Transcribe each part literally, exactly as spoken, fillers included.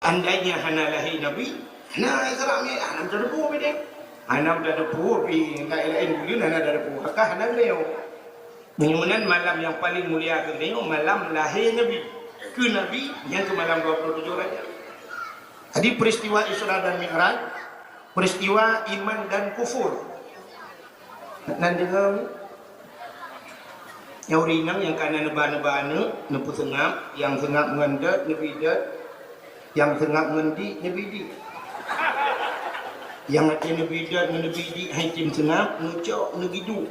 Andainya hana lahé Nabi, hana Isra Mi'raj, hana tateupeue pih deh. Hana tateupeue pih, laén-laén buleuen hana tateupeue. Maka hana geutanyong. Meunyoe meunan malam nyang paleng mulia keu geutanyoe, malam lahé Nabi. Keu Nabi, nyan keuh malam dua puluh tujoh Rajab. Jadi, peristiwa Isra dan Mi'raj, peristiwa iman dan kufur. Nan deungoe, nyang ureueng inong nyang ka na neuba-neuba aneuk, neupeuseungab, nyang seungab ngon dot, neubi dot, nyang seungab ngon dik, neubi dik. Nyang até neubi dot ngon neubi dik hai tem seungab, neucok, neugidu.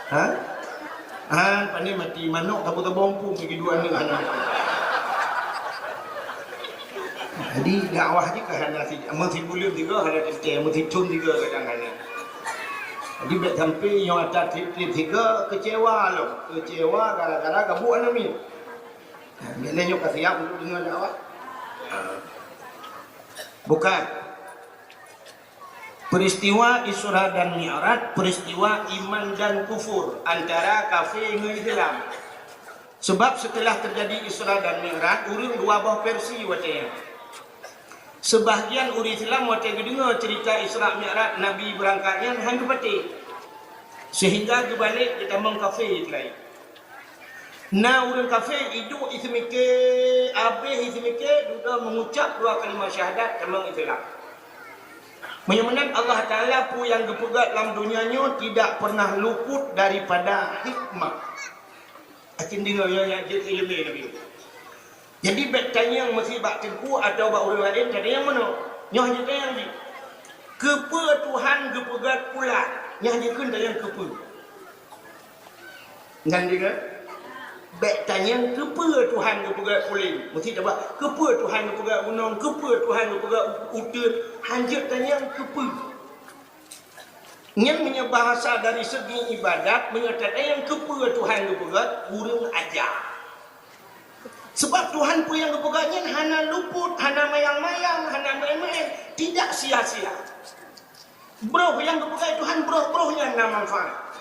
Ha? Ha, pandai mati manok, tabong-tabong pun neugidu aneuk hana mati. Jadi, dakwah jih ka hana si, meusibuleuen sigoe hana teuntèe, meusithon sigoe kadang hana. Jadi, bèk sampai nyoe ata trép-trép sigoe keucewa lom. Keucewa gara-gara gabuk aneuk miet. Nah, bèk lé nyoe ka siap untuk deungoe dakwah. Bukan. Peristiwa Isra dan Mi'raj, peristiwa iman dan kufur, antara kafé ngon Islam. Sebab setelah terjadi Isra dan Mi'raj, ureueng dua boh versi watèe nyan. Sebahagian ureueng Islam watèe geudeungoe cerita Isra Mi'raj Nabi beurangkat nyan han geupatéh, sehingga geubalek geutamong kafé laén. Na ureueng kafé iduek iseumiké, abéh iseumiké, dudoe mengucap dua kalimah syahadat tamong Islam. Meunyoe meunan Allah Taala peue nyang geupeugah lam donya nyoe tidak pernah luput daripada hikmah. Akhé deungoe nyoe nyang jeuet ileumèe Nabi. Jadi, bèk tanyong meusi bak teungku atawa bak ureueng laén, tanyong meunoe. Nyoe hana tanyong jih. Keupeue Tuhan geupeugah pulan? Nyoe hana kheun tanyong keupeue. Nyan deungoe. Bèk tanyong keupeue Tuhan geupeugah pulan. Meusi taba, keupeue Tuhan geupeugah gunong, keupeue Tuhan geupeugah u-, uteuen. Hanjeuet tanyong keupeue. Nyan meunyoe bahasa dari segi ibadat, meunyoe tatanyong keupeue Tuhan geupeugah, ureueng aja. Sebab Tuhan peue nyang geupeugah nyan hana luput, hana mayang-mayang, hana maén-maén, tidak sia-sia. Broh nyang geupeugah Tuhan, broh-broh nyan na manfaat.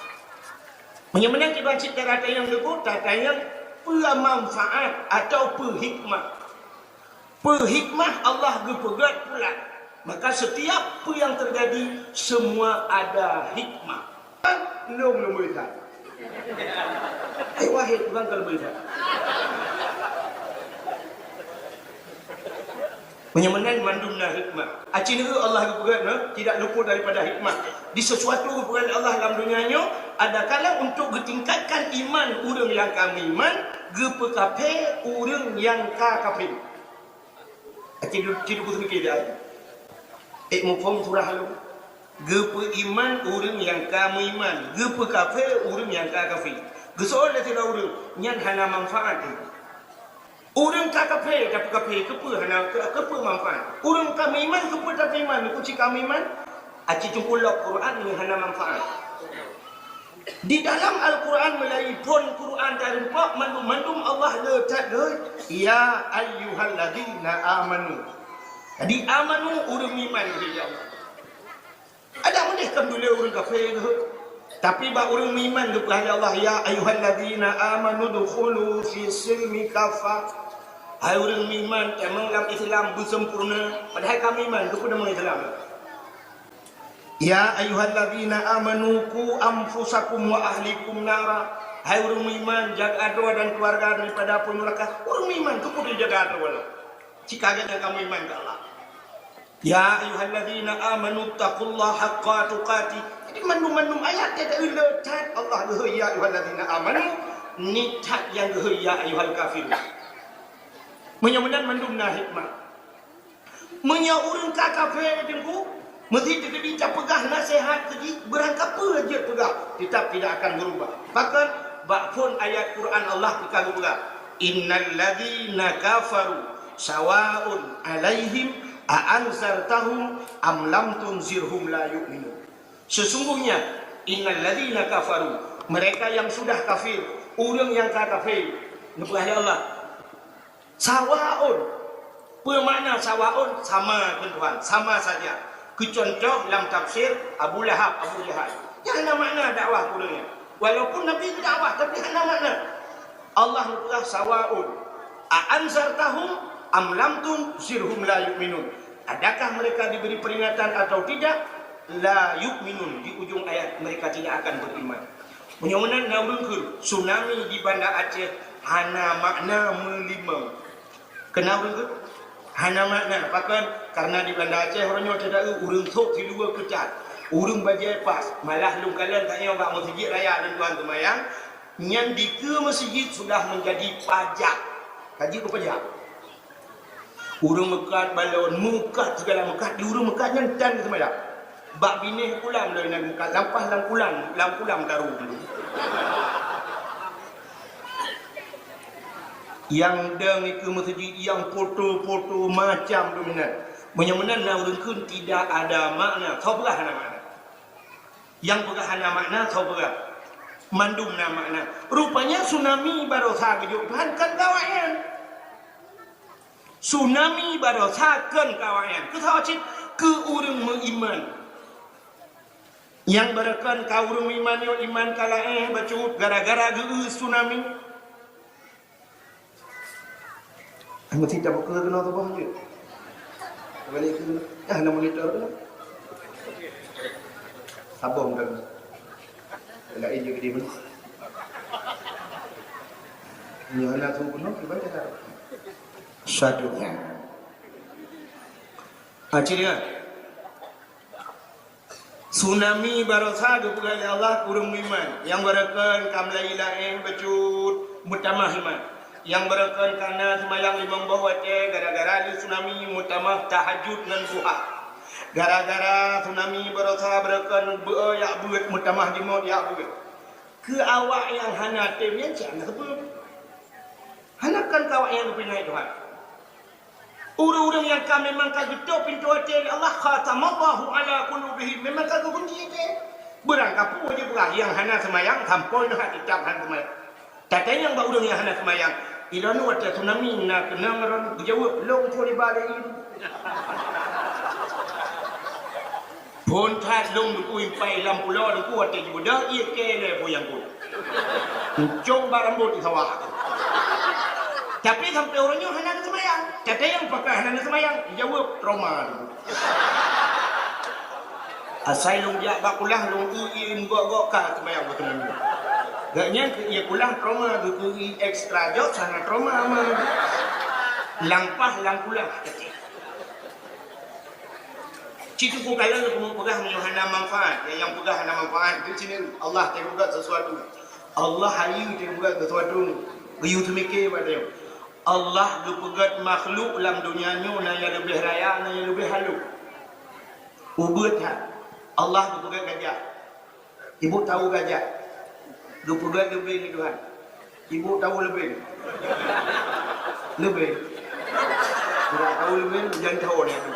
Meunyoe meunan kiban cit cara tanyong teungku, tatanyong peue manfaat atawa peue hikmah. Peue hikmah Allah geupeugah pulan. Maka setiap peue nyang terjadi, semua ada hikmah. Lôn, lôn beureukat. Eh, Wahid, bukan kalau beureukat. Meunyoe meunan mandum na hikmah. Aci neu Allah geupeugah, nah, tidak luput daripada hikmah. Di sesuatu geupeugah Allah lam dunia nyoe, ada kala untuk geutingkatkan iman ureueng nyang ka meuiman, geupeukafé ureueng nyang ka kafé. Aci du-, ci duku seumike dah. Eh, muphom surah lom. Geupeuiman ureueng nyang ka meuiman, geupeukafé ureueng nyang ka kafé. Geusoe lé sidroe ureueng, nyan hana manfaat. Ureueng ka kafé, tapeukafé, keupeue hana, keu-, keupeue manfaat? Ureueng ka meuiman, keupeue tapeuiman? Keu cit ka meuiman? Aci teungku lok Quran nyan hana manfaat. Di dalam Al-Quran meulayeue phon Quran tarumpok mandum-mandum Allah le that lé, "Ya ayyuhalladzina amanu." Jadi, amanu ureueng meuiman, ya Allah. Ada meudeh kan dulu ureueng kafé geuh. Tapi bak ureueng meuiman geupeugah lé Allah, "Ya ayyuhalladzina amanu dukhulu fi silmi kaffah." Hai ureueng meuiman, tamong lam Islam beusempurna. Padahai ka meuiman, geupeue tamong Islam. "Ya ayyuhalladzina amanu qu anfusakum wa ahlikum nara." Hai ureueng meuiman, jaga droe dan keluarga daripada api neuraka. Ureueng meuiman keupeue jaga droe lah. Cit ka gét nyang ka meuiman keu Allah. "Ya ayyuhalladzina amanu taqullaha haqqa tuqatih." Jadi mandum-mandum ayat teuka le that Allah geuhôi, "Ya ayyuhalladzina amanu", ni that nyang geuhôi, "Ya ayyuhal kafirun." Meunyoe meunan mandum na hikmah. Meunyoe ureueng ka kafé teungku, meusti teukeudi tapeugah naseuhat keu jih, beurangkapeue jeuet peugah, tetap tidak akan berubah. Bahkan bak phon ayat Quran Allah teuka geupeugah, "Innal ladzina kafaru sawaun 'alaihim a anzartahum am lam tunzirhum la yu'minun." Sesungguhnya, innal ladzina kafaru, mereka yang sudah kafir, ureueng nyang ka kafé, geupeugah lé Allah, sawaun. Peue makna sawaun? Sama keu Tuhan, sama saja. Keu cuntoh lam tafsir Abu Lahab, Abu Jahal. Nyan hana makna dakwah keu ureueng nyan. Walaupun Nabi geudakwah, tapi hana makna. Allah geupeugah sawaun. "A anzartahum am lam tunzirhum la yu'minun." Adakah mereka diberi peringatan atau tidak? La yu'minun, di ujung ayat, mereka tidak akan beriman. Meunyoe meunan na ureuëng kheun, tsunami di Banda Aceh hana makna meulimong. Keunan ureuëng kheun? Hana makna. Pakon? Karena di Banda Aceh uroe nyoe teudaeu ureuëng sôk siluweue keu that. Ureuëng bajée pas, malah lôn kalon tanyoe bak meuseujid raya lôn tuan seumayang, nyan dikeue meuseujid sudah menjadi pajak. Ka jeuet keu pajak. Ureuëng meukat balon, meukat segala meukat, di ureuëng meukat nyan tan seumayang. Bak binéh kulam lôn nyan meukat, lampah lam kulam, lam kulam taru. Nyang dong dikeue meuseujid, nyang foto-foto macam tu meunan. Meunyoe meunan na ureuëng kheun tidak ada makna, soe peugah hana makna? Nyang peugah hana makna, soe peugah? Mandum na makna. Rupanya tsunami barosa geujok Tuhan kan keu awak nyan. Tsunami barosa kon keu awak nyan. Keu saboh cit, keu ureuëng meuiman. Nyang barokon ka ureuëng meuiman nyoe iman ka laén bacut gara-gara geu tsunami. Meusti tabuka keunoe saboh jeuet. Balik keu, ah, na monitor tu. Saboh dah. Lain je gede beuna. Nyoe hana tu beuna, kiban cara. Satu. Ah, ciri kan? Tsunami barosa geupeugah lé Allah keu ureuëng meuiman, nyang barokon ka meulayeue laén bacut meutamah iman. Nyang barokon ka na seumayang limong boh watée gara-gara lé tsunami meutamah tahajud ngon duha. Gara-gara tsunami barosa barokon beu-, jak beuet meutamah jimot jak beuet. Keu awak nyang hana tem nyan cit hana teupeu. Hana kon keu awak nyang geupeuingat Tuhan. Ureuëng-ureuëng nyang ka memang ka geutôp pintoe até lé Allah, khatamallahu ala qulubihim, memang ka geukunci até. Beurangkapeue jipeugah nyang hana seumayang sampoe neuh teutap hana seumayang. Tatanyong bak ureuëng nyang hana seumayang, "Ilôn watée tsunami na keunong ron?" Geujaweueb, "Lôn curi baleuen." Phon that lôn Teungku impai lam pulo Teungku watée jibeudôh ié kée lé buyang ku. Ucong bak rambot di sawah. Tapi sampai uroe nyoe hana geuseumayang. Tatanyong pakon hana geuseumayang, jaweueb trauma Teungku. Asai lôn jak bak kulah lôn eu ié gok-gok ka seumayang beuteumeung. Gobnyan keu ié kulah trauma, geukeu ié ekstra jok sana trauma mah. Lampah lam kulah. Cit Teungku kalon keumeung peugah meunyoe hana manfaat, nyang peugah hana manfaat, keu cit Allah teupeugah sesuatu. Allah hayeue teupeugah sesuatu. Geuyue teumike bak tanyoe. Allah geupeugah makhluk lam donya nyoe na nyang leubeh raya, na nyang leubeh halôh. Ubeut that. Allah geupeugah gajah. Ibu tahu gajah? Geupeugah leubeng lé Tuhan. Ibu tahu leubeng? Leubeng. Tidak tahu leubeng, hujan tahu dia tu.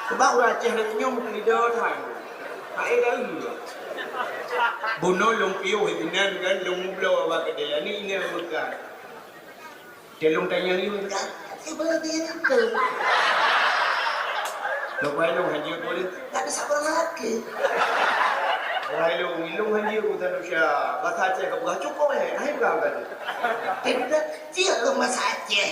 Sebab ureuëng Aceh lagée nyoe meukeulidor Tuhan. Hai dah. Bunoe lôn piôh sinan kan, lôn mubloe bak keudè. Ni inong bukan. Teuh lôn tanyong yue, "Siapa dia itu?" Lôn bai lôn hanjeuet boleh, tak ada sabar lagi. Bai lôn, lôn hanjeuet buta manusia. Bahasa Aceh ka peugah cukup eh, hai peugah tadi. Tapi dah, cik lôn bahasa Aceh.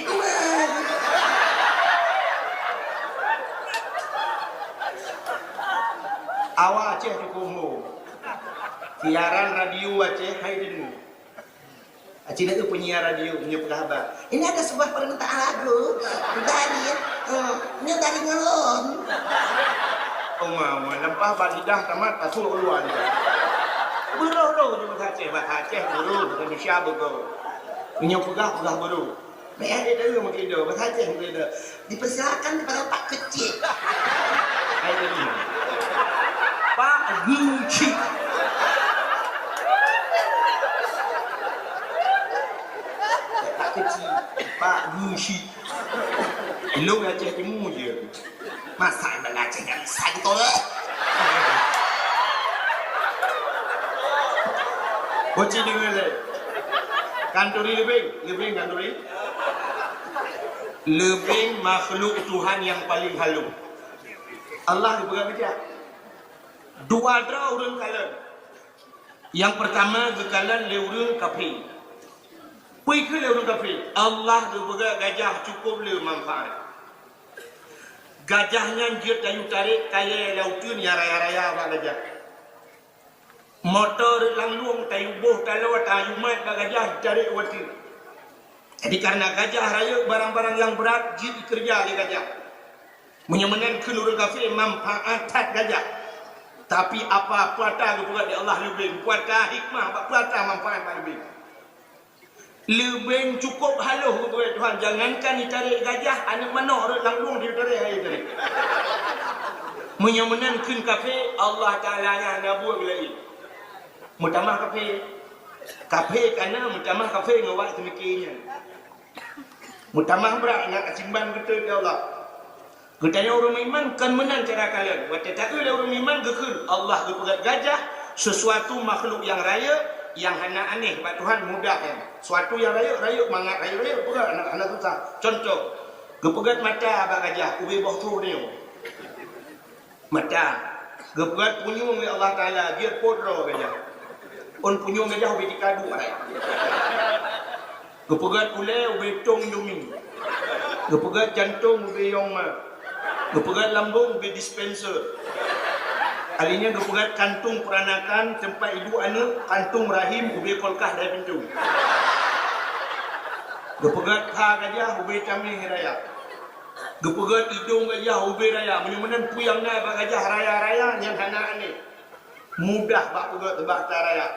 Awak Aceh cukup umur. Siaran radio Aceh hai deungoe. Aci lagée penyiar radio nyoe peugah haba. Ini ada sebuah permintaan lagu dari, eh, ini dari ngelon. Oma, oma, lempah bak lidah tamat, pasuh luar lidah. Beurôh-rôh di bahasa Aceh, bahasa Aceh beurôh, bahasa Indonesia beurôh. Nyoe peugah, peugah beurôh. Meu'ah di dalam meukeudôh, bahasa Aceh meukeudôh. Dipersilakan kepada Pak Kecik. Hai, tadi. Pak Kecik. Pak Kecik. Pak Kecik. Ilong Aceh Timu je. Masa ibarat Aceh nyan sai beutôi. Boci deungoe lé. Kanturi leubeng, leubeng kanturi. Leubeng makhluk Tuhan nyang paleng halôh. Allah geupeugah bijak. Dua droe ureuëng kalon. Nyang peurtama geukalon lé ureuëng kafé. Peue kheun lé ureuëng kafé? Allah geupeugah gajah cukôp le manfaat. Gajah nyan jeuet tayue tarek kayée lam uteuen nyang raya-raya bak gajah. Moto rot lam lueng tayue boh taloe tayue mat bak gajah jitarek u ateueh. Jadi, kareuna gajah rayeuk barang-barang nyang brat jeuet jikeureuja lé gajah. Meunyoe meunan kheun ureuëng kafé, manfaat that gajah. Tapi apa, peue ata geupeugah lé Allah leubeng, peue ata hikmah, bak peue ata manfaat bak leubeng. Leubeng cukôp haloh geupeugah Tuhan, jangankan jitarek gajah, aneuëk manok rot lam lueng jitarek hai tarek. Meunyoe meunan kheun kafé, Allah Taala nyan hana buet geulaén. Meutamah kafé. Kafé kana meutamah kafé ngon awak teumiki nyan. Meutamah brat na simban geutot ya Allah. Geutanyoe ureuëng meuiman kon meunan cara kalon. Watée taeu lé ureuëng meuiman geukheun, Allah geupeugah gajah, sesuatu makhluk nyang rayeuk, nyang hana aneh bak Tuhan mudah nyan. Sesuatu nyang rayeuk, rayeuk mangat, rayeuk-rayeuk peugah hana, hana susah. Contoh, geupeugah mata bak gajah, ubé boh troh nyoe. Mata. Geupeugah punyueng lé Allah Taala, jeuet po droe gajah. Ôn punyueng gajah ubé tikadu hai. Geupeugah ulée ubé tong Indomie. Geupeugah jantong ubé Yong Ma. Geupeugah lambong ubé dispenser. Akhirnya geupeugah kantung peranakan, tempat iduek aneuëk, kantung rahim ubé kulkas dari pintu. Geupeugah pha gajah ubé tameh raya. Geupeugah idong gajah ubé raya. Meunyoe meunan peue nyang na bak gajah raya-raya nyang hana aneh. Mudah bak peugah teubak taraya.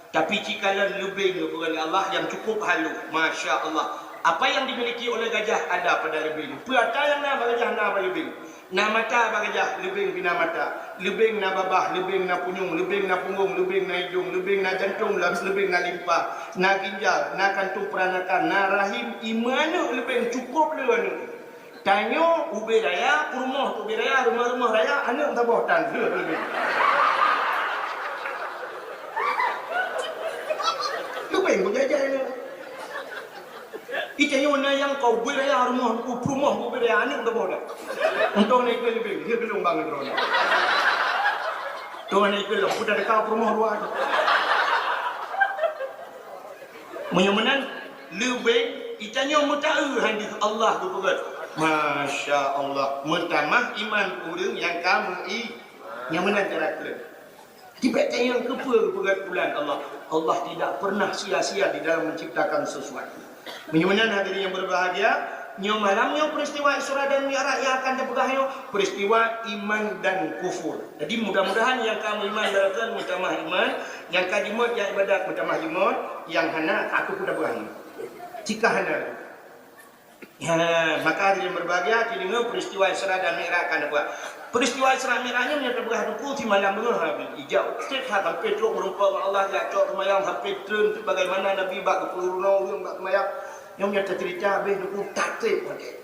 Tapi cikalon leubeng geupeugah lé Allah nyang cukôp haloh. Masya Allah. Apa yang dimiliki oleh gajah ada pada leubeng. Peue ata nyang na bak gajah na bak leubeng. Na mata bak gajah, leubeng pih na mata. Leubeng na babah, leubeng na punyueng, leubeng na punggong, leubeng na idong, leubeng na jantong, leubeng na limpa, na ginjal, na kantung peranakan, na rahim, imeue aneuëk leubeng cukôp le aneuëk. Tanyoe ubé raya, peurumoh ubé raya, rumoh-rumoh raya, aneuëk saboh tan. Leubeng beujajai nyoe. Itanyoe na nyang ka ubé raya rumoh, peurumoh ubé raya, aneuëk saboh tan. Untông na ikeu leubeng, dia geulong bangai droeneuh. Tuhan ikeu lom, peue teuka peurumoh dua tu. Meunyoe meunan, leubeng itanyoe meutaeu hadis Allah geupeugah. Masya Allah, meutamah iman ureuëng nyang ka meu-i, nyang meunan cara keu. Tibak tanyong keupeue geupeugah bulan Allah. Allah tidak pernah sia-sia di dalam menciptakan sesuatu. Meunyoe meunan hadirin yang berbahagia, nyoe malam nyoe peristiwa Isra dan Mi'raj nyang akan tapeugah nyoe, peristiwa iman dan kufur. Jadi, mudah-mudahan nyang ka meuiman barakan meutamah iman, nyang ka jimeuet nyang ibadat meutamah jimeuet, nyang hana, aku pun tapeugah nyoe. Jika hana, ha, maka hadirin berbahagia, dideungoe peristiwa Isra dan Mi'raj akan tapeugah. Peristiwa Isra Mi'raj nyoe nyang tapeugah Teungku simalam beungoh habéh. Ijak trép that sampai trok meureumpok ngon Allah, jak cok seumayang sampai treun bagaimana Nabi bak geupeurunoe ureuëng bak seumayang. Nyoe nyang teucerita habéh Teungku that trép watée.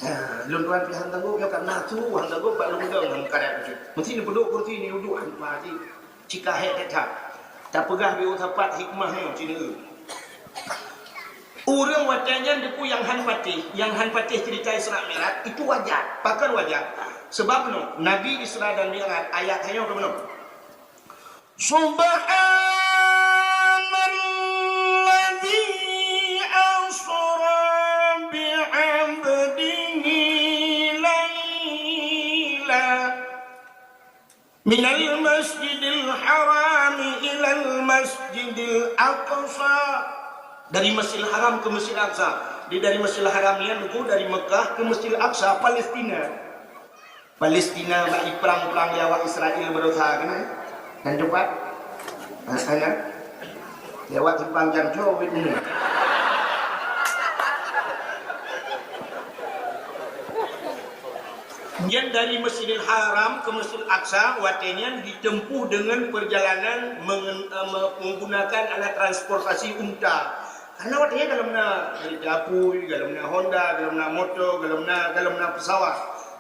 Ha, lôn tuan pih han tanggong nyoe karena su han tanggong bak lôn dong han karat tu. Meusti neupeudok kursi ni uduk han pati. Cika hék that that. Tapeugah beu sapat hikmah nyoe ci neu. Ureuëng watée nyan Teungku nyang han patéh, nyang han patéh cerita Isra Mi'raj, itu wajar. Pakon wajar? Sebab nyoe, Nabi Isra dan Mi'raj, ayat nyoe keunoe. Subhanalladzi asra bi'abdihi lailan minal masjidil harami ilal masjidil aqsa. Dari Masjidil Haram ke Masjidil Aqsa. Di dari Masjidil Haram nyan Teungku dari Mekah ke Masjidil Aqsa, Palestina. Palestina bak iprang-prang lé awak Israel baroesa keunan. Nan teumpat? Ha, sana. Lewat simpang Jamco, wit ini. Nyan dari Masjidil Haram ke Masjidil Aqsa, watée nyan ditempuh dengan perjalanan mengen-, eh, me-, menggunakan alat transportasi unta. Karena watée nyan golom na kereta apui, golom na Honda, golom na moto, golom na, golom na pesawat.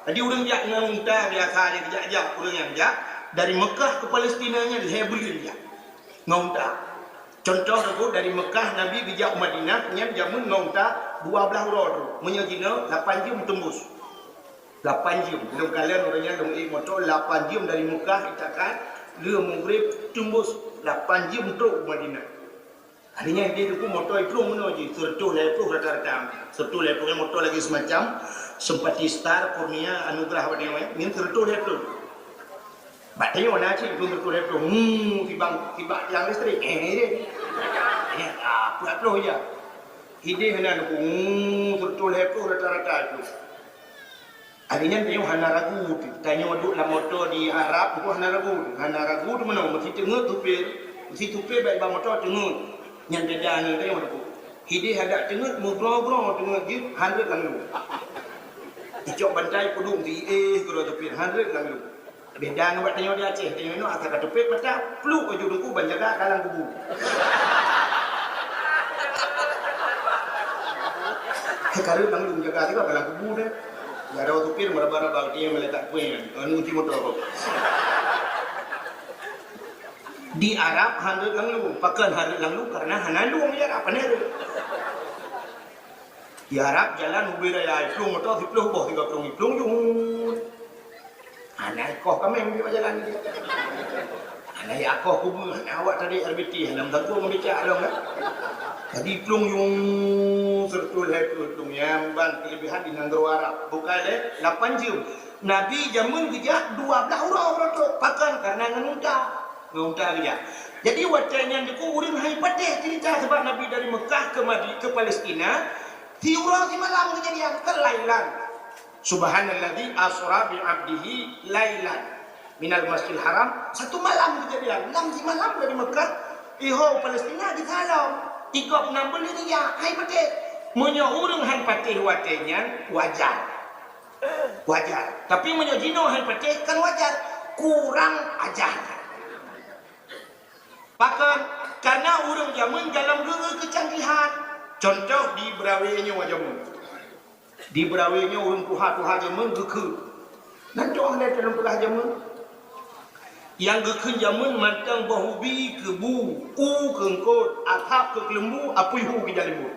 Jadi ureuëng jak ngon unta biasa aja jak-jak ureuëng nyang jak dari Mekah ke Palestina nyan lhée buleuen jak ngon unta. Contoh Teungku, dari Mekah Nabi geujak u Madinah nyan jameun ngon unta dua blaih uroe tu. Meunyoe jinoe lapan jeuem teumbus. Lapan jeuem. Lôn kalon uroe nyan lôn ék moto lapan jeuem dari Mekah itakan le Maghrib teumbus lapan jeuem trok u Madinah. Akhirnya dia tu motor iplueng meunoe jih, seratus lima puluh rata-rata. Seratus lima puluh motor lagi semacam Sempati Star, Kurnia, Anugerah, apa dia, eh? Ni seratus lima puluh. Bak tanyoe na cit, iplueng seratus lima puluh. Hmm, tibang, tibak tiang listrik. Eh, ni dia. Eh, ah, peuet ploh je. Idéh na nuku, hmm, seratus lima puluh rata-rata tu. Akhirnya tanyoe hana ragu, tanyoe duek lam moto di Arab, tu hana ragu, hana ragu tu meunoe, meusti teungeut supir, meusti supir bak, bak moto teungeut. Nyan beda ngon tanyoe tu. Idéh adak teungeut, meugroe-groe teungeut jeuet, hana rot lam lu. Icok bantai peuduek meusti, eh, keudroe supir, hana rot lam lu. Beda ngon bak tanyoe di Aceh, tanyoe nyoe asai ka teupet mata, pluek laju teungku ban jaga ka lam kubu. Hai ka rot lam lu jaga sigoe ka lam kubu deh. Jaroe supir meuraba-raba, dia meuletak kueh nyan. Anu uji motor kok. Di Arab hana rot lam lu, pakon hana rot lam lu karena hana lu di Arab, hana rot. Di Arab jalan ubé raya, iplueng motor siploh boh, tiga plueng iplueng jeuet. Hana ikoh kaméng di jalan dia. Hana ikoh kubu, hana awak tadi R B T, hana meutangkong ngon becak lom kan. Jadi iplueng jeuet, seratus lhèe ploh iplueng, nyan ban keulebihan di nanggroe Arab. Bukai lé lapan jeuem. Nabi jameun geujak dua blaih uroe, uroe trok. Pakon? Karena ngon unta. Ngon unta geujak. Jadi watèe nyan teungku ureueng han patéh ceurita sabab Nabi dari Mekah ke Madi-, ke Palestina, siuroe simalam keujadian, kan lailan. Subhanalladzi asra bi 'abdihi lailan minal Masjidil Haram, satu malam keujadian, lam simalam dari Mekah, iho Palestina di Salam. Igob na beuliria, han patéh. Meunyoe ureueng han patéh watèe nyan, wajar. Wajar. Tapi meunyoe jinoe han patéh, kan wajar. Kurang ajar. Pakon? Karena ureueng jameun galom geu-eu keucanggihan. Contoh di Beurawe nyoe jameun. Di Beurawe nyoe ureueng tuha-tuha jameun geukheun. Nan toh lé teuleumpeugah jameun. Nyang geukheun jameun mantong boh ubi keu bu, u keu eungkôt, asab keu keuleumbu, apui hu keu jalimbot.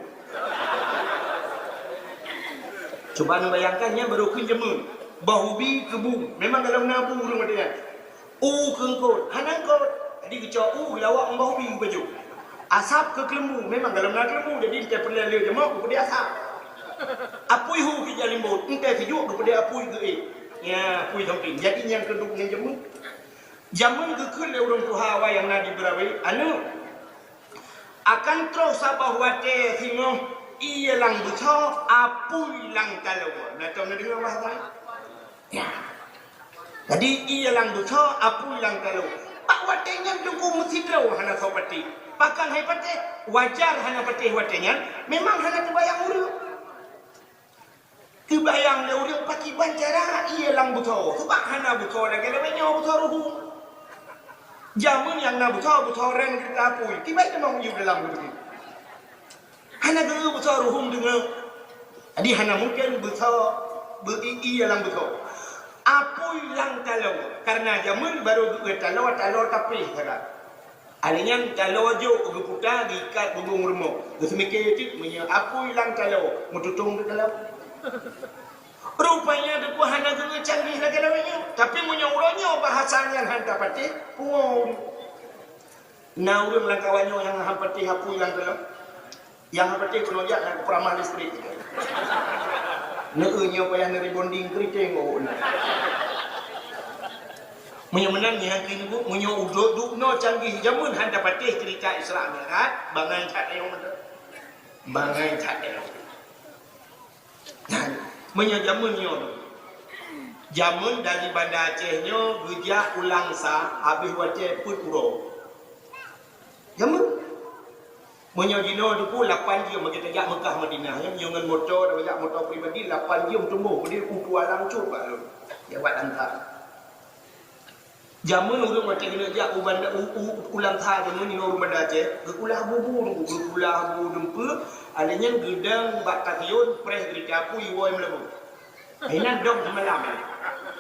Cuba neubayangkan nyan barô kheun jameun. Boh ubi keu bu, memang galom na bu ureueng watèe nyan. U keu eungkôt, hana eungkôt. Jadi geucok u geulawok ngon boh ubi geupajoh. Asab keu keuleumbu, memang galom na keuleumbu, jadi teupeuleueh lé jameun geupeudeh asab. Apui hu keu jalimbot, entah sijuek geupeudeh apui geuék. Ya, apui samping. Jadi nyang keuduek nyan jameun. Jameun geukheun lé ureueng tuha awai nyang na di Beurawe, aneuk, akan troh saboh watèe singoh ié lam beusoe, apui lam taloe. Na tom neudeungoe bahasa? Ya. Jadi ié lam beusoe, apui lam taloe. Bak watèe nyan teungku meusidroe hana soe patéh. Pakon han patéh? Wajar hana patéh watèe nyan, memang hana teubayang ureueng. Teubayang lé ureueng pakriban cara ié lam beusoe, sabab hana beusoe lagèe-lagèe nyoe beusoe ruhueng. Jameun nyang na beusoe, beusoe rèng keurita apui, kiban teuma yub dalam geuh. Hana geu beusoe ruhueng deungoe. Jadi hana mungken beusoe beu-i-i lam beusoe. Apui lam taloe, karena jameun barô geu taloe, taloe tapéh sagai. Akhirnya taloe jok geuputa, geuikat bubông rumoh. Geuseumiké cit meunyoe apui lam taloe, meututông di taloe. Rupanya teungku hana geungieng canggih lagèe-lagèe nyoe. Tapi meunyoe uroe nyoe bahasa nyan han tapatéh, pungo. Na ureueng lam kawan nyoe nyang han patéh apui lam taloe. Nyang han patéh keunoe jak nyang peuramah listrik. Neu nyoe payah neu-rebonding keuriteng oh. Meunyoe meunan nyan keuneuk, meunyoe udok duk noe canggih jameun han tapatéh ceurita Isra Mi'raj, bangai that ayong meunan. Bangai that ayong. Nyan, meunyoe jameun nyoe, jameun dari Banda Aceh nyoe geujak u Langsa habéh watèe peuet uroe. Jameun. Meunyoe jinoe teungku lapan jeuem bagi tajak Mekah Madinah, nyoe ngon moto, tajak moto pribadi lapan jeuem teumoh, keudéh u Tualang cut bak lôn. Jawab lantai. Jameun ureueng watèe keuneuk jak u Banda, u, u, u Langsa jameun nyoe ureueng Banda Aceh, geukulah bubu, geukulah bubu dumpeue, alèh nyan geudong bak stasiun preh geurita apui woe meulabu. Inan dong seumalam.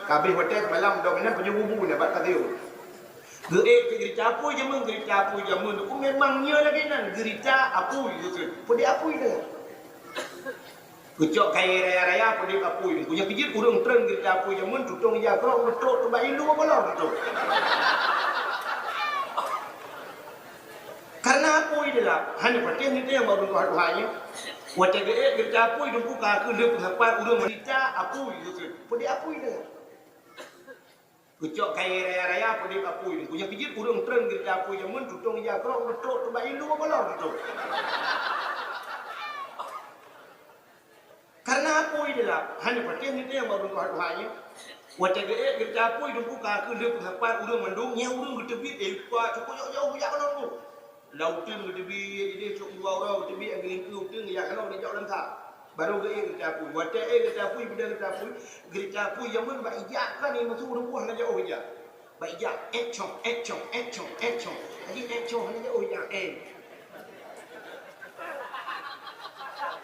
Kabéh watèe seumalam dong inan pajoh bubu nyan bak stasiun. Geuék keu geurita apui jameun, geurita apui jameun. Ku memang nyoe lagèe nyan, geurita apui geukheun. Peudeh apui tu. Geucok kayèe raya-raya, peudeh apui. Ku nyang keujeuet ureueng treun geurita apui jameun, tutông ija krong, geutrok teuba ilu apa lom tutông. Karena apui dia Hana patéh ni teuh nyang baru tuha-tuha nyoe. Watèe geuék geurita apui, teungku ka keuh lheueh peungapat ureueng meurita apui geukheun. Peudeh apui teuh. Geucok kayèe raya-raya, peudeh apui teungku. Nyang keujeuet ureueng treun geurita apui jameun tutong ija keurok, ureueng trok teuh bak ilu kolor tutong. Kareuna apui dilap, hana patéh ni teuh nyang baru tuha-tuha nyoe. Watèe geuék geurita apui teungku ka keuh lheueh peungapat ureueng mandum, nyang ureueng geuteubiet, eh, pa, cukôp jauh-jauh geujak keunoe teungku. Lam uteuen geuteubiet, idéh trok dua uroe geuteubiet, nyang geulingkeu uteuen geujak keunoe geujak lam that. Barô geuék geurita apui. Watèe ék geurita apui, beudôh geurita apui, geurita apui jameun bak ija kan nyang meusu ureueng buah lam jauh ija. Bak ija, ék cong, ék cong, ék cong, ék cong. Jadi ék cong hana jauh ija, ék.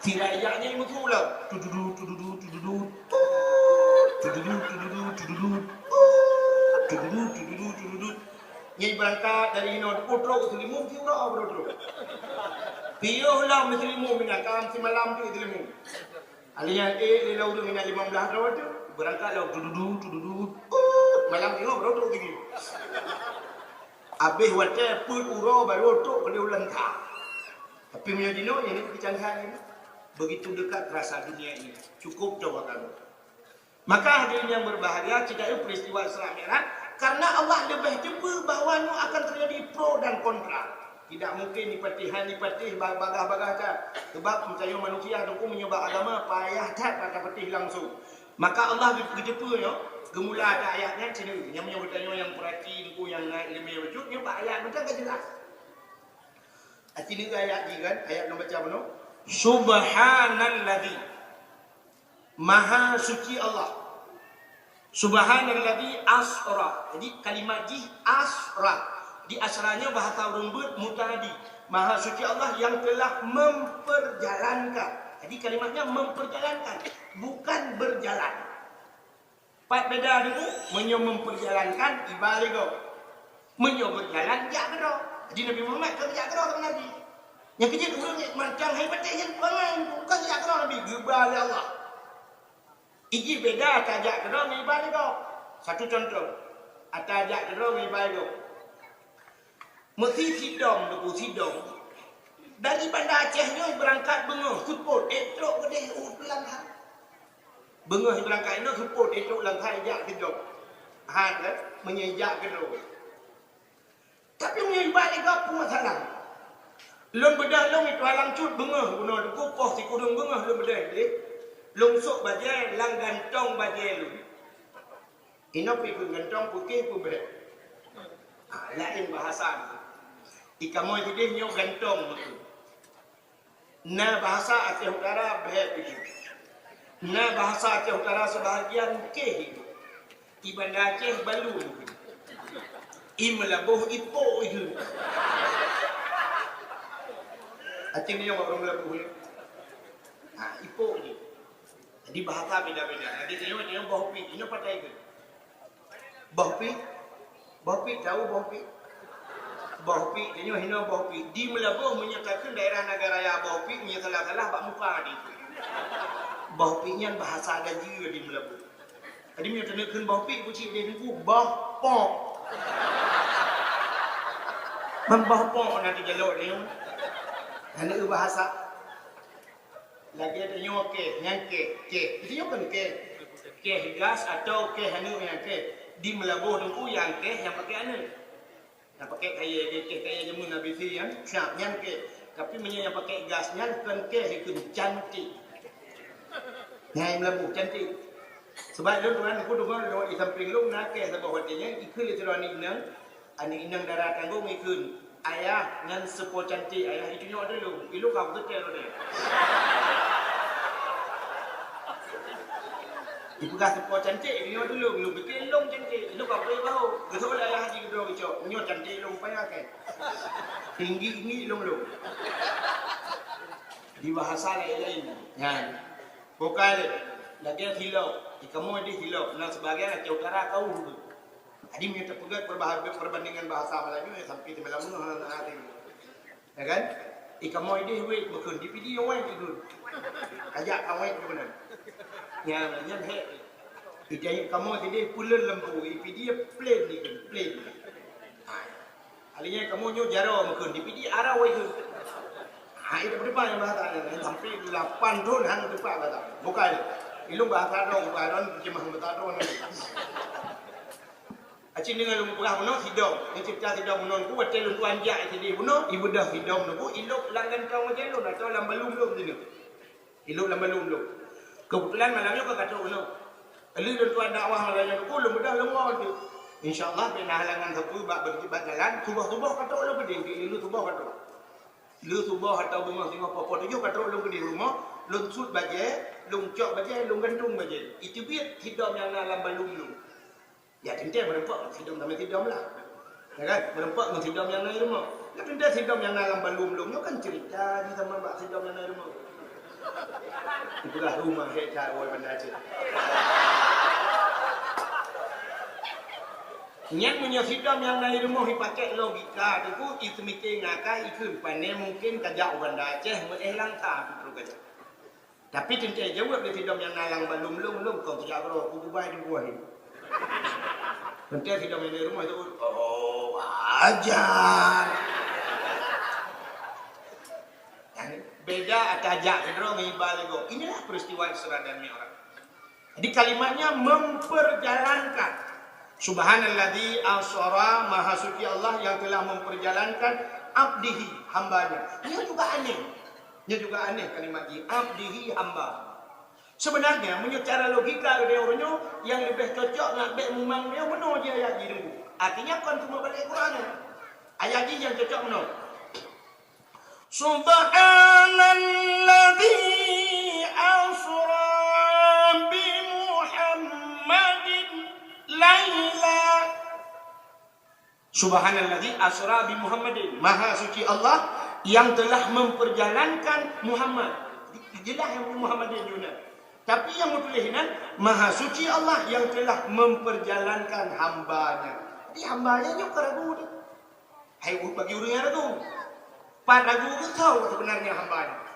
Sira ija nyan meusu lom. Tududu, tududu, tududu, tut. Tududu, tududu, tududu, tut. Tududu, tududu, tududu. Nyan beurangkat dari inoe, trok Seulimeum, siuroe baru trok. Piôh lom Seulimeum, meunan ka simalam di Seulimeum. Alèh nyan ék lé lôn ureueng inan limong blaih droe teuh, beurangkat lom tududu, tududu, tut, malam inong baru trok lagi. Abéh watèe peuet uroe baru trok keudéh u Langsa. Tapi meunyoe jinoe, nyan keucandahan nyan. Begitu dekat rasa dunia ini. Cukup coba kamu. Maka hadirin yang berbahagia, kita itu peristiwa Isra Mi'raj, karena Allah leubeh teupeue bahwa nyoe akan terjadi pro dan kontra. Tidak mungkin dipatéh, han dipatéh ba-, bagaih-bagaih that. Sebab meunyoe manusia teungku meunyoe bak agama payah that bak tapatéh langsung. Maka Allah geu-, geuteupeue nyoe, geumula that ayat nyan sineuk. Nyan meunyoe geutanyoe nyang peurati teungku nyang na ileumèe bacut, nyoe bak ayat mantong ka jeulaih. Sineuk ayat jih kan, ayat lôn baca bunoe. Subhanalladzi. Maha suci Allah. Subhanalladzi asra. Jadi kalimat jih asra. Di asra nyoe bahasa ureueng beuet muta'addi. Maha suci Allah yang telah memperjalankan. Jadi kalimatnya memperjalankan, bukan berjalan. Pat beda teungku, meunyoe memperjalankan iba lé gob. Meunyoe berjalan, jak keudroe. Jadi Nabi Muhammad kon jak keudroe sama Nabi. Nyang keujeuet ureueng nyang mantong hai patéh nyan peungai, kon jak keudroe Nabi, geuba lé Allah. Ijih beda tajak keudroe ngon iba lé gob. Satu contoh, ata jak keudroe ngon iba lé gob. Meusi sidom, Teungku, sidom. Dari Banda Aceh nyoe beurangkat beungoh seupôt, ék trok keudéh u Langsa. Beungoh beurangkat inoe seupôt, ék trok Langsa jak sidom. Ha, kan? Meunyoe jak keudroe. Tapi meunyoe iba lé gob peue masalah? Lôn beudôh lôn itu alam cut beungoh bunoe Teungku, poh sikureueng beungoh lôn beudôh deh. Lôn sôk bajèe lam gantong bajèe lôn. Inoe pih keu gantong putéh peue bèk. Ah, laén bahasa. Di kamoe sideh nyoe gantong meukeue. Na bahasa Aceh Utara bèk itu. Na bahasa Aceh Utara sebahagian kéh itu. Di Banda Aceh balu meukeue. I Meulaboh ipok itu. Aceh nyoe ureueng Meulaboh nyoe. Ha, ipok itu. Jadi bahasa beda-beda. Jadi tanyoe, tanyoe boh pih, ingat patai ke? Boh pih? Boh pih, tahu boh pih? Boh pih, tanyoe hinoe boh pih. Di Meulaboh meunyoe takheun daerah Nagan Raya boh pih, meunyoe salah-salah bak muka di. Boh pih nyan bahasa Gaji di Meulaboh. Jadi meunyoe taneuk kheun boh pih, kucik di Teungku, boh pok. Ban boh pok na teujalok tanyoe. Hana eu bahasa. Lagèe tanyoe kéh, nyan kéh, kéh. Tanyoe kon kéh. Kéh gas atau kéh aneuk nyan kéh. Di Meulaboh Teungku nyang kéh nyang pakai aneuk. Nyang pakai kayèe, kéh kayèe jameun A B C nyan, siap nyan kéh. Tapi meunyoe nyang pakai gas nyan kon kéh, ikheun cantik. Nyan Meulaboh cantik. Sebab lôn tuan aku deungoe lewat di samping lôn na kéh saboh watèe nyan, ikheun lé sidroe aneuk inong. Aneuk inong dara tanggong ikheun, "Ayah, nyan seupôt cantik, Ayah, itunyok dulu." Ilôn ka beutôi lôn. Ipeugah seupôt cantik, itunyok dulu. Ilôn pikir lôn cantik. Ilôn ka beutôi bahu. Geuseuôt lé Ayah Haji keudroe geucok. Nyoe cantik lôn payah kan. Tinggi-tinggi lôn lôn. Di bahasa laén-laén. Nyan. Bukai lé. Lagèe silop. Di kamoe di silop. Na sebagian Aceh Utara kau. Jadi meunyoe tapeugah perbah-, perbandingan bahasa Melayu, ya, sampai di Melayu, ha, ha, ha. Ya kan? Di kamoe idéh wèt, bukon di Pidie wèt ikheun. Kajak ka wèt keunan. Nyan, nyan hèk. Di kamoe idéh puleuen lampu, di Pidie plén ikheun, plén. Ha. Akhirnya kamoe nyoe jaroe bukon, di Pidie aroe ikheun. Ah, itu depan yang bahasa ni. Sampai lapan tahun hana tepat bahasa. Bukan. Ilung bahasa dong, bukan dong, terjemah bahasa dong ni. Acin dengan lôn peugah bunoe sidom. Ni cerita sidom bunoe ku, watèe lôn tuan jak sideh bunoe, ibeudôh sidom nyoe ku, ilôp lam gantong macam lôn atau lam balum lôn sini. Ilôp lam balum lôn. Kebetulan malam nyoe ka trôk bunoe. Lheueh lôn tuan dakwah malam nyoe ku, lôn beudôh lôn ngon tu. Insya Allah, bèk na halangan sapeue bak, bak jalan, suboh-suboh ka trôk lôn keudeh, lôn suboh ka trôk. Lheueh suboh atau beungoh singoh poh-poh tujoh ka trôk lôn keudeh rumoh, lôn sut bajèe, lôn cok bajèe, lôn gantung bajèe. Iteubiet sidom nyang na lam balum lôn. Ya, teuntèe meureumpok ngon sidom, tamè sidom lah. Ya kan? Meureumpok ngon sidom nyang na i rumoh. Ya, teuntèe sidom nyang na lam balum lôn nyoe kan cerita jih sama bak sidom nyang na i rumoh. Ipeugah rumoh hèk that woe Banda Aceh. Nyan meunyoe sidom nyang na i rumoh ipakék logika, teungku, iseumiké ngakai ikheun pané mungken kajak u Banda Aceh meu'èh langkah pih troh kajak. Tapi teuntèe jaweueb lé sidom nyang na lam balum lôn, lôn kon kujak keudroe, kububai di buah nyoe. Teuntèe sidom nyang na i rumoh itu, oh, wajar. Beda ata jak keudroe ngon iba lé gob. Inilah peristiwa Isra dan Mi'raj. Jadi kalimatnya memperjalankan. Subhanalladzi asra, maha suci Allah yang telah memperjalankan abdihi, hambanya. Nyoe juga aneh. Nyoe juga aneh kalimat jih, abdihi, hamba. Sebenarnya, meunyoe cara logika geutanyoe uroe nyoe, nyang leubeh cocok ngat bèk mumang nyoe bunoe jih ayat jih teungku. Artinya kon teuma balek Quran nyoe. Ayat jih nyang cocok bunoe. Subhanalladzi asra bi Muhammadin laila. Subhanalladzi asra bi Muhammadin. Maha suci Allah yang telah memperjalankan Muhammad. Jelas yang Muhammadin jih nyan. Tapi nyang meutuléh nyan, Maha suci Allah yang telah memperjalankan hamba-Nya. Jadi hamba-Nya nyoe ka ragu teuh. Hai, bagi ureueng nyang ragu. Pat ragu geutanyoe sebenarnya hamba nyoe.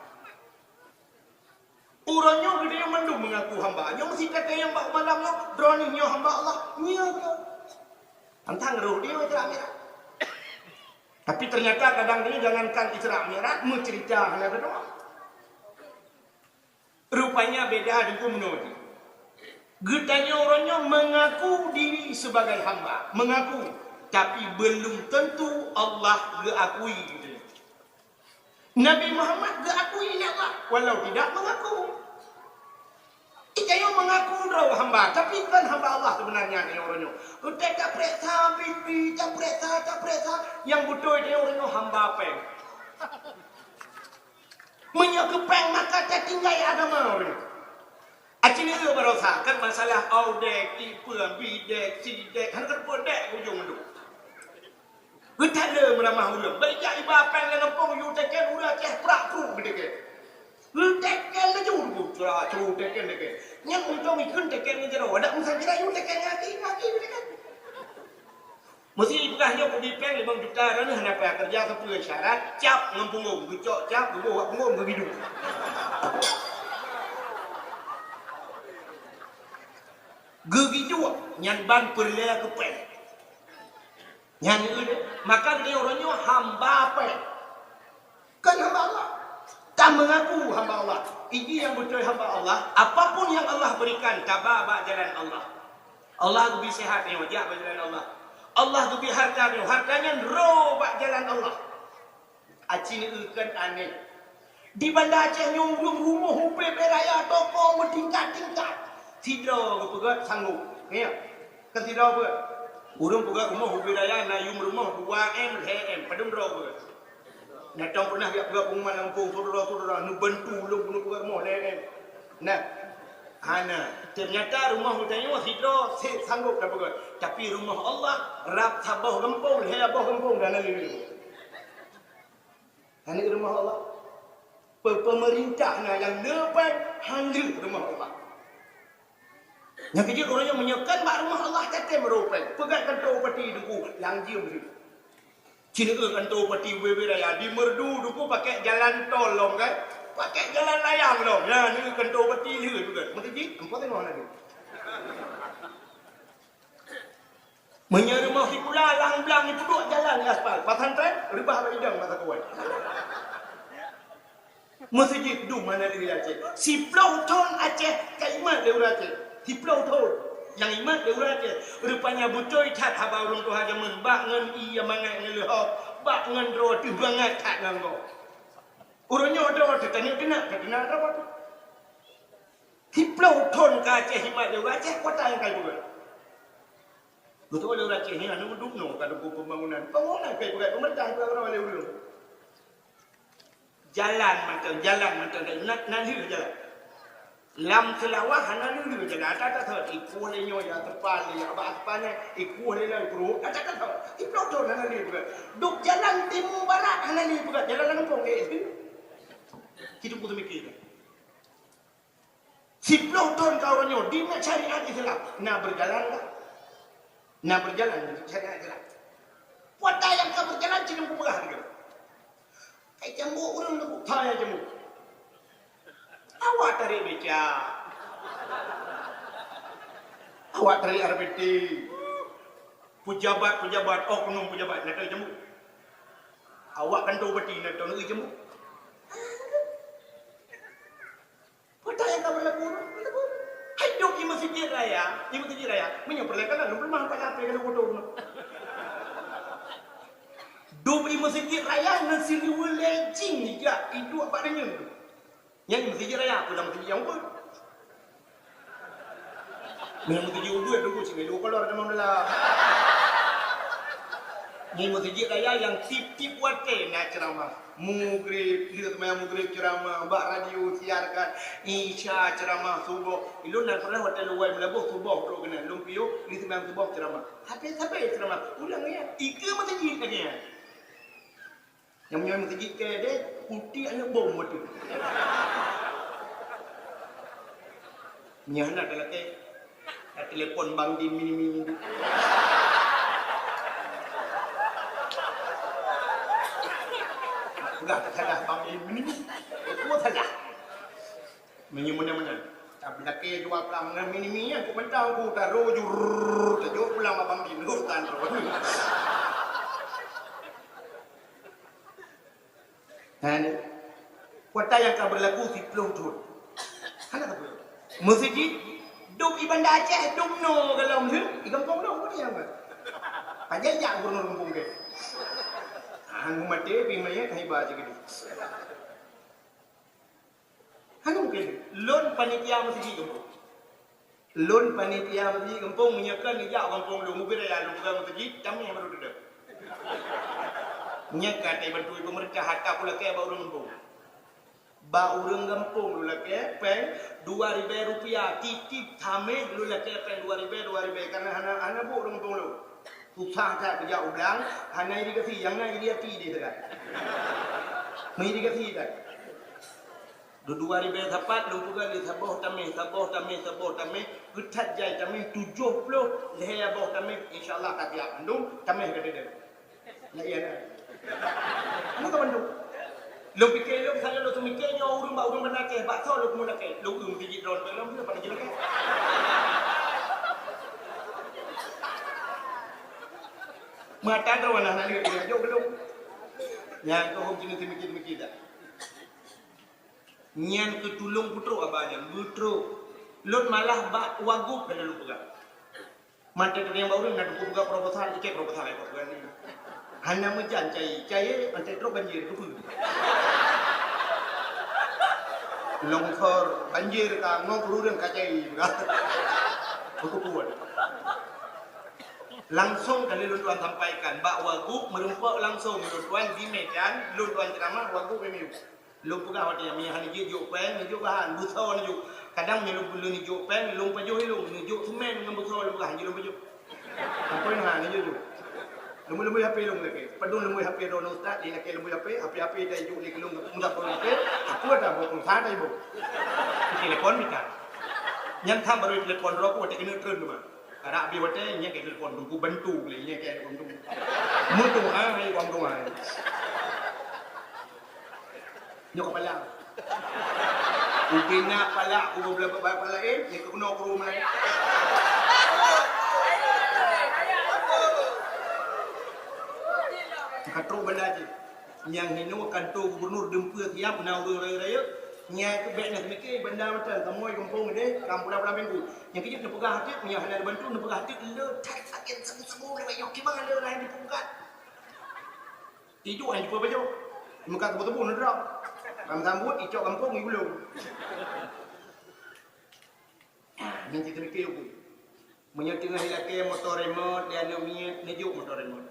Uroe nyoe geutanyoe mandum mengaku hamba. Nyoe meusikat nyang bak malam nyoe, droeneuh nyoe hamba Allah. Nyoe. Tantang roh di Isra Mi'raj. Tapi ternyata kadang ni jangankan Isra Mi'raj, meucerita hana keudroe. Rupanya beda deungon meunoe jih. Geutanyoe uroe nyoe mengaku diri sebagai hamba, mengaku, tapi belum tentu Allah geuakui geutanyoe. Nabi Muhammad geuakui lé Allah, walau tidak mengaku. Geutanyoe mengaku droe hamba, tapi kon hamba Allah sebenarnya geutanyoe uroe nyoe. Geutanyoe tapeuriksa pipi, tapeuriksa, tapeuriksa, nyang beutôi geutanyoe uroe nyoe hamba péng. Meunyoe keu péng maka tatinggai agama ureueng. Aci neu barosa kan masalah audek, ipeue, bidek, sidek, hana teupeu dek ujong tu. Geutaleueng ramah ulôn, bèk jak iba péng lam gampông, yue teken ureueng Aceh prak pruek geuteken. Geuteken laju, cura, curu teken, teken. Nyang untông ikheun teken ngon jaroe, adak meusan kira yue teken ngon aki, ngon aki geuteken. Meusé ipeugah nyoe keu bipéng limong juta, droeneuh hana payah keureuja, sapeue syarat, cap ngon punggong, geucok cap, geuboh bak punggong, geugiduek. Geugiduek nyan ban peureulèe keu péng. Nyan, maka geutanyoe uroe nyoe hamba péng. Kan hamba Allah. Ka mengaku hamba Allah. Iji nyang beutôi hamba Allah, apapun yang Allah berikan, taba bak jalan Allah. Allah geubri sehat nyoe, jak bak jalan Allah. Allah geubri harta nyoe, harta nyan rô bak jalan Allah. Aci neu kan aneh. Di Banda Aceh nyoe ureueng rumoh ubé-bé raya toko meutingkat-tingkat. Sidroe geupeugöt sanggob. Ya. Kan sidroe peugöt. Ureueng peugöt rumoh ubé raya na yum rumoh dua M, lhèe M. Padum droe peugöt. Nah, tong pernah jak peugah pengumuman lam gampông, syedara-syedara, neubantu ulôn keuneuk peugah rumoh lé, eh. Nah, hana. Ternyata rumoh geutanyoe sidroe sanggob tapeugah. Tapi rumoh Allah rab saboh gampông, lhèe boh gampông dan lain-lain. Hana rumoh Allah. Pe-, pemerintah na nyang leubeh hana rumoh Allah. Nyang keujeuet ureueng nyoe meunyoe kan bak rumoh Allah, tatem rô péng. Peugah kantô bupati Teungku, lam jeuem lé. Ci neu kantô bupati ubé-bé raya di Meureudu Teungku pakai jalan tol lom kan? Pakai jalan layang lom. Nah, neu kantô bupati lheueh tu kan. Meuteujih, amphon teunoh lagèe. Meunyoe rumoh sikula lam blang ipeuduek jalan aspal, pesantren reubah bak idong masa tuan. Meuseujid dum hana lé Aceh. Siploh thon Aceh ka imat lé ureueng Aceh. Siploh thon nyang imat lé ureueng Aceh. Rupanya beutôi that haba ureueng tuha jameun, bak ngon ié mangat ngon leuhob, bak ngon droe teuh mangat that ngon gob. Ureueng nyoe droe teuh tanyoe teunak, ka teunak droe teuh. Siploh thon ka Aceh imat lé ureueng Aceh, kota nyang ka ipeugöt. Beutôi lé ureueng Aceh nyan, anu dum nyoe ka dum pembangunan. Pembangunan ka ipeugöt, pemerintah ipeugöt lé ureueng. Jalan mantong, jalan mantong, na, na lheueh jalan. Lam Seulawah hana lheueh jalan, ata-ata thot, ikueh lé nyoe, ya, teupal lé, ya, bak teupal nyan, ikueh lé nyan, ikueh, ata-ata thot. Siploh thon hana lheueh peugöt. Dum jalan timu barat hana lheueh peugöt, jalan lam gampông, eh. Kita pun terpikir. Siploh thon ka uroe nyoe, di na syariat Islam, na berjalan dak? Na berjalan syariat Islam. Kota nyang ka berjalan, cit lôn peugah lagèe nyoe. Hai cambuk ureueng lôn peugah, hai cambuk. Awak tarék beca. Awak tarék R B T. Pejabat-pejabat, oknum pejabat, na tarék cambuk. Awak kantô bupati, na tarék cambuk. Peue nyang ka beurlaku? Hai dum i meuseujid raya, i meuseujid raya, meunyoe peureulèe kalon lôn peuleumah pat lapèe keu lôn kutông. Dum i meuseujid raya ngon siluweue lé jing ijak iduek bak deungon. Nyan i meuseujid raya, peue lam meuseujid nyang ubeut? Meunyoe meuseujid ubeut, tunggu cit lé dua kolor teuma dalam. Nyan i meuseujid raya nyang tiep-tiep watèe na ceuramah. Mugrib, lheueh seumayang mugrib ceuramah, bak radio siarkan, Isya ceuramah, suboh. Ilôn na pernah watèe luwai meulaboh suboh trok keunan, lôn piôh, lheueh seumayang suboh ceuramah. Habéh-habéh ceuramah, ulang ya, tiga meuseujid lagèe nyan. Nyang meunyoe meuseujid kèe deh, putéh aneuk bom watèe. Nyan na talakèe. Ka telepon Bang Din mini-mini. Peugah teusalah Bang Din mini-mini. Peue salah? Meunyoe meunan-meunan. Tapi lakèe jua peugah ngon mini-mini nyan, ku mantong ku taroh jur, tajok pulang bak Bang Din, lheuh tan roh. Hana. Kuota nyang ka beurlaku siploh thon. Hana sapeue. Meuseujid, dum i Banda Aceh, dum noe golom lheueh, i gampông noe, peue nyang ba? Pajan jak gubernur gampông kèe. Hana maté, pih manyét, hai ba cit keudéh. Hana mungken. Lôn panitia meuseujid gampông. Lôn panitia meuseujid gampông, meunyoe kon neujak gampông lôn, ubit raya lôn peugah meuseujid, tamèh baru teudong. Nyan ka teubantu peumeurintah, ata kulakèe bak ureueng gampông. Bak ureueng gampông lôn lakèe pèng dua ribèe rupiah, tiep-tiep tamèh lôn lakèe pèng dua ribèe, dua ribèe, karena hana, hana buet ureueng gampông lôn. Susah that geujak u blang, hana irigasi, nyang na iri até deh sagai. Meuirigasi that. Dua ribèe sapat lôn peugah lé saboh tamèh, saboh tamèh, saboh tamèh, geuthat jai tamèh tujoh ploh lhèe boh tamèh, insya Allah ka siap mandum tamèh ka teudong. Nah, iya, nah. Anu ka mandum. Lôn pike lôn, misalnya lôn seumiké nyoe ureueng bak ureueng Banda Aceh, bak soe lôn keumeung lakèe? Lôn ureueng sijik droe, lôn pada jilakèe. Mata droe nah, nah, dia jok keu lôn. Nyan keuh hom jeuneuh seumiké-seumiké dah. Nyan keuh tulông peutrok haba nyan, beutrok. Lôn malah bak wagub ka lôn peugah. Mantong teurimong bak ureueng na teupeu peugah proposal, ikét proposal ikôt peugah ni. Hana meujan cai, cai mantong trok banjir, keupeue? Longsor, banjir ka, ngon ureueng ka cai peugah. Beukeupeue. Langsong ka lheueh lôn tuan sampaikan bak wagub, meureumpok langsong lôn tuan di Medan, lôn tuan ceuramah wagub M U. Lôn peugah watèe nyan, meunyo hana jeuet jok pèng, neujok bahan, beusoe neujok. Kadang meunyo lôn, lôn neujok pèng, lôn pajoh ilôn, neujok seumén ngon beusoe lôn peugah, hanjeuet lôn pajoh. Sampoe na, neujok jok. Leumbôi-leumbôi H P lôn lakèe. Padum leumbôi H P droeneuh ustaz, di lakèe leumbôi H P, H P-H P tajok lé keu lôn, peugah lôn lakèe, aku ada buat pulsa tajok. Telepon mita. Nyan tham baru telepon droe ku watèe keuneuk treun teuma. Karap bih watèe, nyan keu telepon, teungku bantu lé, nyan keu telepon, teungku. Meudoa, hai, wang doa. Nyoe kepala. Ubena pala, ku beubela pala, eh, nyan keu keunoe keu rumah. Ka trok benda jih. Nyang hinoe kantor gubernur deumpeu siab na ureuëng rayeuk-rayeuk. Nyang keuh bék na seumiké banda mantong, kamoe gampông deh, kamoe pulang-pulang minggu. Nyang keujeuet neupeugah até, meunyoe hana neubantu, neupeugah até le that sakét sabu-sabu lé, yoh kiban le rai dipeugah. Iduek hana jipeubajoe. Meukat teupeu-teupeu neudroe. Lam sambot icok gampông i gulong. Nyan cit teumiké ukeue. Meunyoe teungoh ilakée moto remot lé aneuk miet, neujok moto remot.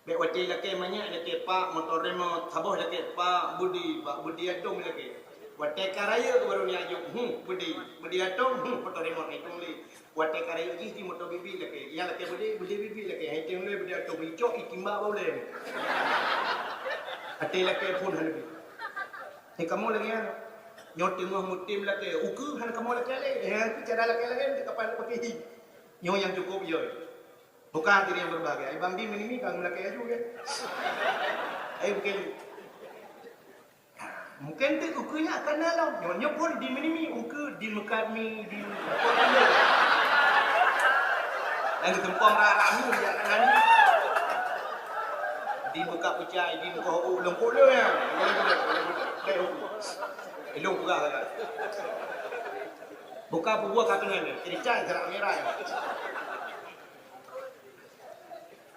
Bék watée ilakée manyak, ilakée pak moto remot, saboh ilakée pak beudi, pak beudi atông ilakée. Watée ka rayeuk baru neujok, huh, beudi, beudi atông, huh, moto remot itong lé. Watée ka rayeuk jih di moto bibi lakée, nyang lakée beudé, beudé bibi lakée, hai teueng lé beudé atông icok, itimbak bak ulée. Até lakée phon hana bi. Hai kamoe lagée nyan. Nyoe teungoh mutem lakée, ukeue hana kamoe lakée lé. Eh, ukeue cara lakée lagée nyan kapal paké hi. Nyoe nyang cukôp yo. Bukan diri yang berbahagia. Ibang di minimi kang lakée aju ke. Ai bukan. Mungken teuk ukeue nyan ka na lom. Nyoe, nyoe phon di minimi ukeue di meukat mi di. Nyang geutumpông rara mi di atas nyan. Di meukat peucai, di meukat u lengkok le nyan. Ilong peugah sagai. Bukan peugah ka keunan, cerita gerak merah.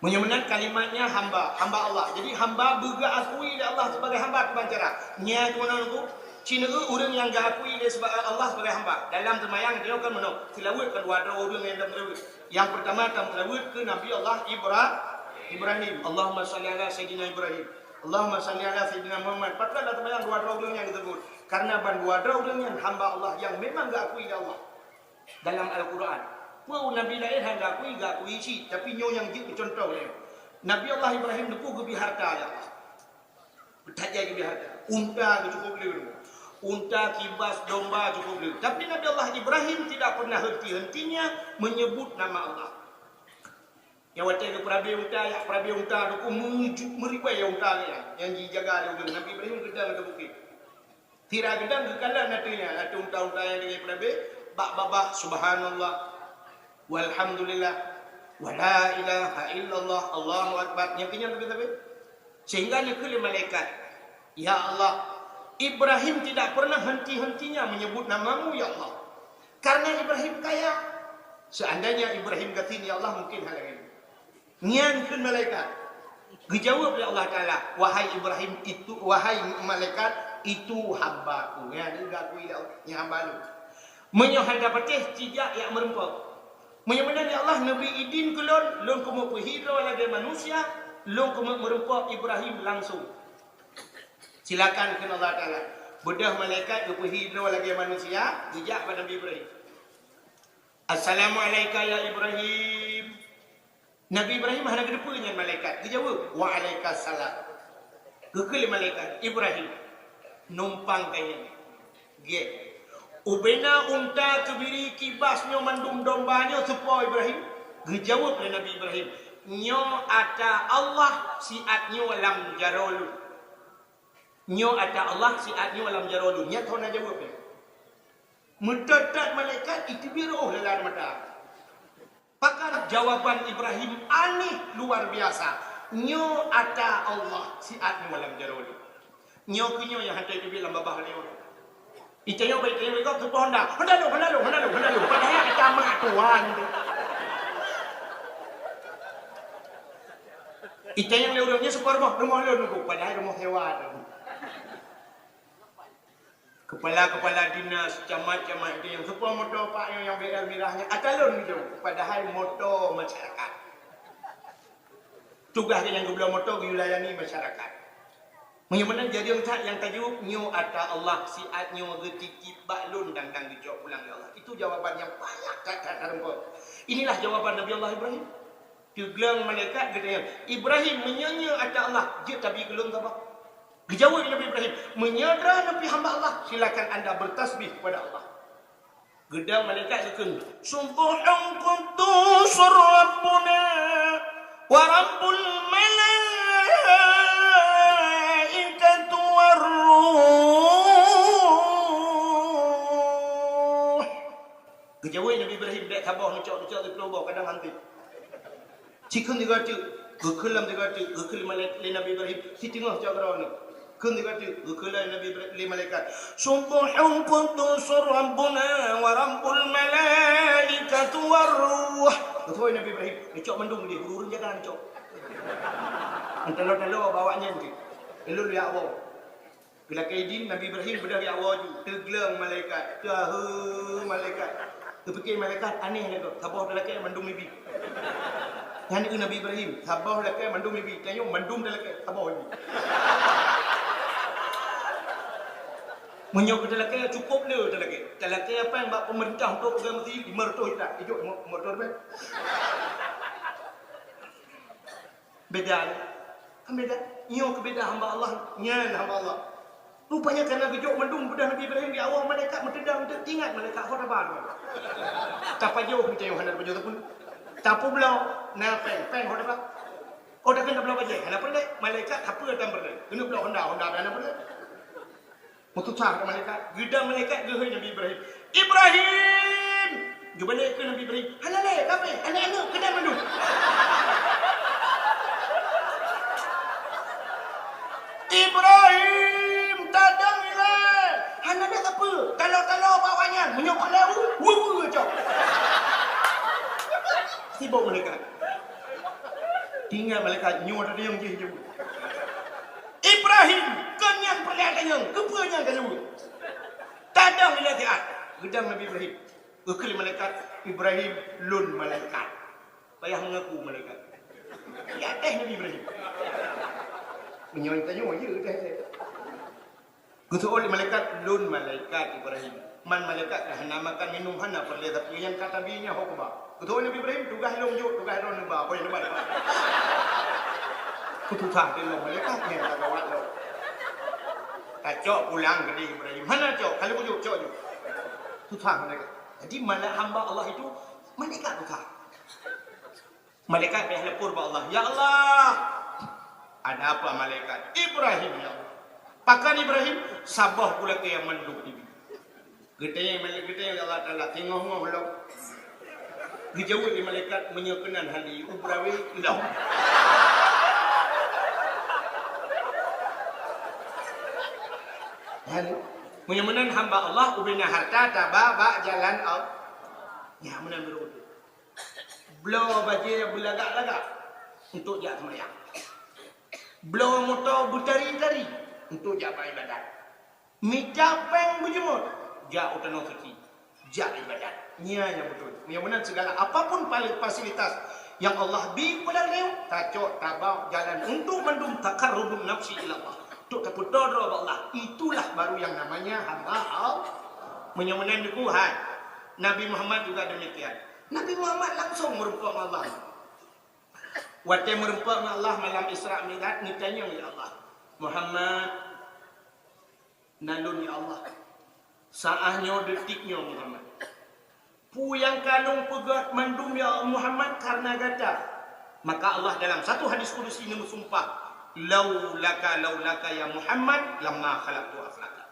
Meunyoe meunan kalimatnya hamba, hamba Allah. Jadi hamba beugeuakui lé Allah sebagai hamba kiban cara. Nya keunoe nunggu, ci neu ureuëng nyang geuakui lé seba-, Allah sebagai hamba. Dalam seumayang nyoe kan meunoe, seulaweuet kan dua droe ureuëng nyang dalam seulaweuet. Nyang pertama tam seulaweuet keu Nabi Allah Ibra-, Ibrahim. Allahumma salli ala Sayyidina Ibrahim. Allahumma salli ala Sayyidina Muhammad. Pakon dalam seumayang dua droe ureuëng nyang disebut? Karena ban dua droe ureuëng nyan hamba Allah yang memang geuakui lé Allah. Dalam Al-Quran. Peue Nabi laén han geuakui, geuakui cit, tapi nyoe nyang jeuet keu cuntoh lé. Nabi Allah Ibrahim neupeu geubri harta lé Allah. That jai geubri harta. Unta geucukôp lé. Unta, kibas, domba cukôp lé. Tapi Nabi Allah Ibrahim tidak pernah henti-hentinya menyebut nama Allah. Nyang watée geupeurabé unta, jak peurabé unta, dukung meuribée unta nyan, nyang jijaga lé ureuëng. Nabi Ibrahim geudang ateueh bukét. Sira geudang geukalon ateueh nyan, ateueh unta-unta nyang lagée peurabé, bak babah, "Subhanallah, walhamdulillah, wala ilaha illallah, Allahu akbar." Nyang keunyan leubeh-leubeh. Sehingga neukheun lé malaikat, "Ya Allah, Ibrahim tidak pernah henti-hentinya menyebut nama-Mu, ya Allah. Karena Ibrahim kaya. Seandainya Ibrahim gasien, ya Allah, mungkin hal lain." Nyan kheun malaikat. Geujaweueb lé Allah Taala, "Wahai Ibrahim, itu, wahai malaikat, itu hamba-Ku." Nyan geuakui lé Allah, nyan hamba Lôn. Meunyoe hana patéh, ci jak jak meureumpok. Meunyoe meunan, ya Allah, neubri idin keu lôn, lôn keumeung peuhi droe lagée manusia, lôn keumeung meureumpok Ibrahim langsung. Silakan kheun Allah Taala. Beudôh malaikat geupeuhi droe lagée manusia, geujak bak Nabi Ibrahim. "Assalamu'alaika ya Ibrahim." Nabi Ibrahim hana geuteupeue nyan malaikat. Geujaweueb, "Wa'alaikassalam." Geukheun lé malaikat, "Ibrahim, numpang kayée. Gét. Ubena unta keubiri kibas nyoe mandum domba nyoe soe po Ibrahim?" Geujaweueb lé Nabi Ibrahim, "Nyoe ata Allah siat nyoe lam jaroe lôn. Nyoe ata Allah siat nyoe lam jaroe lôn." Nyan thon na jaweueb nyan. Meutot-tot malaikat iteubiet reuôh lam mata. Pakon jawaban Ibrahim aneh luar biasa. "Nyoe ata Allah siat nyoe lam jaroe lôn." Nyoe keuh nyoe nyang hana iteubiet lam babah lé ureuëng. Itanyong bak itanyong lé gob, "Soe po honda?" "Honda lôn, honda lôn, honda lôn, honda lôn." Padahai ka mat tuan tu. Itanyong lé ureuëng nyan, "Soe po rumoh?" "Rumoh lôn nunggu." Padahai rumoh sewa tu. Kepala-kepala dinas, camat-camat itu nyang, "Soe po moto Pak nyoe nyang B R mirah nyan?" "Ata lôn," gitu. Padahai moto masyarakat. Tugaih geuh nyang geubloe moto geuyue layani masyarakat. Meunyoe meunan jadi that nyang tajaweueb, "Nyoe ata Allah siat nyoe geutitip bak lôn dan, dan geucok pulang lé Allah." Itu jawaban nyang payak that-that tarumpok. Inilah jawaban Nabi Allah Ibrahim. Teugleng malaikat geutanyong, "Ibrahim, meunyoe nyoe ata Allah, jeuet tabi keu lôn saboh." Geujaweueb Nabi Ibrahim, "Meunyoe droeneuh pih hamba Allah, silakan anda bertasbih kepada Allah." Geudong malaikat geukheun, "Subbuhun quddusun Rabbuna wa Rabbul malaikati war ruh." Geujaweueb Nabi Ibrahim, "Bék saboh neucok-neucok siplôh boh, kadang hanté." Cikheun sigoe teuk, Geukheun lam tiga teuk, geukheun lé malaikat, lé Nabi Ibrahim, siteungoh cot keudroe nyoe. Kheun tiga teuk, geukheun lé Nabi Ibrahim, lé malaikat. "Subbuhun quddusun Rabbuna wa Rabbul malaikati war ruh." Geutôi Nabi Ibrahim, neucok mandum jih, ureueng jaga neucok. Antalo-talo bak awaknyan cit. Ulôn jak woe. Geulakée idin, Nabi Ibrahim beudôh jak woe ju, teugleng malaikat, teuheu malaikat. Teupike malaikat aneh lagée, saboh talakée mandum mibi. Nyan keuh Nabi Ibrahim, saboh lakée mandum mibi, tanyoe mandum talakée, saboh mibi. Meunyoe keu talakée, cukôp le talakée. Talakée péng bak peumeurintah untuk peugah meuseujid lima ratus juta, ijok lima ratus ribèe. Beda, kan beda. Nyoe keu beda hamba Allah, nyan hamba Allah. Rupanya kana geujok mandum beudôh Nabi Ibrahim di awak malaikat meuteudang, teuingat malaikat ho taba. Tapajoh meucayong hana tapajoh sapeue. Tapeubloe na péng, péng ho taba. Oh, takheun tabloe bajée, hana peureulée. Malaikat sapeue tan peureulée. Keuneuk bloe honda, honda hana peureulée. Meususah malaikat. Geudang malaikat geuhôi Nabi Ibrahim. "Ibrahim!" Geubalek keu Nabi Ibrahim. "Hana lé, ka abéh, aneuk-aneuk keudang mandum." "Ibrahim, tadong ilée! Hana lé sapeue, talo-talo bak awaknyan, meunyoe kon lé u, wu-wu cok." Sibok malaikat. Tinggai malaikat nyoe tadong jih jeuet. "Ibrahim, kon nyan peureulée tanyong, keupeue nyan ka jeuet?" Tadong ilée siat, geudang Nabi Ibrahim. Geukheun lé malaikat, "Ibrahim, lôn malaikat." Payah meungaku malaikat. Di ateueh Nabi Ibrahim. Meunyoe tanyoe, ye, ateueh, ateueh. Geuseuôt lé malaikat, "Lôn malaikat Ibrahim." Man malaikat ka hana makan minum, hana peureulée, tapi nyang ka tabi nyan ho kuba. Geuseuôt Nabi Ibrahim, "Tugaih lôn jok, tugaih droeneuh ba, ho nyang neuba." Susah lé lôn malaikat, nyan ka gawat lôn. Tacok pulang keudeh Ibrahim. "Hana cok, ka lôn jok, cok jok." Susah malaikat. Jadi, malaikat hamba Allah itu, malaikat bukan. Malaikat payah lapor bak Allah, "Ya Allah, ada apa malaikat?" "Ibrahim, ya Allah." "Pakon Ibrahim?" "Saboh kulakée nyang mandum ibi." Geutanyong malaikat, geutanyong lé Allah Taala, "Singoh-ngoh lom?" Geujaweueb lé malaikat, "Meunyoe keunan hali, ubra wéh lom." Hana. Meunyoe meunan hamba Allah, ubena harta taba bak jalan Allah. Nyan meunan beureutu. Bloe bajée beulagak-lagak untuk jak seumayang. Bloe moto beutari-tari untuk jak bak-ibadat. Mita péng beujeumot jak u tanoh suci. Jak ibadat. Nyan nyang beutôi. Meunyoe meunan sigala apapun pali-, fasilitas nyang Allah bi keu ureuëng, tacok taba jalan untuk mandum taqarrubun nafsi ila Allah. Untuk tapeutoe droe bak Allah. Itulah baru yang namanya hamba Allah. Meunyoe meunan Teungku, hai, Nabi Muhammad juga demikian. Nabi Muhammad langsung meurumpok ngon Allah. Watée meurumpok ngon Allah malam Isra Mi'raj, geutanyong lé Allah, "Muhammad, na lôn ya Allah. Saát nyoe, detik nyoe Muhammad. Peue nyang ka lôn peugét mandum ya Muhammad kareuna gata." Maka Allah dalam satu hadis kudusi neumeusumpah, "Laulaka, laulaka ya Muhammad, lama khalaqtu aflaka."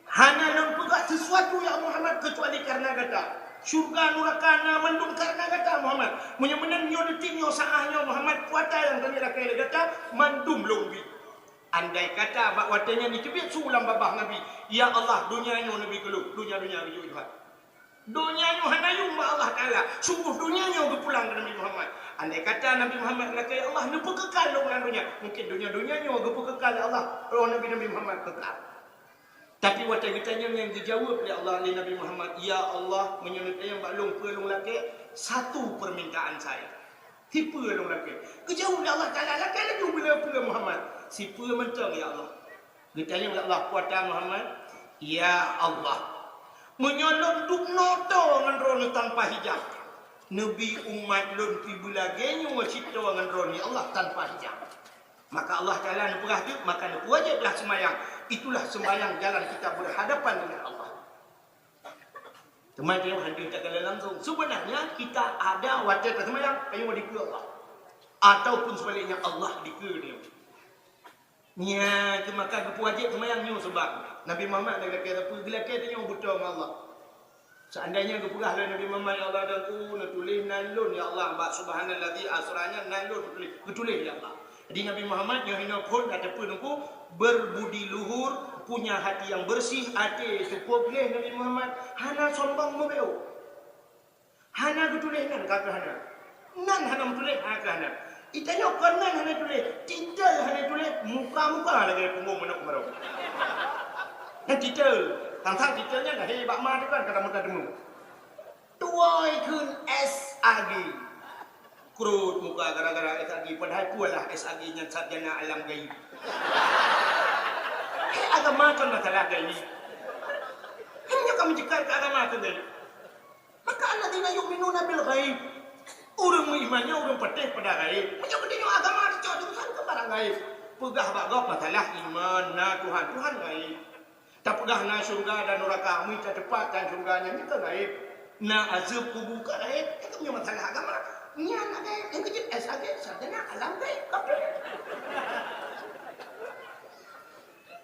Hana lôn peugah sesuatu ya Muhammad keucuali kareuna gata. Syurga nuraka na mandum kareuna gata Muhammad. Meunyoe meunan nyoe detik nyoe saát nyoe Muhammad, kuasa nyang kami lakée lé gata mandum lôn bi. Andai kata bak watée nyan jiteubiet su lam babah Nabi, "Ya Allah, donya nyoe neubi keu lôn, donya-donya geujok ibat." Donya nyoe hana yum bak Allah Taala, sunggoh donya nyoe geupulang keu Nabi Muhammad. Andai kata Nabi Muhammad lakée, "Ya Allah, neupeukeukai lôn lam donya," mungkin donya-donya nyoe geupeukeukai lé Allah, roh Nabi, Nabi Muhammad keukai. Tapi watée geutanyong nyan geujaweueb lé Allah, lé Nabi Muhammad, "Ya Allah, meunyoe neutanyong bak lôn peue lôn lakée, satu permintaan saya." "Sipeue lôn lakée?" Geujaweueb lé Allah Taala, "Lakée laju peue-peue Muhammad." "Sipeue mantong, ya Allah?" Geutanyong lé Allah, "Peue ata Muhammad?" "Ya Allah, meunyoe lôn dubnoe toe ngon droeneuh tanpa hijab, neubi umat lôn pih beulagée nyoe cit toe ngon droeneuh, ya Allah, tanpa hijab." Maka Allah Taala neupeugah teuk, maka neupeuwajéb lah seumayang. Itulah seumayang jalan kita berhadapan dengan Allah. Teuma tanyoe hana takalon langsung. Sebenarnya kita ada watée taseumayang, tanyoe dikeue Allah. Ataupun sebaliknya, Allah dikeue tanyoe. Nyan keuh maka geupeuwajéb seumayang nyoe, sebab Nabi Muhammad lagée sapeue geulakée tanyoe beutôi ngon Allah. Seandainya geupeugah lé Nabi Muhammad, "Ya Allah, Tuhanku, neutuléh nan lôn, ya Allah, bak subhanalladzi asra nyan nan lôn neutuléh," geutuléh lé Allah. Jadi Nabi Muhammad nyoe hinoe phon ka teupeu Teungku berbudi luhur, punya hati yang bersih, até seupôt gleh Nabi Muhammad, hana sombong meubeuet. Hana geutuléh nan ka keuh hana. Nan hana meutuléh, hana keuh hana. Itanyoe kon nan hana tuléh, titel hana tuléh, muka-muka lagèe punggong manok kemarau. Nyan titel. Tang-tang titel nyan lahé bak ma teuh kan, kata meuta deungoe. Tuwö kheun S A G. Krot muka gara-gara S A G, padahai peue lah S A G nyan sarjana alam gaib. Hai agama kon masalah gaib. Hai nyoe ka meujekat keu agama kon gaib. Maka alladzina yu'minuna bil ghaib. Ureueng meuiman nyan ureueng patéh pada ghaib. Meunyoe geutanyoe agama teucok jurusan keu barang ghaib. Peugah bak gob masalah iman, na Tuhan, Tuhan ghaib. Tapeugah na syeuruga dan neuraka, meunyoe tateupat dan syeuruga nyan, nyan ka ghaib. Na azeueb kubu ka ghaib, nyan ka meunyoe masalah agama. Nyan na ghaib, nyang keu jeuet S A G, sarjana alam ghaib, kafé.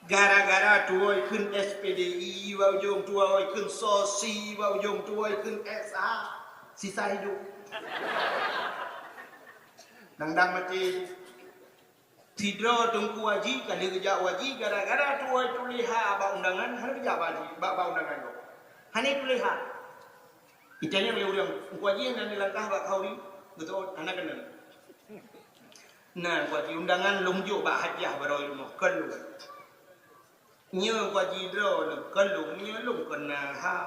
Gara-gara tuwö kheun S P D I bak ujong, tuwö kheun sosi bak ujong, tuwö kheun S H, sisa hidup. Dang-dang maté. Sidroe Teungku Haji ka lheueh geujak u haji gara-gara tuwö tuléh ha bak undangan, hana geujak bak haji, bak, bak undangan gob. Hana tuléh ha. Itanyong lé ureueng, "Teungku Haji hana neulangkah bak khauri?" Beutôi, hana keunong. Nah, buat undangan lôn jok bak hadiah baroe rumoh, kon lôn. Nyoe Teungku Haji droeneuh, kon lôn, nyoe lôn kon na ha.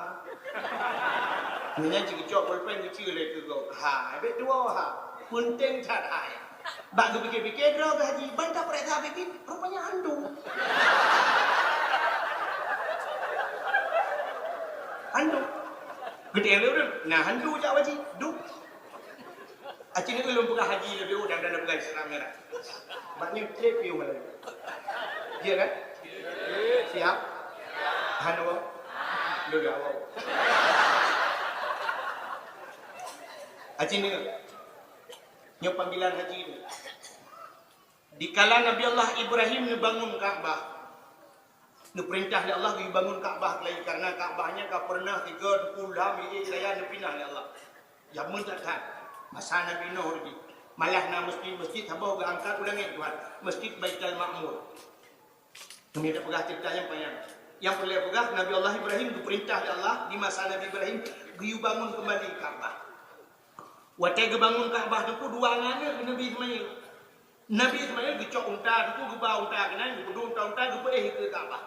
Nyan cit geucok pulpen geucue lé keu gob. Ha, bèk dua ha. Peunteng that hai. Bak geupike-pike droe geuh Haji, ban tapareksa biet-biet, rupanya hantu. Hantu. Geutanyong lé ureueng, "Na hantu jak u haji?" "Dum." Aci nyoe lôn peugah haji leubeh udang dan peugah Islam merah. Bak nyoe trép piôh malam. Ya kan? Siap? Hana woe? Lôn ya woe. Aci nyoe. Nyoe panggilan haji nyoe. Dikala Nabi Allah Ibrahim neubangun Ka'bah, neupeurintah lé Allah geubangun Ka'bah lagi, karena Ka'bah nyan ka pernah tiga puluh lham ié raya neupinah lé Allah. Jameun that-that, masa Nabi Nuh lagi. Malah na masjid-masjid saboh geuangkat u langét Tuhan, Masjid Baitul Ma'mur. Kami ada peugah cerita nyang panyang. Nyang peureulèe peugah, Nabi Allah Ibrahim geupeurintah lé Allah di masa Nabi Ibrahim geuyue bangun kembali Ka'bah. Watèe geubangun Ka'bah teungku dua aneuëk Nabi Ismail. Nabi Ismail geucok unta teungku, geuba unta keunan, geupeudong unta-unta, geupeuéh dikeue Ka'bah.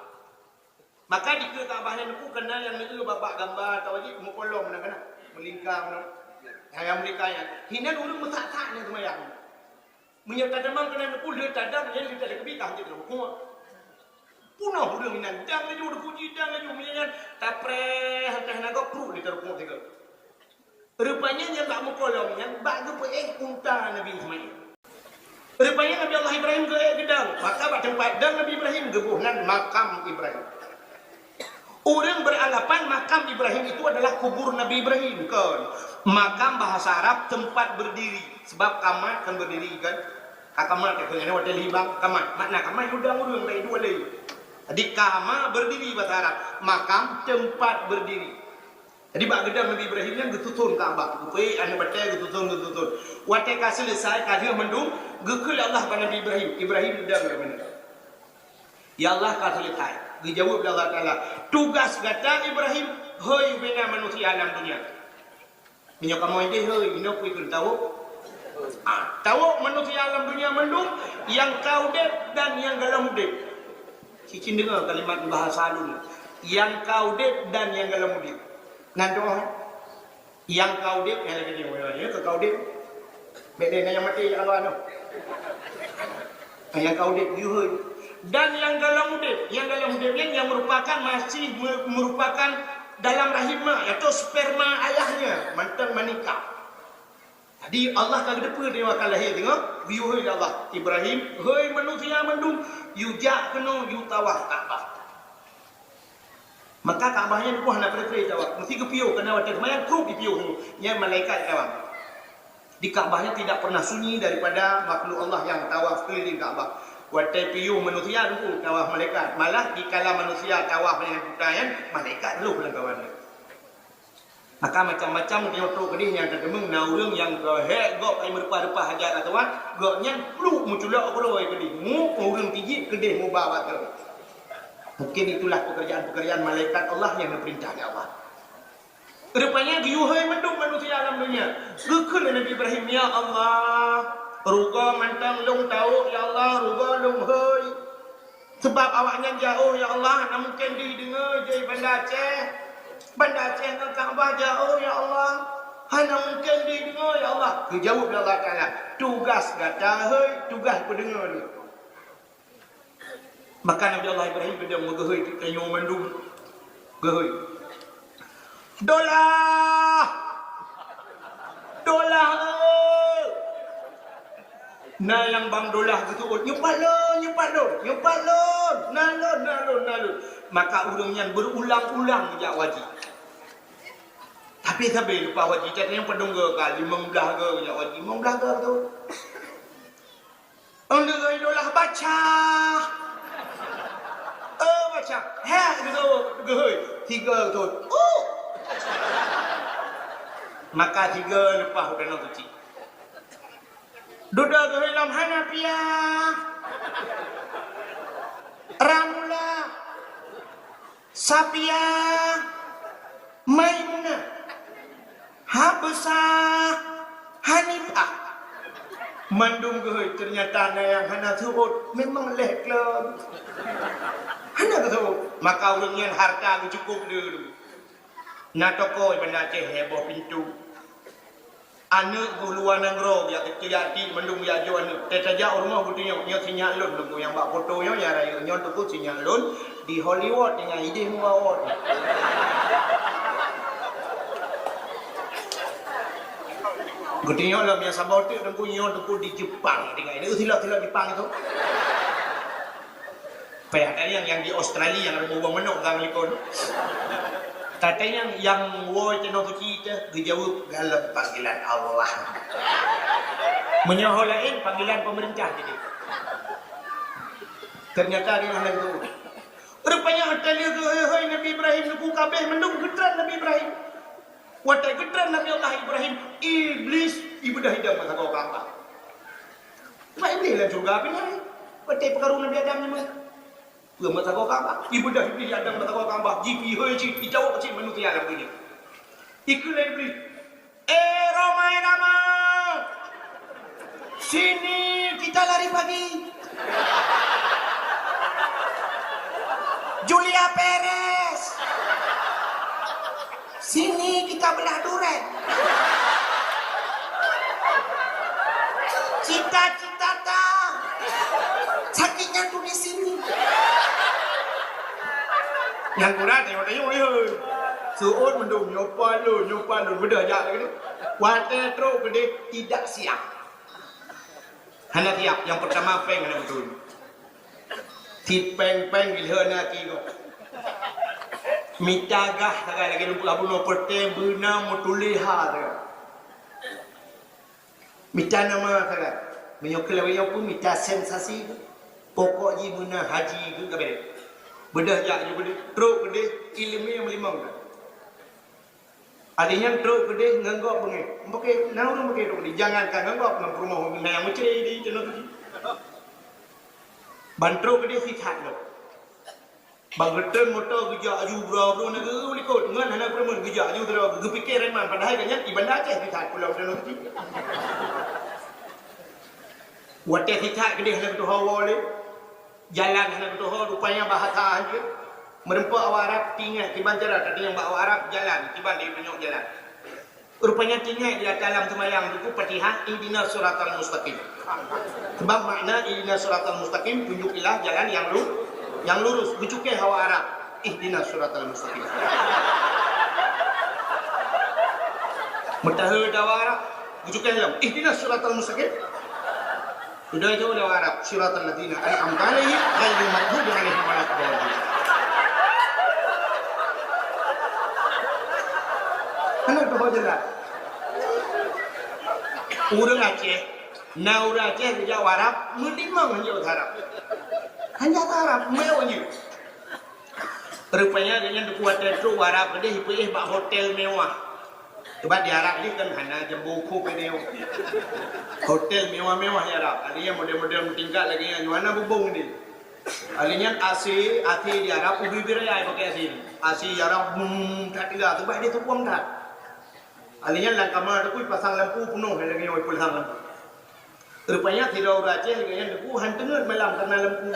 Maka dikeue Ka'bah nyan teungku kana nyang neueu babak gamba atawa jih meukolom na kana, meulingka na. Nyang meulingka nyan. Hinan ureuëng meusak-sak nyan seumayang. Meunyoe tadamang keunan teungku lheueh tadam nyan lheueh tadam keubi ka hanjeuet rukuk. Punoh ureuëng inan dang laju, teungku jidang laju, meunyoe nyan tapreh hanteh nagoe pruet lé tarukuk sigoe. Rupanya nyang bak meukolom nyan bak geupeuéh unta Nabi Ismail. Rupanya Nabi Allah Ibrahim geuék geudang, maka bak teumpat dang Nabi Ibrahim geuboh nan makam Ibrahim. Ureuëng beranggapan makam Ibrahim itu adalah kubur Nabi Ibrahim. Kon. Makam bahasa Arab tempat berdiri. Sebab kamat kan berdiri kan. Ka kamat ka keuneuk watèe lhibang kamat. Makna kamat udang ureuëng dari dua lé. Jadi kama berdiri bahasa Arab. Makam tempat berdiri. Jadi bak geudang Nabi Ibrahim nyan geususun Ka'bah. Geupeuék aneuëk batèe geususun, geususun. Watèe ka selesai, ka lheueh mandum, geukheun lé Allah bak Nabi Ibrahim. Ibrahim geudang lam meunan. Ya Allah ka selesai. Geujaweueb lé Allah Taala, "Tugas gata Ibrahim, hôi bina manusia lam dunia." Meunyoe kamoe deh hôi, inoe peue kheun tawök? Ah, tawök manusia lam dunia mandum, nyang ka udeb dan nyang gohlom udeb. Cicin deungoe kalimat bahasa lôn. Nyang ka udeb dan nyang gohlom udeb. Nan doh. Nyang ka udeb, nyang lagèe nyoe, ya, ka udeb. Bèk lé na nyang maté, ya Allah, noh. Nyang ka udeb, yue hôi. Dan nyang gohlom udeb, nyang gohlom udeb nyan nyang merupakan, masih me-, merupakan dalam rahim mak, yaitu sperma ayahnya, mantong manikah. Jadi, Allah ka geuteupeue deungon ka lahé deungon, yue hôi lé Allah. Ibrahim, hôi manusia mandum, yue jak keunoe, yue tawaf Ka'bah. Maka Ka'bah nyan deuh hana pré-pré tawaf. Meusti geupiôh, keureuna watèe seumayang, krup jipiôh. Nyan malaikat tawaf. Di Ka'bah nyan tidak pernah sunyi daripada makhluk Allah yang tawaf keliling Ka'bah. Watèe piôh manusia, deuh tawaf malaikat. Malah dikala manusia tawaf dengan kuta nyan, malaikat lhôh lam kawan. Maka macam-macam nyoe trok keudeh nyang teudeungoe na ureuëng nyang geuhek gob hai meureupah-reupah hajat Tuhan, gobnyan pluek meuculok keudroe keudeh, mu ureuëng tijik keudeh muba bak keudroe. Mungkin itulah pekerjaan-pekerjaan malaikat Allah nyang geupeurintah lé Allah. Rupanya geuyue hôi mandum manusia lam dunia. Geukheun lé Nabi Ibrahim, "Ya Allah, rugoe mantong lôn tawök, ya Allah, rugoe lôn hôi. Sabab awaknyan jaoh, ya Allah, hana mungken jih deungoe, jih Banda Aceh. Banda Aceh ngon Ka'bah jaoh, ya Allah. Hana mungken jih deungoe, ya Allah." Geujaweueb lé Allah Taala, "Tugas gata hôi, tugas peudeungoe lôn." Maka Nabi Allah Ibrahim geudong meugeuhôi tanyoe mandum. Geuhôi. "Dolah! Dolah, eh!" Na nyang bang Dolah geuseuôt, "Nyoe pat lôn, nyoe pat lôn, nyoe pat lôn! Na lôn, na lôn, na lôn!" Maka ureuëng nyan beurulang-ulang jak u haji. Tapi sabe leupah u haji, cat nyang padum goe ka, limong blaih goe jak u haji, limong blaih goe tu. Ôn deuh Dolah baca. Oh, baca. Hek, geuseuôt, geuhôi. Tiga geuseuôt. Uh! Maka tiga leupah u Danau Suci. Dudoe geuhôi lom hana pia. Ramula. Safia, Maimunah, Habsah, Hanifah. Mandum geuhôi, ternyata na nyang hana seuôt, memang lheueh klon. Hana geuseuôt, maka ureuëng nyan hareuta geucukôp deuh. Na toko di Banda Aceh, heboh pintoe. Aneuëk geuh luwa nanggroe, jak keucil jak tiek, mandum jak jok aneuëk. Teutajak u rumoh geutunyok, "Nyoe sinyak lôn, Teungku, nyang bak foto nyoe, nyang rayeuk nyoe, Teungku, sinyak lôn di Hollywood, tinggai idéh muka awot." Geutunyok lom nyang saboh teuk, "Teungku, nyoe, Teungku, di Jepang, tinggai idéh." Silop-silop Jepang itu. Payah tanyong nyang di Australia nyang rumoh buah manok gang likon. Tatanyong nyang woe Danau Suci teuh geujaweueb galom panggilan Allah. Meunyoe ho laén panggilan pemerintah jadi. Ternyata dia hana itu. Rupanya hotel dia tu, hei, hei, Nabi Ibrahim, nuku kabeh mandum geutreun Nabi Ibrahim. Watée geutreun Nabi Allah Ibrahim, Iblis ibeudoh idong meusagoe Ka'bah. Sebab Iblis lam syeuruga pih hai. Watée peukaru Nabi Adam nyoe. Peue meusagoe Ka'bah? Ibeudoh Iblis idong meusagoe Ka'bah, jipihôi cit, icawök cit manusia lam dunia. Ikheun lé Iblis, "Eh, ramai-ramai! Sini kita lari pagi. Julia Perez, sini kita belah duren. Cita-cita ta sakitnya tuh di sini." Nyang kurat tengok-tengok ya. Seuôt mendung, nyoe pat lôn, nyoe pat lôn, beudah jak lagi tu. Watée trok keudeh tidak siap. Hana siap, nyang pertama péng hana beutôi. Si péng-péng dilheueh na hati kok. Mita gah sagai lagée lumpur bunoe peureuteng beuna meutuléh ha sagai. Mita nama sagai. Meunyoe keu lawét nyoe pun mita sensasi tu. Pokok jih beuna haji tu ka bék. Beudah jak ju keudeh, trok keudeh, iéleumé meulimong ka. Até nyan trok keudeh ngon gob beungéh. Meuke, na ureuëng meuke trok keudeh. Jangankan ngon gob, ngon peurumoh na nyang meucre di Danau Suci. Ban trok keudeh sisat lom. Ban geutreun moto geujak aju bra-bra na geu likot. Ngon hana peureumeun geujak aju droe. Geupike reman padahai gobnyan di Banda Aceh sisat pulo Danau Suci. Watée sisat keudeh hana geutuho woe lé. Jalan hana geutuho, rupanya bahasa hanjeuet. Meureumpok awak Arab, tingat kiban cara tateunyong bak awak Arab jalan, kiban di tunyok jalan. Rupanya tingat di dalam seumayang tu Fatihah, ihdinas siratal mustaqim. Sebab makna ihdinas siratal mustaqim, tunjukilah jalan yang lu-, yang lurus. Geucukeh awak Arab, ihdinas siratal mustaqim. Meutahe awak Arab, geucukeh lom, ihdinas siratal mustaqim. Udah itu udah Arab, siratal ladzina an'amta 'alaihim ghairil maghdubi 'alaihim waladdallin. Hana geutuho jelas. Ureuëng Aceh, na ureuëng Aceh geujak u Arab, meulimong hanjeuet Arab. Hanjeuet Arab, meuwah nyoe. Rupanya gobnyan teupeu watée trok u Arab keudeh, ipeuéh bak hotel mewah. Sebab di Arab ni kan hana jambo khup lagèe nyoe. Hotel mewah-mewah di Arab. Ada yang model-model meutingkat lagèe nyan, hana bubông ni. Ahli nyan A C, A C di Arab, ubé-ubé raya pakai A C. A C di Arab, bum, that teuga, sebab dia tukuam that. Ahli nyan lam kama tu pun pasang lampu penuh lagèe nyoe pasang lampu. Rupanya sidroe ureueng Aceh lagèe nyan teungku han teungeut malam karena lampu.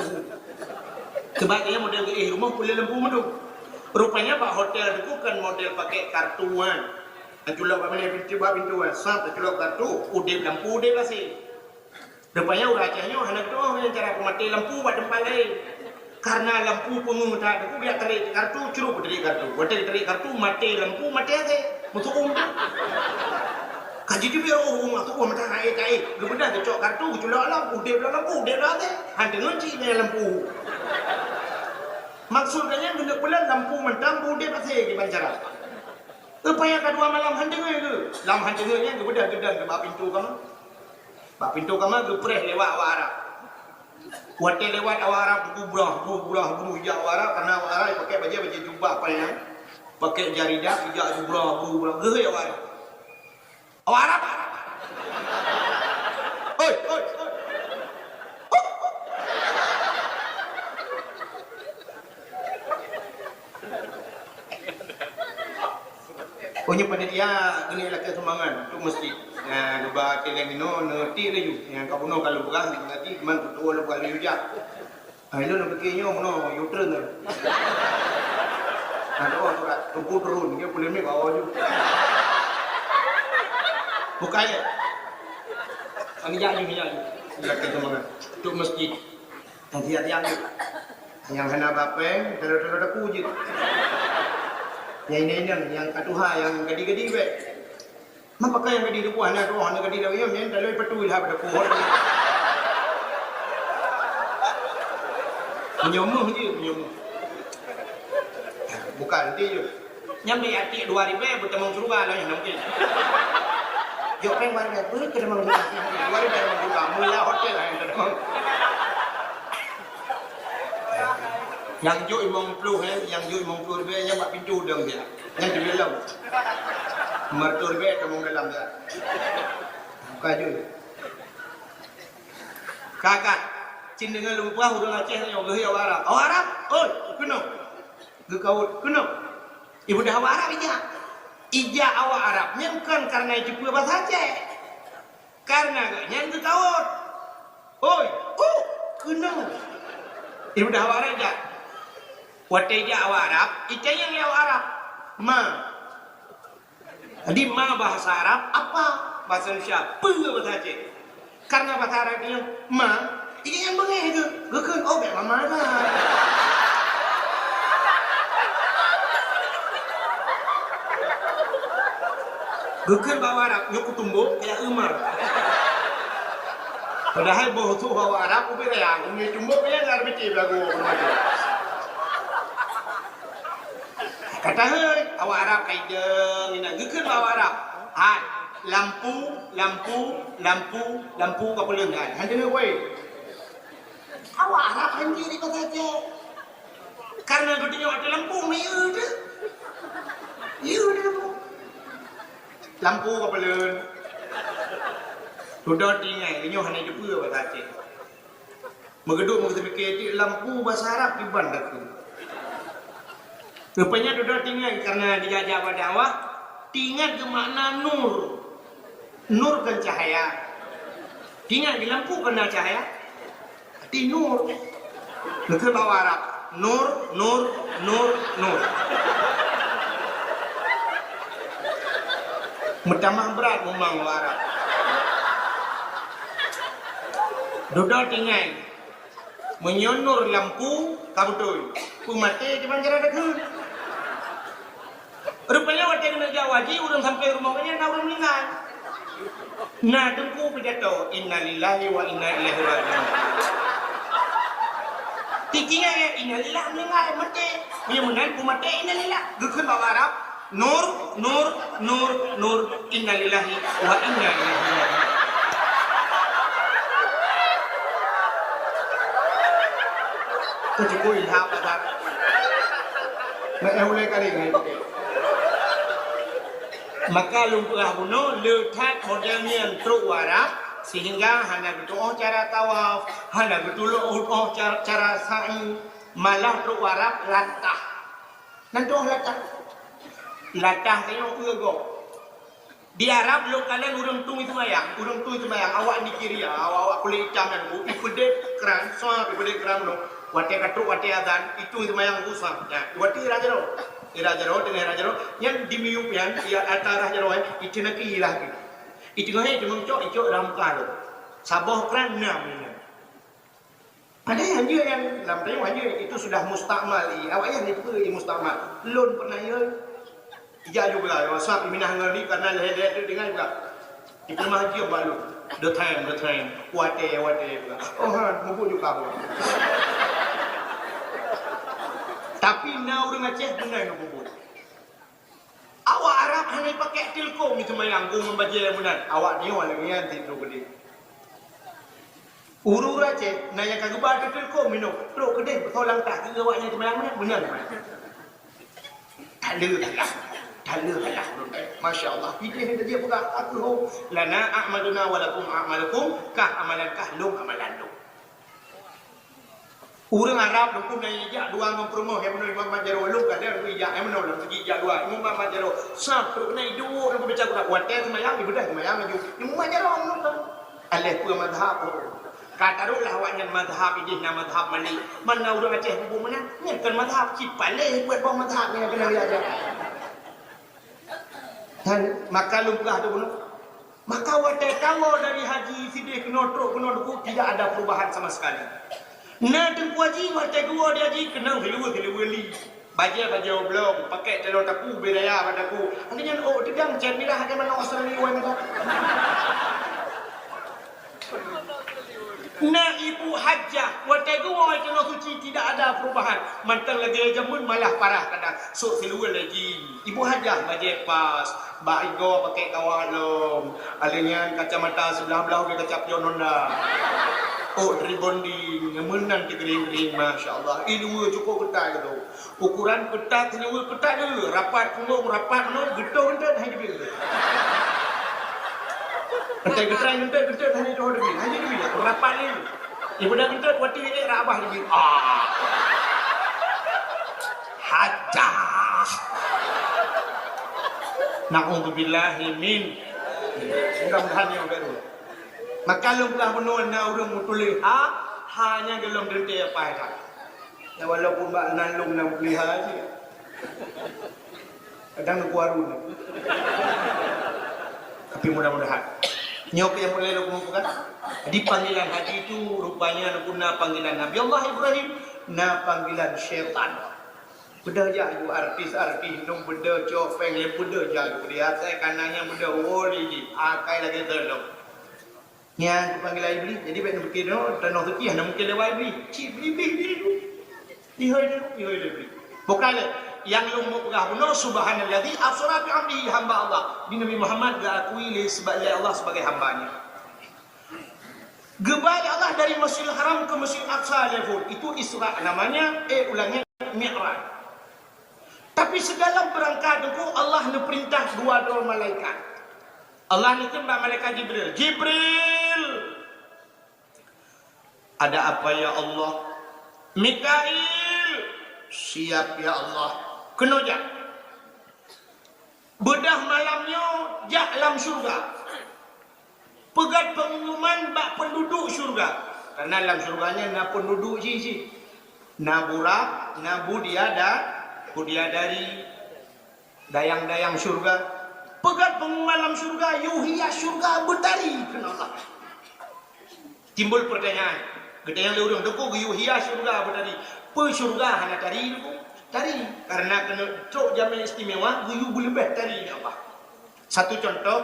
Sebab dia model geuéh rumoh peureulèe lampu meudu. Rupanya bak hotel teungku kan model pakai kartu kan. Culok bak mana pintu, bak pintu kan. Sab culok kartu, udép lampu, udép A C. Rupanya ureueng Aceh nyoe hana geutu'oh ngon cara peumaté lampu bak teumpat laén. Karena lampu peungeuh that, geubiet tarék kartu, crok tarék kartu. Watèe tarék kartu, maté lampu, maté A C. Meusu'uem. Ka jiteubiet, oh, meusu'uem, mata aé, aé. Geubeudôh geucok kartu, geuculok lam, udép lam lampu, udép lam A C. Han teungeut cit ngon lampu. Maksud geuh nyan geuneuk peuleueh lampu mantong, udép A C kiban cara. Rupanya ka dua malam han teungeut geuh. Lam han teungeut nyan geubeudôh geudong bak pintoe kama. Bak pintoe kama geupreh lewat awak Arab. Watèe lewat awak Arab, geubrah, geubrah, geubrah, ijak awak Arab, karena awak Arab pakai bajèe, bajèe jubah panyang, pakai jaridah, ijak geubrah, geubrah, geuhôi awak Arab. Awak Arab. Oi, oi, oi. Oh, nyoe panitia keuneuk lakèe sumbangan untuk masjid. Nah, geuba tileng inoe, neuti laju. Nyang ka bunoe ka lheueh peugah, nanti teuma tutoe laju jak. Ah, ilôn na pike nyoe bunoe, U-turn tu. Nah, doa surat, tuku turun, dia boleh ambil bawa laju. Bukai. Kami jak laju, jak laju. Lakèe sumbangan. Untuk masjid. Nyang tiang-tiang jeuet. Nyang hana bapèng, teulo-teulo daku jeuet. Nyang inong-inong, nyang ka tuha, nyang gadi-gadi bèk. Ma pakon nyang gadi daku, hana tuha, hana gadi daku, nyan teulo patuh lah pada pohon. Meunyoe meuh jeuet, meunyoe meuh. Bukan, nanti jeuet. Nyan bèk até dua ribèe beutamong syeuruga lagèe nyan mungkin. Jok pèng dua ribèe beutamong syeuruga. Dua ribèe tamong syeuruga, meulah hotel lah nyang tamong. Nyang jok limong ploh, eh, nyang jok limong ploh ribèe nyang bak pintoe dong dia. Nyang di dalam. Meureutoh ribèe tamong dalam dia. Buka jok. Kakak, cit deungon lôn peugah ureueng Aceh nyoe geuhôi awak Arab. Awak Arab, oi, keunoe. Geukawot, keunoe. Ibudah awak Arab ijak. Ijak awak Arab nyan kon karena jiteupeue basa Aceh. Karena geuh nyan geukawot. Oi, uh, keunoe. Ibudah awak Arab ijak. Watèe ijak awak Arab, itanyong lé awak Arab. Ma. Jadi ma bahasa Arab, apa bahasa Indonesia, peue bahasa Aceh. Karena bahasa Arab nyan ma, jadi nyang beungéh geuh, geukheun, "Oh, bèk mama lah." Geukheun bak Arab, "Nyoe kutumbok, ya Umar." Padahai boh tuh awak Arab, ubé raya, umi tumbok, ya, nggak ada betul lagu, macam. Ka tahôi, awak Arab ka idong inan geukheun bak awak Arab. Hai, lampu, lampu, lampu, lampu ka peuleueh nyan. Han deungö wai. Awak Arab han jeuet di kota Aceh. Karena geutanyoe ateueh lampu, miyeu teuh. Miyeu teuh lampu. Lampu ka peuleueh. Dudoe tinggai, geutanyoe hana jiteupeue basa Aceh. Meugeudok meugeupike cit lampu basa Arab kiban takheun. Rupanya dudoe tinggai karena dijak-jak bak dakwah, teuingat geumakna nur. Nur kan cahaya. Teuingat di lampu kan na cahaya. Arti nur. Geukheun bak Arab, nur, nur, nur, nur. Meutamah brat mumang bak Arab. Dudoe tinggai. Meunyoe nur lampu ka beutôi, peumaté kiban cara takheun. Rupanya watèe keuneuk jak haji, ureueng sampoe rumoh geuh nyan na ureueng meuninggai. Na teungku pidato, "Innalillahi wa inna ilaihi raji'un." Titinggai, "Innalillahi meuninggai, maté." Meunyoe meunan peumaté, "Innalillah." Geukheun bak Arab, Nur, nur, nur, nur. Innalillahi wa inna ilaihi raji'un. Keucukup ilham dah. Nak yang mulai kali ni. Maka lôn peugah bunoe, le that model nyan trok u Arab, sehingga hana geutu'oh cara tawaf, hana geutu'oh cara, cara sa'i, malah trok u Arab latah. Nan tu'oh latah. Latah tanyoe eu gob. Di Arab lôn kalon ureuëng tueng seumayang, ureuëng tueng seumayang, awak Nigeria, awak-awak kulét itam nyan, ipeudeh kran, sa ipeudeh kran nyoe. Watée ka trok watée azan, itueng seumayang usah. Nah, watée ira jaroe. Ira jaroe, teungoh ira jaroe, nyan di miyueb nyan, di ateueh ira jaroe, itu nak ilah gitu. Itu kan itu mengcok, icok dalam muka tu. Saboh kran enam ini. Padahai hanjeuet nyan, lam tayong hanjeuet, itu sudah mustakmal. I, awak nyan ni peue i mustakmal. Lôn pernah ya, ijak ju bela, WhatsApp, iminah ngon ni, karena lehai-lehai tu dengar juga. Di rumah haji bak lôn. The time, the time. Watée, watée juga. Oh, ha, mubuk juga aku. Tapi na ureuëng Aceh beuna mubuk. Awak Arab hana pakai tilkom itu mayang gong membajée meunan. Awak nyoe lagée nyan ti trok keudeh. Ureuëng Aceh na nyang ka geuba tilkom minong. Trok keudeh beutôi langkah keu awak nyang seumayang meunan. Meunan. Taleue galah. Taleue galah. Masya Allah. Ideh dia peugah aku ho. Lana a'maluna wa lakum a'malukum. Kah amalan kah lom amalan lom. Ureuëng Arab dukun na ijak dua ngon peurumoh nyang meunoe Imam Mat Jaroe lôn kadang ijak nyang meunoe lam segi ijak dua Imam Mat Jaroe. Sab trok na iduek lam peubaca Quran. Watée seumayang ibeudôh seumayang laju. Imam Mat Jaroe meunoe kan. Aléh peue mazhab. Ka taruhlah awak nyan mazhab ideh na mazhab Malik. Mana ureuëng Aceh bubu meunan? Nyan kan mazhab cit paléh buet boh mazhab nyang keuneuk diajar. Dan maka lôn peugah tu bunoe. Maka watée kawoe dari haji sideh keunoe trok keunoe duku tidak ada perubahan sama sekali. Na teungku haji watée geuwoe di haji keunong hileue-hileue li. Bajée-bajée oblong, pakai taloe taku, beu raya bak taku. Hana nyan ôk teugang cét mirah hana manoe Australia wai mata. Na ibu hajah, watée geuwoe keunoe suci tidak ada perubahan. Mantong lagée jameun malah parah kadang. Sok siluweue lagi. Ibu hajah bajée pas, bak igoe pakai kawat lom. Ada nyan kacamata sebelah-belah udah kaca pion Honda. Oh, rebonding, meunan teugiring-giring, masya Allah. Iluweue cukup ketat gitu. Ukuran ketat, siluweue ketat dulu. Rapat punggong, rapat meunoe, geutoh entet hai dibil. Entet geutrai entet, entet hai dibil, hai dibil. Rapat ni. Ibu dah entet, wati ini rabah dibil. Ah. Hajah. Na'udzubillahi min. Mudah-mudahan yang baru. Maka lôn peugah bunoe na ureuëng meutuléh ha, ha nyang golom teuntée apa hai that. Ya walaupun bak nan lôn na meutuléh ha cit. Kadang geukuaru ni. Tapi mudah-mudahan. Nyoe keu nyang mulai lôn peugah. Di panggilan haji tu rupanya na panggilan Nabi Allah Ibrahim, na panggilan syaitan. Beudôh jak ju artis-artis nong beudôh cok péng lé beudôh jak ju di asai kana nyang beudôh woli di akai lagée teuloh. Nyan keupanggilan Iblis. Jadi bék neupike droe tanoh suci hana mungken lewat Iblis. Cit Iblis dulu. Ihôi dulu, ihôi dulu. Bukan lé. Yang lôn peugah bunoe subhanalladzi asra bi abdihi hamba Allah. Di Nabi Muhammad geukui lé seba-, lé Allah sebagai hamba-Nya. Geuba lé Allah dari Masjidil Haram ke Masjid Aqsa lé phon. Itu Isra namanya, eh ulangi Mi'raj. Tapi segala perangkat itu Allah neuperintah dua droe malaikat. Allah neukheun bak malaikat Jibril, "Jibril!" "Ada apa ya Allah?" "Mikail!" "Siap ya Allah." "Keunoe jak. Beudôh malam nyoe jak lam syeuruga. Peugét peungumuman bak peunduduek syeuruga." Karena lam syeuruga nyan na peunduduek jih-jih. Na burak, na budiada-, budiadari, dayang-dayang syeuruga. Peugét peungumuman lam syeuruga, yue hias syeuruga beutari keu Allah. Timbul pertanyaan, geutanyong lé ureuëng, "Teungku, geuyue hias syeuruga beutari? Peue syeuruga hana tari, Teungku?" Tari, karena keuneuk trok jamé istimewa, geuyue beuleubeh tari ngon Allah. Satu contoh,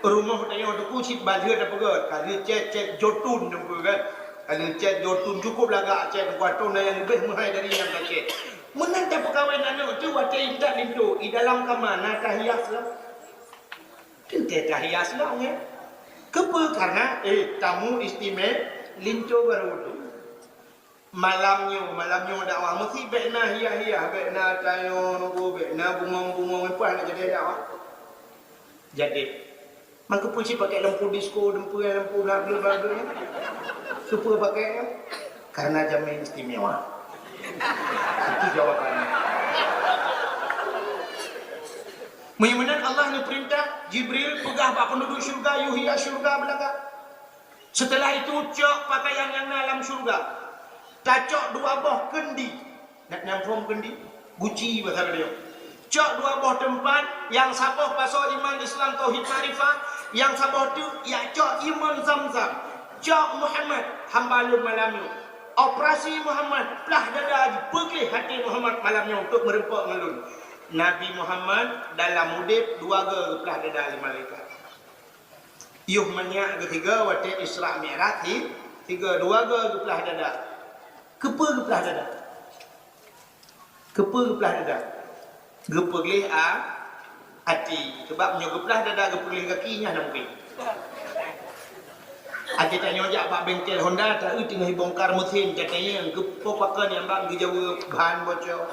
rumoh tanyoe Teungku cit balheuet tapeugét, ka lheueh cét, cét jotun Teungku kan. Ka lheueh cét jotun cukup lagak cét Teungku atau na nyang leubeh meuhai dari nyang ka cét. Meunan tapeukawen aneuk teuh watée intat linto, i dalam kama na tahias lom. Teuntée tahias lom, ya. Keupeue? Karena, eh, tamu istimewa linto barô tu. Malam nyoe, malam nyoe dakwah meusti bék na hias-hias, bék na tayong, bék na bungong-bungong, peue hana jadi dakwah. Jadi, maka peue cit pakai lampu disko, lampu, lampu na, bla, bla, bla, nyan? Keupeue pakai nyan? Karena jamé istimewa. Itu jawabannya. Meunyoe meunan Allah neupeurintah Jibril peugah bak peunduduek syeuruga, "Yue hias syeuruga beulagak." Seuteulah itu, cok pakaian nyang na lam syeuruga. Tacok dua boh keundi. Nak nyang phom keundi? Guci bahasa Melayu. Cok dua boh teumpat, nyang saboh pasoe iman Islam tauhid makrifah, nyang saboh teuk jak cok iman Zamzam. Cok Muhammad, hamba lôn malam nyoe. Operasi Muhammad, plah dada jipeugleh até Muhammad malam nyoe untuk meureumpok ngon lôn. Nabi Muhammad dalam udeb dua goe geuplah dada lé malaikat. Yoh manyak geuh tiga watée Isra Mi'raj hi-, tiga, dua goe geuplah dada. Keupeue geuplah dada? Keupeue geuplah dada? Geupeugleh a-, até. Sabab meunyoe geuplah dada geupeugleh gaki nyan hana mungken. Até tanyoe jak bak bengkel Honda, taeu teungoh jibongkar meusén, tatanyong keupeue pakon nyang bak geujaweueb ban bocor.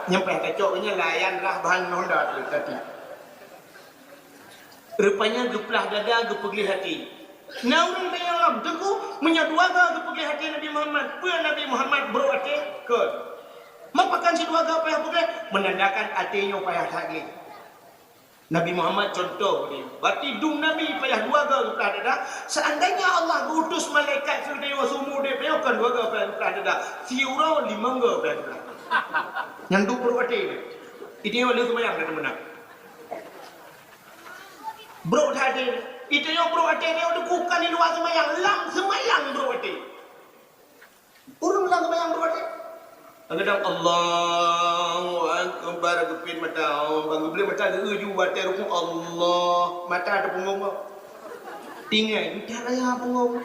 Nyang payah tacok nyan layan rah ban Honda tu tadi. Rupanya geuplah dada geupeugleh até. Na ureuëng tanyong lom, "Teungku, meunyoe dua goe geupeugleh até Nabi Muhammad, peue Nabi Muhammad brok até?" Kon. "Ma pakon si dua goe payah peugleh?" Menandakan até nyoe payah that gleh. Nabi Muhammad contoh dia. Berarti dum Nabi payah dua goe geuplah dada. Seandainya Allah geuutus malaikat keu tanyoe seumur udeb, tanyoe kon dua goe payah geuplah dada. Siuroe limong goe payah geuplah. Nyang duek brok até. Itu nyang lheueh seumayang dah teumeunak. Brok that até. Itu nyang brok até nyoe bukan di luwa seumayang, lam seumayang brok até. Ureuëng lam seumayang brok até. Kadang Allahu Akbar, geupit mata. Oh, bang geubleue mata, geu ju watée rukuk, Allah. Mata teupeungong. Tinggai, udah raya peungong.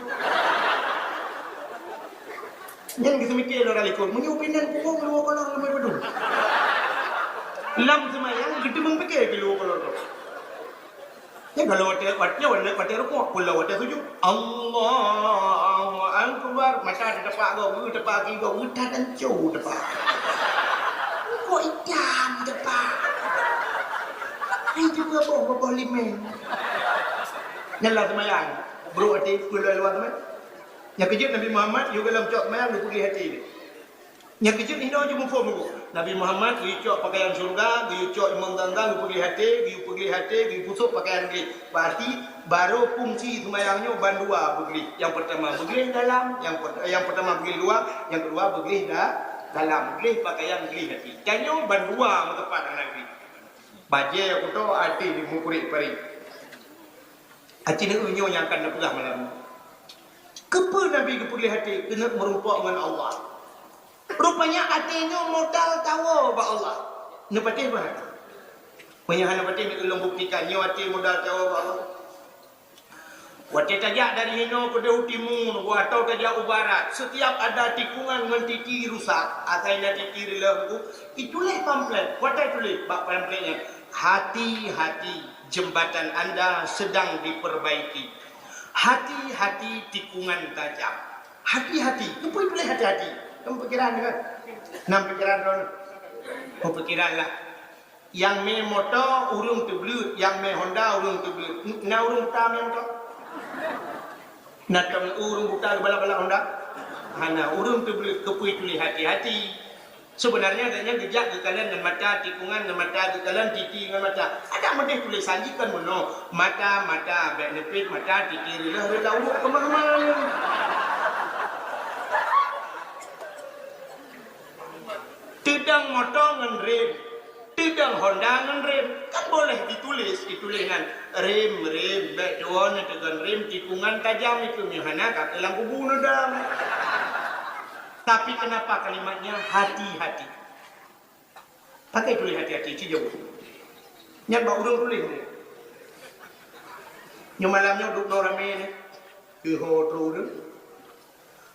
Nyan geuseumiké lôn likot, meunyoe pinan peungong luwa kolor leumai padum. Lam seumayang, geuteumeung piké keu luwa kolor tu. Nyan kalau watée, watée, watée rukuk, pula watée sujud. Allahu Akbar. Mata teutepak goe, teutepak kiri goe, udah tanco teupak. Kok itam teupak? Hai juga boh, boh limeng. Nyan lam seumayang. Brok até, pula luwa seumayang. Nyang keujeuet Nabi Muhammad, yue gohlom cok seumayang, geupeugleh até. Nyang keujeuet inoe jeuet muphom ulôn. Nabi Muhammad geuyue cok pakaian syeuruga, geuyue cok iman Zamzam, geupeugleh até, geuyue peugleh até, geuyue pusok pakaian gleh. Berarti, barô fungsi seumayang nyoe bandua beugleh. Nyang peurtama beugleh dalam, nyang per-, nyang peurtama beugleh luwa, nyang keudua beugleh da-, dalam. Gleh pakaian, gleh até. Tanyoe bandua meuteumpat hana gleh. Bajée kuto até di mukurek paré. Aci neu nyoe nyang akan neupeugah malam nyoe. Keupeue Nabi geupeugleh até keuneuk meurumpok ngon Allah? Rupanya até nyoe modal tawoe bak Allah. Neupatéh bah até? Meunyoe hana patéh, neulôn buktikan nyoe até modal tawoe bak Allah. Watée tajak dari hinoe keudeh u timu, watée tajak u barat, setiap ada tikungan ngon titi rusak, asai na titi reuloh, ituléh pamflet, watée tuléh bak pamflet nyan, "Hati-hati, jembatan anda sedang diperbaiki. Hati-hati, tikungan tajam." Hati-hati. Keupeue tuléh hati-hati? Lam pikiran kan? Lam pikiran droeneuh. Peupikiran lah. Nyang mé moto ureuëng teubleuet, nyang mé Honda ureuëng teubleuet. Na ureuëng buta mé moto? Na tam ureuëng buta geubalak-balak Honda? Hana, ureuëng teubleuet. Keupeue tuléh hati-hati? Sebenarnya gobnyan geujak geukalon ngon mata tikungan, ngon mata geukalon titi ngon mata. Adak meudeh tulésan jih kon meunoe, mata, mata, bék neupét mata, titi reuloh, reuloh uruek keumaman. Teudong moto ngon rem, teudong Honda ngon rem. Kan boleh ditulis, ditulis ngon rem, rem, bék tuwoe neuteugon rem, tikungan tajam itu, meunyoe hana ka keu lam kubu neudong. Tapi kenapa kalimatnya hati-hati? Pakon tuléh hati-hati, ci jaweueb. Nyan bak ureuëng tuléh nyoe. Nyoe malam nyoe duek noe ramé nyoe. Keuho trok ureuëng.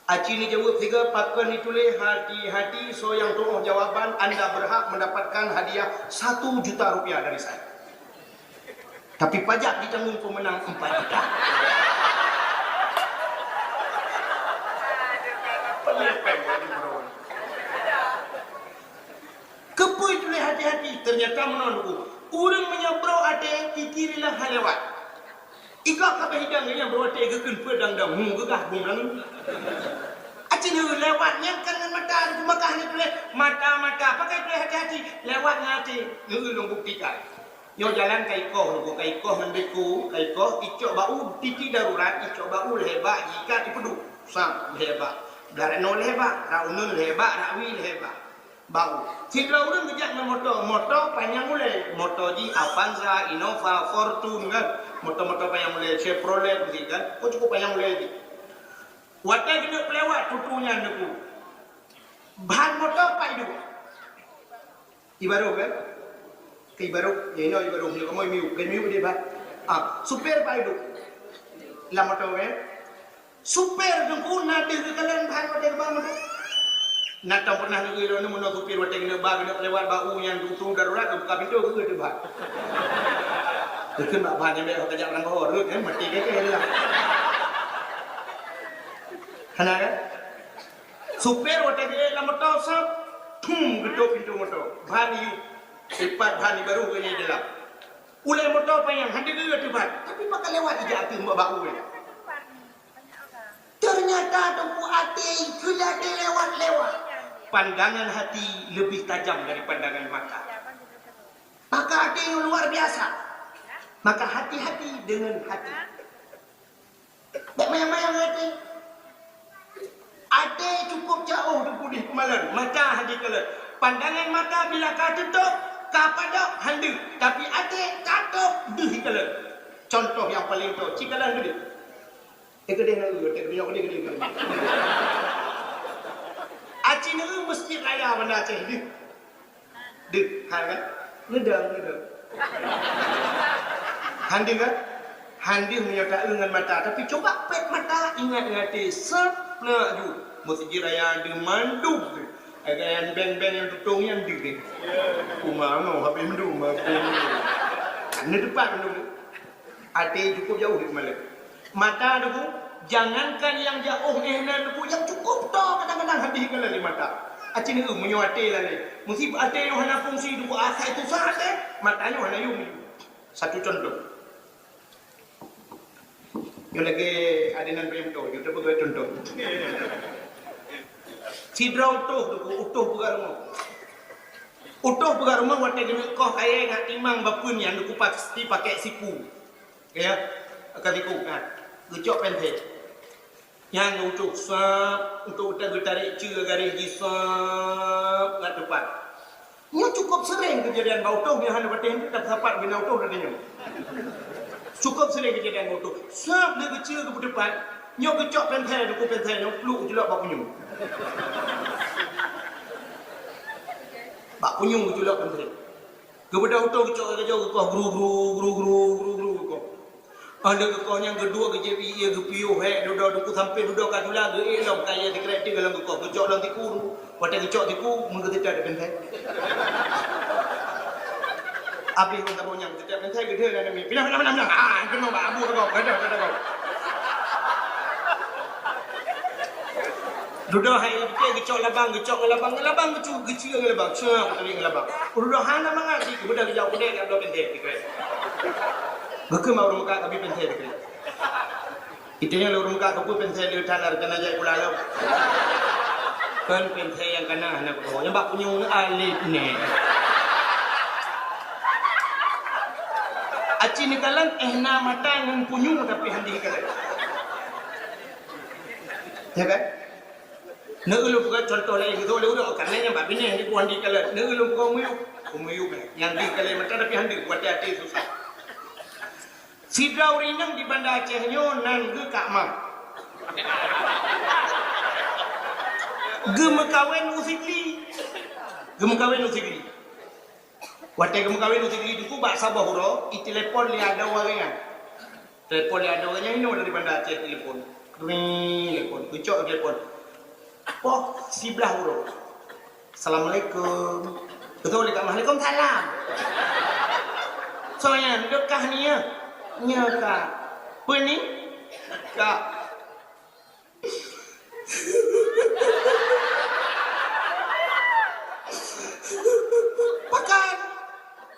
Aci neujaweueb sigoe, pakon dituléh hati-hati, soe nyang tuoh jawaban, anda berhak mendapatkan hadiah satu juta rupiah dari saya. Tapi pajak ditanggung pemenang empat juta. Keupeue tuléh hati-hati? Ternyata meunoe, Ureuëng meunyoe brok até, titi rilang han lewat. Ikok ka beuhidang nyan brok até geukheun peue dang-dang, mu geugah bung dang. Aci lewat nyan kan ngon mata, di Meukah ni tuléh mata-mata, pakai tuléh hati-hati, lewat ngon até, ngon ulôn buktikan. Nyoe jalan ka ikoh, ka ikoh ngon beko, ka ikoh, icok bak u, titi darurat, icok bak u lhèe bak, jikat ipeuduek. Sam, lhèe bak. Darat noe lhèe bak, rak uneun lhèe bak, rak wie lhèe bak. Bak u. Sidroe ureuëng geujak ngon moto, moto panyang ulèe, moto jih Avanza, Innova, Fortuner kan. Moto-moto panyang ulèe, Chevrolet meusti kan. Ko cukup panyang ulèe jih. Watèe keuneuk peulewat tutu nyan Teungku. Ban moto pat iduek. Ibaroh kan? Keu ibaroh, ya inoe ibaroh, nyoe kamoe miyueb, keu miyueb deh bah. Ah, supir pat iduek. Lam moto kan? Supir Teungku na deuh geukalon ban watèe geuba moto. Na tom pernah neugui droeneuh meunoe supir watèe keuneuk ba, keuneuk lewat bak u nyan tutu darurat, buka pintoe geugeuet deuh bah. Geukheun bak ban nyang bèk ka jak rang goh rhot kan, maté kèe-kèe lah. Hana kan? Supir watèe geuék lam moto sab, thum, geutôp pintoe moto. Ban iyup, ipat ban ibaroh geunyan dalam. Ulèe moto panyang, han deuh geuteubat, tapi pakon lewat ijak ateueh bak u nyan. Ternyata Teungku até keu até lewat-lewat. Pandangan hati lebih tajam dari pandangan mata. Maka até nyoe luar biasa. Maka hati-hati dengan hati. Bèk manyang-manyang até. Até cukup jaoh Teungku deuh keumalon, mata han jikalon. Pandangan mata bila ka teutôp, ka padôk han deuh, tapi até ka tôp deuh jikalon. Contoh nyang paleng tô, ci kalon geudeh. Eh, geudeh na eu, geudeh, geudeh, geudeh, geudeh. Aci na eu Masjid Raya Banda Aceh deuh. Deuh, hai kan? Neudong, neudong. Han deuh kan? Han deuh meunyoe ta eu ngon mata, tapi cuba pèt mata, ingat ngon até, sép na ju. Masjid Raya deuh mandum deuh. Agak nyang beng-beng nyang tutong nyan deuh deh. Uma ngoh habéh mandum, habéh mandum. Neuteupat mandum. Até cukup jaoh deuh keumalon. Mata Teungku, jangankan nyang jaoh, eh, nan Teungku, nyang cukup tô kadang-kadang han jikalon lé mata. Aci neu meunyoe até lalé. Meusé até nyoe hana fungsi Teungku, asai susah até, mata nyoe hana yum. Satu contoh. Nyoe lagèe adonan payah beutôi, nyoe teupeugah contoh. Sidroe utôh Teungku, utôh peugah rumoh. Utôh peugah rumoh watèe geuneuk koh kayèe ngat timang bapeuen nyan Teungku pasti pakèk siku. Ya, ka siku, ha. Geucok pensil. Nyan utôh sab, utôh utak geutarek ceue garéh jih sab ngat teupat. Nyoe cukup seuréng keujadian bak utôh, nyoe hana patéh, tapi sapat bina utôh dari nyoe. Cukup seuréng keujadian bak utôh. Sab lé geuceue geupeuteupat, nyoe geucok pensil, Teungku pensil nyoe pluk geuculok bak punyueng. Bak punyueng geuculok pensil. Geubeudôh utôh geucok lagèe nyoe geukoh gru, gru, gru, gru, gru, gru geukoh. Óh lheueh geukoh nyan geuduek geujép ié geupiôh hék dudoe Teungku sampoe dudoe ka tula geuék lom kayèe sikrek teuh lam geukoh geucok lam siku. Watèe geucok siku meugeuteutek di pensil. Abéh ureueng saboh nyan geuteutek pensil geudeuh lam nami. Pinah, pinah, pinah, pinah. Ah, keunoe bak abu sagoe, gadoh, gadoh, gadoh. Dudoe hai pike geucok labang, geucok ngon labang, ngon labang geucu, geuceue ngon labang, ceue ngon labang. Dudoe hana mangat jih, geubeudôh geujak u keudè, geubeudôh pensil sikrek. Geukheun bak ureueng meukat, "Abi pensil sikrek." Itanyong lé ureueng meukat, "Keupeue pensil lé tan rencana jai pula lom?" "Kon pensil nyang kana hana kubawa, nyang bak punyueng alet nè." Aci neukalon, eh, na mata ngon punyueng tapi han jikalon. Ya kan? Neu ulôn peugah contoh laén, geutoh lé uroe, karena nyang bak binéh di buah di kalon. Neu ulôn peugah miyueb, miyueb, eh. Nyang di kalon mata tapi han deuh, watèe até susah. Sidroe ureueng inong di Banda Aceh nyoe nan geuh Kak Mam. Geumeukawen u Sigli. Geumeukawen u Sigli. Watèe geumeukawen u Sigli Teungku bak saboh uroe, itelepon lé adoe awaknyan. Telepon lé adoe awaknyan inoe dari Banda Aceh telepon. Ring, telepon. Geucok telepon. Poh siblaih uroe. "Assalamualaikum." Beutôi lé Kak, "Waalaikumsalam." "Soe nyan, deuh kah nyoe?" "Nyoe, Kak." "Peue ni?" "Kak." "Pakon,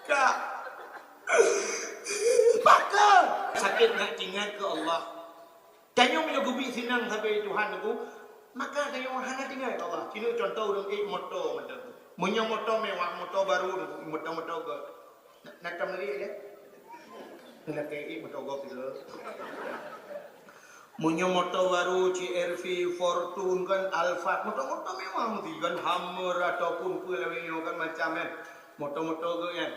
Kak?" Pakon? Sakét ngat teuingat keu Allah. Tanyoe meunyoe geubi seunang sabe Tuhan Teungku, maka tanyoe hana teuingat keu Allah. Keuneuk contoh ureuëng ék moto mantong. Meunyoe moto mewah, moto baru, moto-moto göt. Na, na tam lagi ya? Lakée ék moto göt tu. Meunyoe moto baru, C R V, Fortuner kan, Alphard, moto-moto mewah meusti kan, Hummer ataupun peue lagée nyoe kan macam kan. Moto-moto göt kan.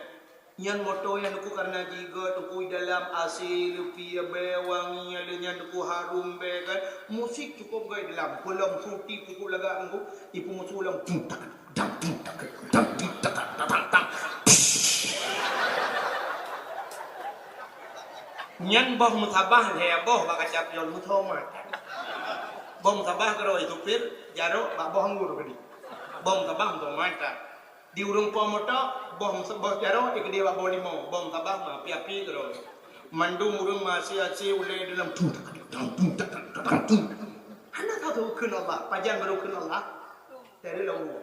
Nyan moto nyan Teungku karena jigöt Teungku dalam A C leupie bée wangi, ada nyan Teungku harum bée kan. Musik cukup göt dalam. Peulom suti cukup lagak Teungku. Ipeumusoe lom tung tak dang tung tak dang tung tak dang dang dang. Nyan boh meusabah lhée boh bak kaca pion meusoe mata. Boh meusabah keudroe supir jarok bak boh anggô keudéh. Boh meusabah meusoe mata. Di ureuëng po moto, boh, boh jaroe dikeudeh bak boh limong, boh sabah ma, api-api keudroe. Mandum ureuëng ma asie-asie ulée dalam tung, tung, tung, tung, tung, tung. Hana tahu kheun Allah, pajan baru kheun Allah. Dari lalu.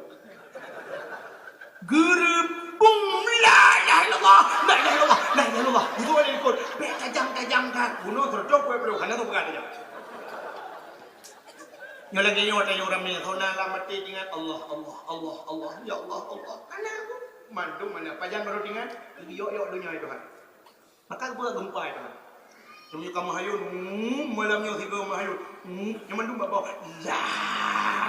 Geureubeung, la ilaha illallah, la ilaha illallah, la ilaha illallah. Beutôi lé likot. Bèk tajam-tajam that. Bunoe seureutôh peuet ploh, hana tapeugah tajam. Nyoe lagée nyoe tanyoe ramé, hana lam até teuingat Allah, Allah, Allah, Allah, ya Allah, Allah. Hana aku. Mandum hana, pajan baru teuingat, yok-yok donya itu Tuhan. Maka geupeugah geumpa itu Tuhan. Meunyoe ka meuhayôn, hmm, malam nyoe sigoe meuhayôn. Hmm, nyoe mandum bak bawah. La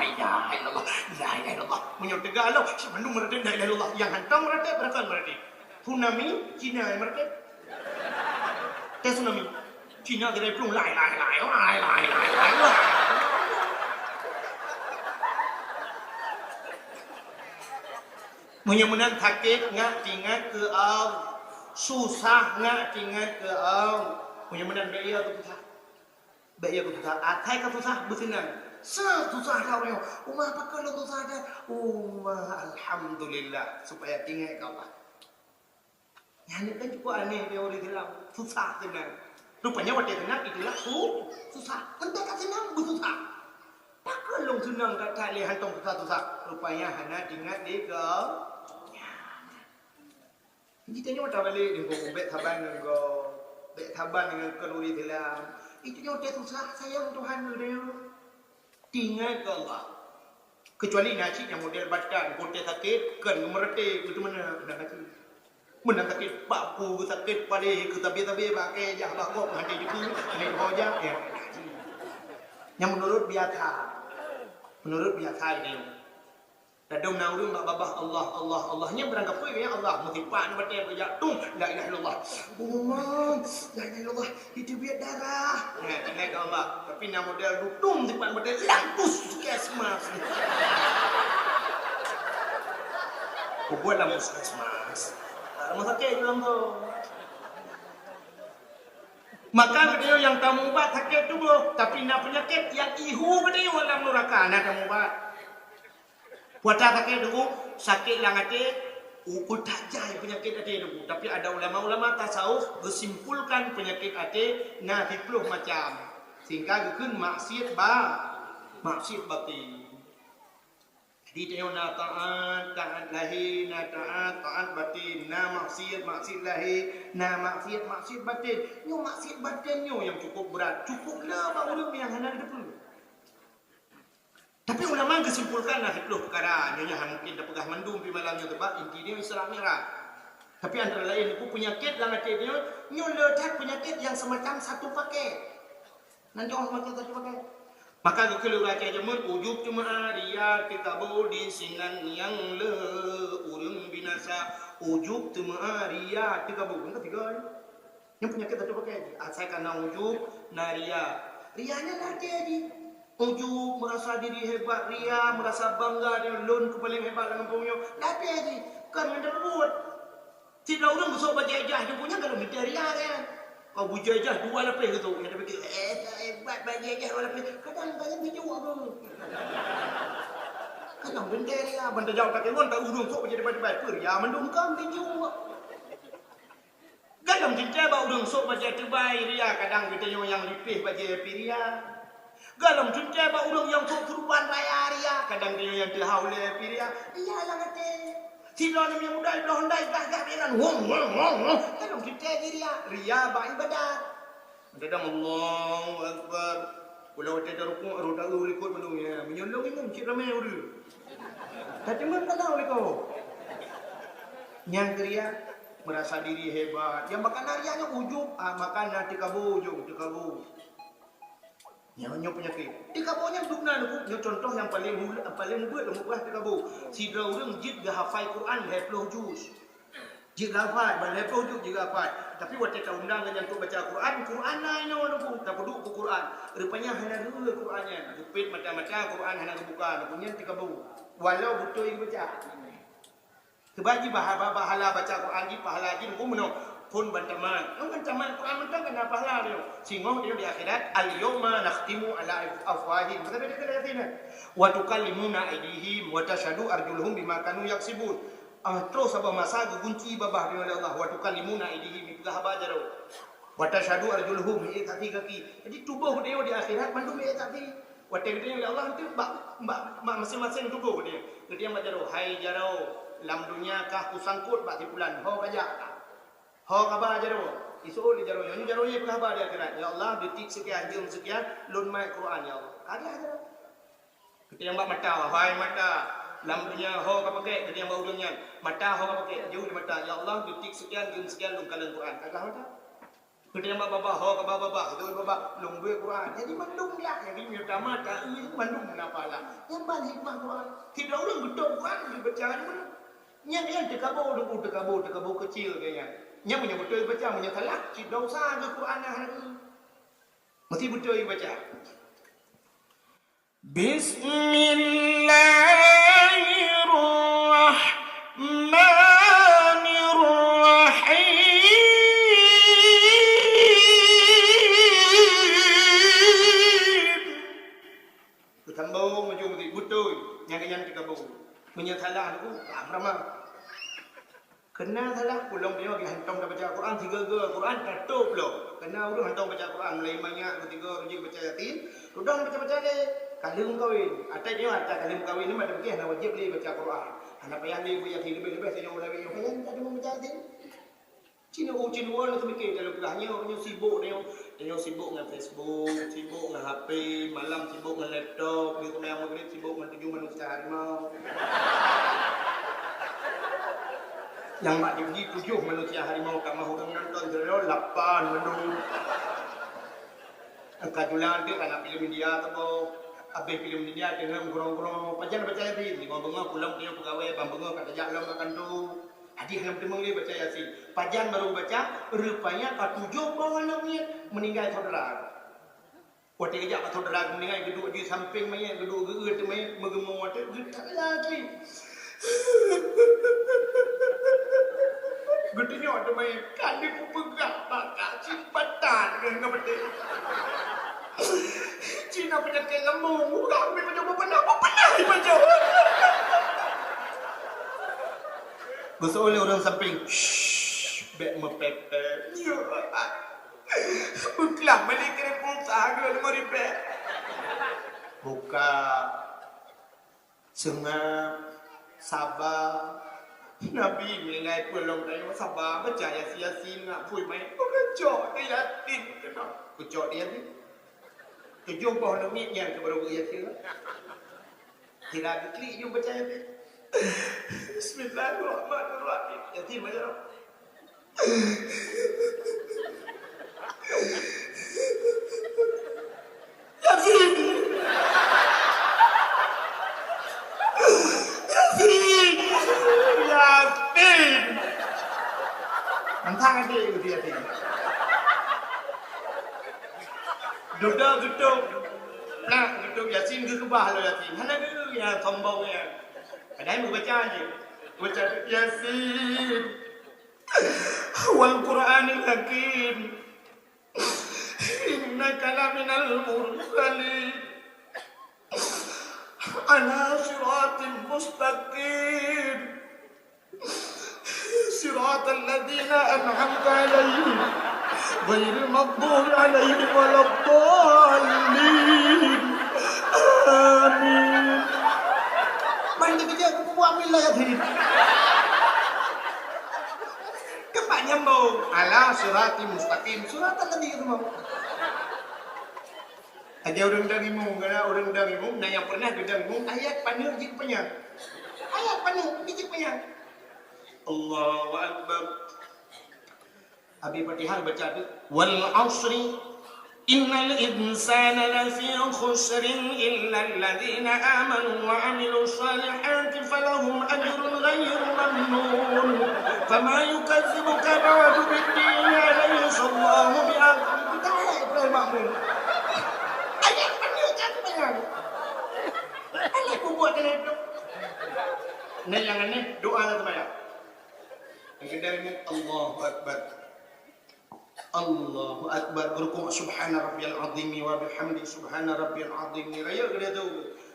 ilaha illallah, la ilaha illallah. Meunyoe teuga lom, si mandum meuratéb la ilaha illallah. Nyang hantom meuratéb, beurakon meuratéb. Tsunami, Cina nyang meuratéb. Teuh tsunami. Cina geudai plueng, la ilaha illallah, la ilaha illallah. Meunyoe meunan sakét, ngat teuingat keu Allah. Susah, ngat teuingat keu Allah. Meunyoe meunan, bèk ia keu susah. Bèk ia keu susah. Asai ka susah, beuseunang. Sa susah that uroe nyoe. Uma, pakon lôn susah that? Uma, alhamdulillah. Supaya teuingat keu Allah. Nyan kan cukup aneh teori Islam. Susah seunang. Rupanya watèe seunang itulah su-, susah. Mantong ka seunang beususah. Pakon lôn seunang that-that lé hantom susah-susah. Rupanya hana teuingat lé keu. Jadi tanyoe tabalek deungon bèk saban ngon gob, bèk saban ngon kheun ureueng Islam. Itu nyoe watèe susah sayang Tuhan geutanyoe. Teuingat keu Allah. Keucuali na cit nyang model batan, watèe sakét, kheun geumeureuté, beuteumeuna, na cit. Meunan sakét bak ku, sakét palé, keu tabi-tabi bak kèe jah bak gob, hana jikeue, hana jiho jah, ya. Nyang meunurot biasa. Meunurot biasa geutanyoe. Ladôm na ureueng bak babah Allah, Allah, Allah. Nyan barang kapeue gaya Allah. Meusipat batèe beujak tung, la ilaha illallah. Umum, la ilaha illallah. Itu biet darah. Nah, teuingat keu Allah. Tapi na model dutung sipat model lam puskesmas. Kubuat lam puskesmas. Rumah sakit juga tu. Maka geutanyoe nyang tameuubat sakét tuboh, tapi na peunyakét nyang ihu geutanyoe lam nuraka, na tameuubat. Puasa sakét Teungku, sakét lam até, u-, utak jai peunyakét até Teungku. Tapi ada ulama-ulama tasawuf geusimpulkan peunyakét até na siplôh macam. Sehingga geukheun maksiat ba-, maksiat batin. Jadi tanyoe na taat, taat lahé, na taat, taat batin, na maksiat, maksiat lahé, na maksiat, maksiat batin. Nyoe maksiat batin nyoe nyang cukup brat, cukup le bak ureueng nyang hana geuteupeue. Tapi ulama geusimpulkan na siplôh peukara, nyoe nyan hana mungkin tapeugah mandum pih malam nyoe, sabab inti nyoe Isra Mi'raj. Tapi antara laén Teungku, peunyakét lam até nyoe, nyoe le that peunyakét nyang seumacam satu paket. Nan jaweueb seumaken satu paket. Maka geukheun lé ureueng Aceh jameun, ujub teumeu'a, riya teukaboh, disinan nyang le ureueng binasa. Ujub teumeu'a, riya teukaboh. Nyang ketiga ni. Nyan peunyakét satu paket. Asai ka na ujub, na riya. Riya nyan lam até jih. Ujub, meurasa diri hebat, riya, meurasa bangga, lôn keu paleng hebat lam gampông nyoe. Lam até jih. Kon ngon tapeubuet. Sidroe ureueng geusok bajèe ijazah Teungku nyan, ka lheueh meuntèe riya nyan. Ka bajèe ijazah dua lapéh geusok, nyan tapikir, "Eh, hebat bajèe ijazah dua lapéh." Kadang bajèe bijôh abang. Kadang meuntèe riya, ban tajaweueb takalon, ka ureueng sok bajèe teubai-teubai, peue riya mandum ka bijôh. Kadang meuntèe bak ureueng sok bajèe teubai riya, kadang geutanyoe nyang lipéh bajèe pih riya. Galom teuntèe bak ureueng nyang sôk keureubeuen raya riya, kadang tanyoe nyang teuhah ulèe pih riya. Riya lam até. Sidroe aneuk muda ibloe hondai gah-gah bilan. Wong, wong, wong, wong. Kan lom teuntèe jih ria. Ria bak ibadat. Kadang Allahu Akbar. Ulah watèe tarukuk, roh taeu likot mandum nyan. Meunyoe lôn inong cit ramè ureueng. Tateumèe kadang likot. Nyang keu ria, merasa diri hebat. Nyang bak na ria nyan ujub, ah, maka na teukabô ujong, teukabô. Nyoe, nyoe peunyakét. Teukabô nyan dum na, Teungku. Nyoe contoh nyang paleng hul-, paleng beuet lom peugah teukabô. Sidroe ureueng jeuet geuhafai Quran lhèe ploh juz. Jeuet geuhafai, ban lhèe ploh juz jeuet geuhafai. Tapi watèe taundang gobnyan untuk baca Quran, Quran na inoe, Teungku. Tapeuduek keu Quran. Rupanya hana geu-eu Quran nyan. Geupet mata-mata, Quran hana geubuka, Teungku, nyan teukabô. Walau beutôi geubaca. Sebab jih bah-, bah-, pahala baca Quran jih, pahala jih Teungku meunoe, phôn ban tamat. Nyoe ban tamat Quran mantong ka na pahala nyoe. Singoh nyoe di akhirat, "Al-yauma nakhtimu ala afwahihim." Maka dia kata Yasin, "Wa tukallimuna aidihim wa tashhadu arjuluhum bima kanu yaksibun." Ah, troh saboh masa geugunci babah nyoe lé Allah, "Wa tukallimuna aidihim," peugah haba jaroe. "Wa tashhadu arjuluhum," miék saksi gaki. Jadi tuboh geutanyoe di akhirat mandum miék saksi. Watèe geutanyoe lé Allah, eunteuk bak, bak, bak maséng-maséng tuboh geutanyoe. Geutanyoe bak jaroe, "Hai jaroe, lam donya kah kusangkot bak si pulan, ho kajak kah? Ho kaba jaroe?" Iseuôt lé jaroe nyoe, jaroe nyan peugah haba di akhirat, "Ya Allah, detik sekian, jeuem sekian, lôn mat Quran, ya Allah." Kajak jaroe. Geutanyoe bak mata, "Hai mata, lam donya ho kapakèk?" Geutanyoe bak ureueng nyan, "Mata ho kapakèk?" Jaweueb lé mata, "Ya Allah, detik sekian, jeuem sekian, lôn kalon Quran." Kajak mata. Geutanyoe bak babah, "Ho kaba babah?" Jaweueb babah, "Lôn beuet Quran." Jadi mandum glak, jadi meunyoe tamat, taeu mandum na pahala. Nyan ban hikmah Quran. Sidroe ureueng geutoe Quran geubaca nyan. Nyan, nyan teukabô, Teungku, teukabô, teukabô keucil geuh nyan. Nyan meunyoe beutôi geubaca, meunyoe salah, cit dosa geuh Quran na hana geu. Meusti beutôi geubaca. Bismillahirrahmanirrahim. Geusambông ujông beutôi, nyan keuh nyan teukabông. Meunyoe salah, Teungku, ah, ramah. Keu na salah, ulôn nyoe lagèe hantom tabaca Al-Quran, sigoe-goe Al-Quran tatôb lom. Keu na ureueng hantom baca Al-Quran, mulai mangat, beutiga, rujek baca Yasin, tudang baca-baca lé. Ka lheueh meukawen. Até nyoe, até ka lheueh meukawen nyoe, mak tapiké hana wajéb lé baca Al-Quran. Hana payah lé beuet Yasin, leubeh-leubeh tanyoe lawét nyoe. Hana lé tadeungoe baca Yasin. Cit nyoe, cit nyoe, nyoe teumiké, dalam peugah nyoe, nyoe sibok nyoe. Nyoe sibok ngon Facebook, sibok ngon H P, malam sibok ngon laptop, di teumpat maghrib sibok ngon tujoh manusia harimau. Nyang mak jih tujoh manusia harimau, ka mah ureueng nonton, jroh lapan mandum. Ka julan teuh ka na filem India teuboh. Abéh filem India teuh ngon gurong-gurong. Pajan baca Yasin, limong beungoh pulang, dia peugawée, ban beungoh ka tajak lom makan tu. Hadi hana meuteumé lé baca Yasin. Pajan barô baca, rupanya ka tujoh boh aneuk miet meuninggai saudara. Watée geujak bak saudara geumeuninggai, geuduek di sampéng manyét, geuduek geu-eu teumé, meugeumoe watée geutak lagi. Geutunyok teumé, ka lheueh peugah bak kak simpatan ngon geupeudeh. Cina peunyakét lambung, urang mi meunyoe beupeunah, beupeunah ibajoe. Geuseuôt lé ureuëng sampéng, "Shh, bék meupéh-péh." Beuklam balik keu pulsa dua lima ribèe. Buka. Seungab. Saba. Nabi meuninggai peue lom tanyoe saba, baca Yasin, Yasin, nak pui manyét. Peucok di Yasin keunoe. Peucok di Yasin. Tujoh boh lom miet nyan keu baru Yasin. Sira geuklik jeuet baca Yasin. Bismillahirrahmanirrahim. Yasin baca. Yasin. Yasin. Yasin. Mantang adik Yasin. Dudoe geutôb. Plak geutôb Yasin, geukeubah lom Yasin. Hana geu-, ya, sombong ya. Padahai meubaca je. Baca Yasin. Wal Qur'anil Hakim. Innaka laminal mursalin. Ala siratim mustaqim. Siratal ladzina an'amta 'alaihim, ghairil maghdubi 'alaihim waladdallin. Amin. Mari kita kerja, kupu amin lah ya, Yasin. Sambung, "Ala siratal mustaqim, siratal ladzina an'amta." Aja ureueng dang imum, karena ureueng dang imum, na nyang pernah geudang imum, ayat paneuk jih panyang. Ayat paneuk jih panyang. Allahu Akbar. Abi Fatihah baca tu, "Wal asri, innal insana lafi khusrin, illal ladzina amanu wa amilus salihati falahum ajrun ghairu mamnun. Fama yukazzibuka ba'du biddin, alaysa Allahu bi'aghfalil." Kita ayat Ibrahim Makmur. Ayat mana kan bayang? Alah bubuat kena tu. Nah, yang aneh, doa lah sembahyang. Yang kedua ni, Allahu Akbar. Allahu Akbar. Rukuk, subhana rabbiyal azimi wa bihamdi, subhana rabbiyal azimi. Raya geude tu.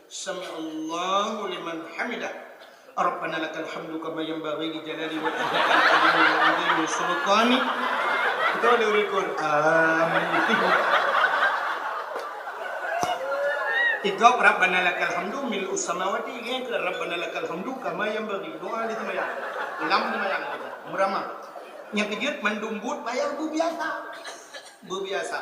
Sami'allahu liman hamidah. Rabbana lakal hamdu kama yanbaghi li jalali wajhikal karimi wa azimi sultanik. Betul dia rukuk. Amin. Ikab Rabbana lakal hamdu mil'us samawati, ingat ke Rabbana lakal hamdu kama yanbaghi. Doa di sembahyang. Lam sembahyang. Meurama. Nyang keujeuet mandum buet payah beubiasa. Beubiasa.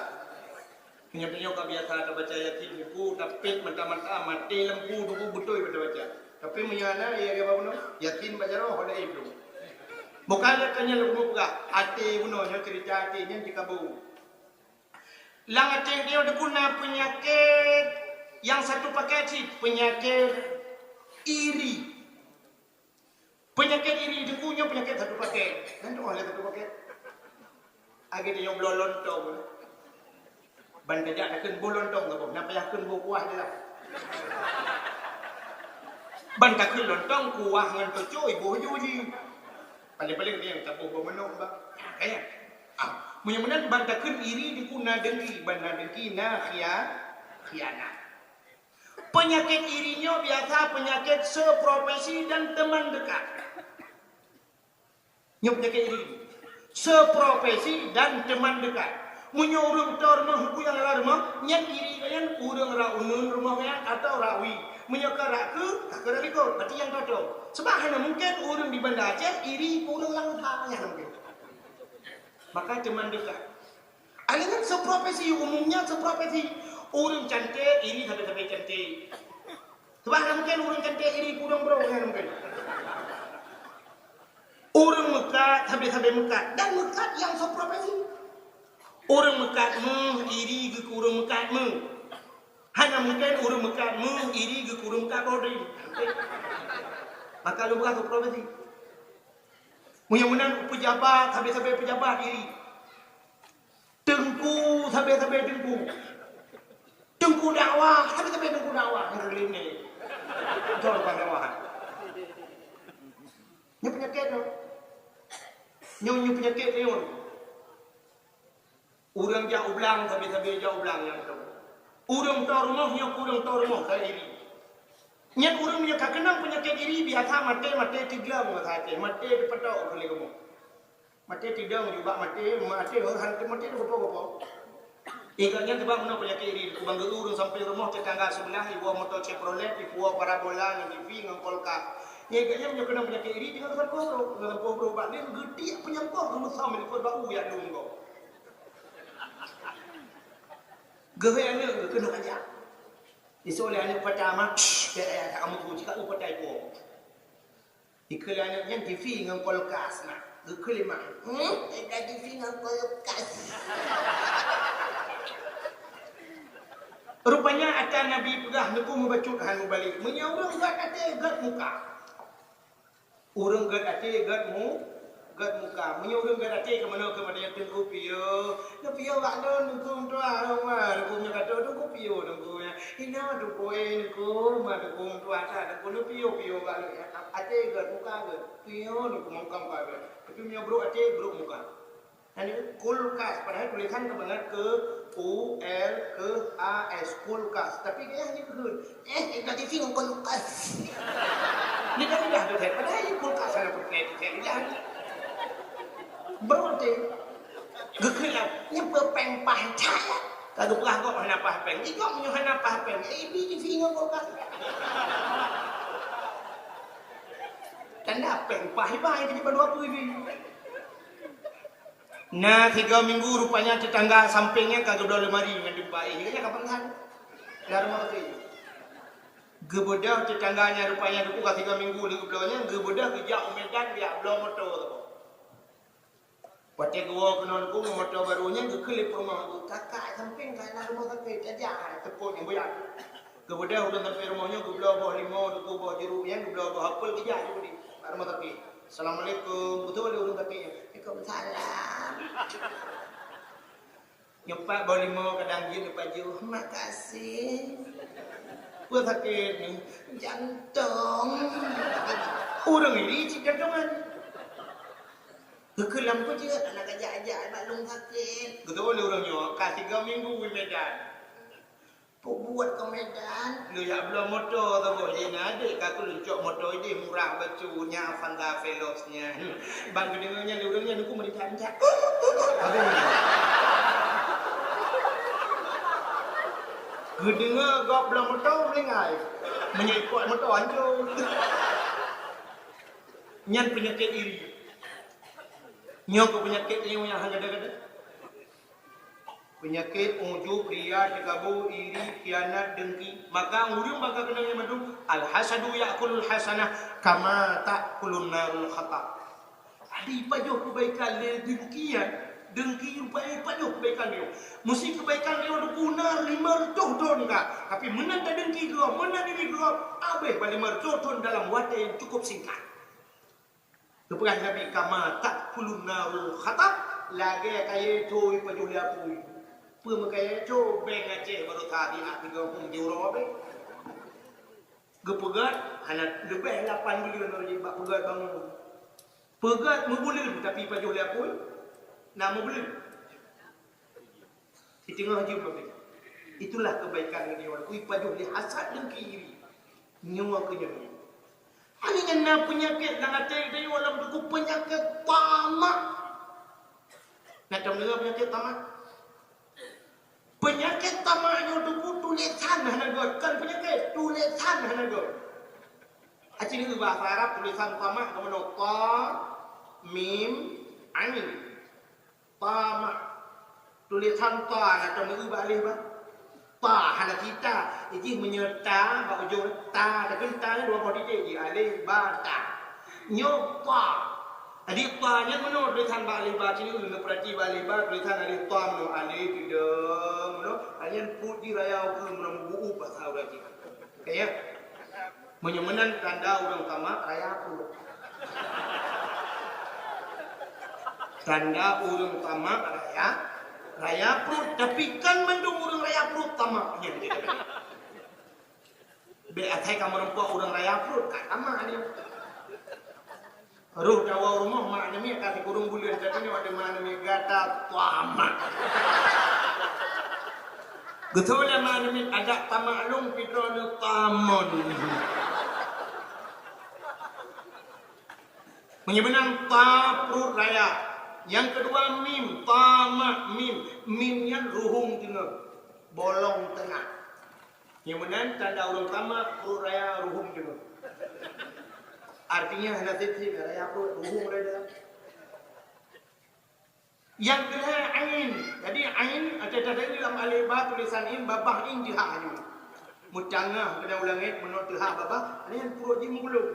Meunyoe tanyoe ka biasa tabaca Yasin, buku tapet mata-mata, maté lampu, buku beutôi tabaca. Tapi meunyoe hana, ya, ya, bangun, Yasin baca roh, ada ibu. Bukan katanya lagu peugah, até bunoe nyoe cerita até nyan dikabung. Lam até nyoe dikuna peunyakét nyang satu paket cit, peunyakét iri. Peunyakét iri teungku nyoe peunyakét satu paket. Nyan tu oleh satu paket. Lagèe tanyoe bloe lontong. Ban tajak takheun boh lontong saboh, na payah kheun boh kuah je lah. Ban takheun lontong, kuah ngon teucôi boh ju jih. Paléng-paléng nyang taboh boh manok bah. Ka nyan. Ah, meunyoe meunan ban takheun iri teungku na dengki, ban na dengki na khia-, khianat. Peunyakét iri nyoe biasa peunyakét seprofesi dan teman dekat. Nyoe peunyakét iri. Seprofesi dan teman dekat. Meunyoe ureueng toe rumoh, peue nyang lam rumoh, nyan iri gobnyan ureueng rot uneuen rumoh gobnyan atawa rot wie. Meunyoe ka rot keue, ka keu rot likot, berarti nyang toe-toe. Sebab hana mungken ureueng di Banda Aceh iri keu ureueng lam kota, nyan hana mungken. Maka teman dekat. Aneuk nyan seprofesi, umumnya seprofesi. Ureueng cantik iri sabe-sabe cantik. Sebab hana mungken ureueng cantik iri keu ureueng brok, hana mungken. Ureueng meukat sabe-sabe meukat dan meukat nyang seprofesi. Ureueng meukat méuh iri keu ureueng meukat méuh. Hana mungken ureueng meukat méuh iri keu ureueng meukat Bodri. Maka lôn peugah seprofesi. Meunyoe meunan pejabat sabe-sabe pejabat iri. Teungku sabe-sabe teungku. Teungku dakwah sabe-sabe teungku dakwah. Nyoe lé nyoe. Beutôi bukan dakwah. Nyoe peunyakét nyoe. Nyoe, nyoe peunyakét nyoe. Ureueng jak u blang sabe-sabe jak u blang nyang toe. Ureueng toe rumoh nyoe keu ureueng toe rumoh ka iri. Nyan ureueng nyoe ka keunong peunyakét iri biasa maté-maté tigleng masa até, maté teupeudok keu lé kamoe. Maté tidong jubak maté, maté heuh han teumaté teugopo-gopo. Ingat nyan teuba meunoe peunyakét iri, kubang geu ureueng sampéng rumoh tetangga seubeulah iwoe moto Chevrolet, ipuwoe parabola ngon T V ngon kulkas. Nyan ingat nyan meunyoe keunong peunyakét iri tinggai keu sampôh brôk, keu sampôh brôk bak lén geutiek peunyang poh geumeusom likot bak u jak dum gob. Geuhôi aneuk geuh keunoe aja. Isoe lé aneuk pata mak, pih ayah tak amu jika u patai po. Ikheun lé aneuk nyan T V ngon kulkas na. Geukheun lé mak. Hmm, eda T V ngon kulkas. Rupanya ata Nabi peugah neuku meubacut han mubalek. Meunyoe ureueng gét até gét muka. Ureueng gét até gét mu-, gét muka. Meunyoe ureueng gét até keu meunoe keu meunoe teungku piôh. Neupiôh bak lôn teungku meutuah, teungku nyoe ka teungku piôh teungku nyan. Inoe teungku, eh, teungku, ma teungku meutuah that teungku neupiôh-piôh bak lôn. Até gét, muka gét. Piôh teungku mangkam ka gét. Tapi meunyoe brôk até, brôk muka. Nyan kulkas, padahai tulisan ka bangat keu U L K A S, kulkas. Tapi gaya hana geukheun, eh, eda T V ngon kulkas. Lidah-lidah tu, padahai kulkas hana peureulèe, lidah. Brôk até. Geukheun lah, nyan peue péng paih that. Ka geupeugah gob hana paih péng. Di gob meunyoe hana paih péng, eh, ibi T V ngon kulkas. Tanda péng paih ibai jadi bandua peue ibi. Na sigoe minggu rupanya teutangga sampéng nyan ka geubloe lemari ngon deumpa éh. Nyan ka peusan. Lam rumoh teuh. Geubeudôh teutangga nyan rupanya duku ka sigoe minggu lé geubloe nyan, geubeudôh geujak u Medan geujak bloe moto saboh. Watèe geuwoe keunoe duku ngon moto barô nyan geukheun lé peurumoh, "Kakak sampéng ka na rumoh sakét, tajak hai teupot nyang buya." Geubeudôh ureueng sampéng rumoh nyoe geubloe boh limau, duku boh jeuruk nyan, geubloe boh apel geujak ju di bak rumoh sakét. "Assalamualaikum." Beutôi lé ureueng sakét nyan. "Waalaikumsalam." Nyoe pat boh limau kadang jeuet neupajoh, "Makasih." "Peue sakét nyoe?" "Jantong." Ureueng iri cit jantongan. Geukheun lam peue jeuet, "Hana kajak-jak bak lôn sakét." Geutôi lé ureueng nyoe, ka sigoe minggu u Medan. Peubuet keu Medan, lôn jak bloe moto saboh jih na deh, ka keu lôn cok moto ideh murah bacut nyan, Avanza Veloz nyan. Ban geudeungoe nyan lé ureueng nyan, duku meuritak-ritak. Geudeungoe gob bloe moto, meulinggai. Meunyoe ipot moto, hancô. Nyan peunyakét iri. Nyoe keuh peunyakét nyang hana gada-gada. Peunyakét ujub, ria, teukabô, iri, khianat, dengki. Maka ureueng bak ka keunong nyan mandum, "Al-hasadu ya'kulul hasanah kama ta'kulun narul hatab." Ada ipajoh keubaikan lé dengki nyan, dengki rupa ipajoh keubaikan lé. Meusé keubaikan lé guna lima reutôh thon ka, tapi meunan tadengki keu gob, meunan iri keu gob, habéh bak lima reutôh thon dalam watèe nyang cukup singkat. Geupeugah Nabi, "Kama ta'kulun narul hatab," lagèe kayèe tho ipajoh lé apui. Peue meukayèe tho, beng Aceh baroesa di ateueh geuhong jiuroe beh. Geupeugöt, hana leubeh lapan buleuen lom jih bak peugöt bangon. Peugöt meubuleuen, tapi ipajoh lé apui, na meubuleuen. Siteungoh jeuem babeh. Itulah keubaikan geutanyoe. Ui pajoh lé hasad dan iri. Nyoe keuh nyoe. Hana nyan na peunyakét lam até geutanyoe, lam buku peunyakét tamak. Na tadeungoe peunyakét tamak? Peunyakét tamak nyoe buku tulésan hana göt, kon peunyakét, tulésan hana göt. Aci bahasa Arab tulésan tamak keumeunyoe ta, mim, ain. Tamak. Tulésan ta na tameu bak aleh ba. Ta hana sita. Jih meunyoe ta bak ujong ta, takheun ta nyan dua boh titik jih, aleh ba ta. Nyoe ta. Jadi ta nyan meunoe tulésan bak aleh ba, ci neupeurati bak aleh ba, tulésan aleh ta meunoe, aleh, tidak, meunoe. Nyan put jih raya ukeue meunoe, meubuup basa ureueng jih. Oke, ya? Meunyoe meunan tanda ureueng tamak raya pruet. Tanda ureueng tamak raya, raya pruet. Tapi kon mandum ureueng raya pruet tamak nyan. Bèk asai kamoe rumpok ureueng raya pruet, ka tamak nyan. Roh tawoe rumoh mak namiet ka sikureueng buleuen, tapi nyoe watèe mak namiet gata tamak. Geutoe lé mak namiet adak tamak lôn, pi droeneuh tamon. Meunyoe meunan ta pruet raya. Nyang keudua mim, tamak mim. Mim nyan ruhueng teungoh, bolong teungoh. Nyang meunan tanda ureueng tamak, pruet raya, ruhueng teungoh. Artinya hana sép-sép, raya pruet, ruhueng raya. Nyang keulhèe ain. Jadi ain, ada tanda lam alif ba tulisan in, babah in teuhah nyoe. Meutanggah keunan u langèt, meunoe teuhah babah, nyan pruet jih meugulong.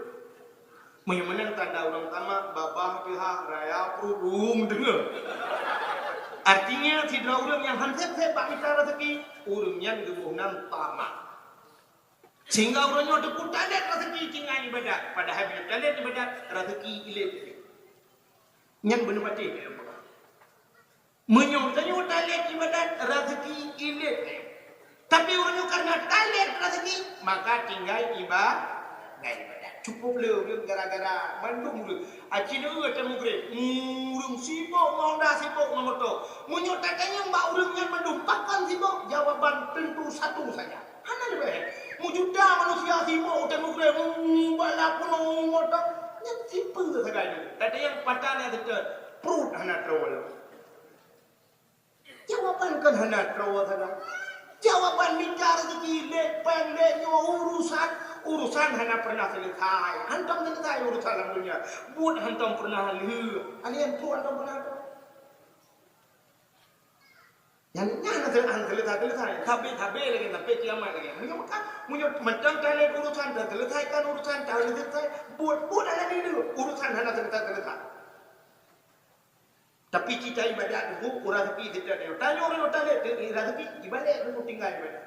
Meunyoe meunan tanda ureueng tamak, babah teuhah, raya pruet, ruhueng teungoh. Artinya, sidroe ureueng nyang han sép-sép bak mita raseuki, ureueng nyan geuboh nan tamak. Sehingga ureueng nyoe teupeu talét raseuki tinggai ibadat, padahai meunyoe talét ibadat, raseuki ilét. Nyan beuneupatéh lé Allah. Meunyoe tanyoe talét ibadat, raseuki ilét. Tapi ureueng nyoe karena talét raseuki, maka tinggai iba-, tinggai ibadat. Cukup le ureueng gara-gara mandum ureueng. Aci neueu watèe mugreb, ureueng sibok ngon Honda, sibok ngon moto. Meunyoe tatanyong bak ureueng nyan mandum, pakon sibok? Jawaban tentu satu saja. Hana leubeh. Meujuta manusia sibok watèe mugreb, bak lakoe moto. Nyan sipeue sagai nyoe. Tatanyong patat nyan teuteut, pruet hana troe lom. Jawaban kon hana troe sagai. Jawaban mita raseuki, lé péng, lé nyoe, urusan, urusan hana pernah selesai. Hantom selesai urusan lam dunia. Buet hantom pernah lheueh. Alien pun hantom pernah troe. Nyan, nyan hana teu-, hana teuleusa-teuleusa. Sabe-sabe lagèe sampai kiamat lagèe. Meunyoe meukat, meunyoe mantong talét urusan, teuleusaikan urusan, teuleusai. Buet-buet hana nideu, urusan hana teuleusa-teuleusa. Tapi cita ibadat tu, ureueng raseuki setiap nyoe. Tanyoe ureueng talét tu, raseuki, ibadat tu tinggai ibadat.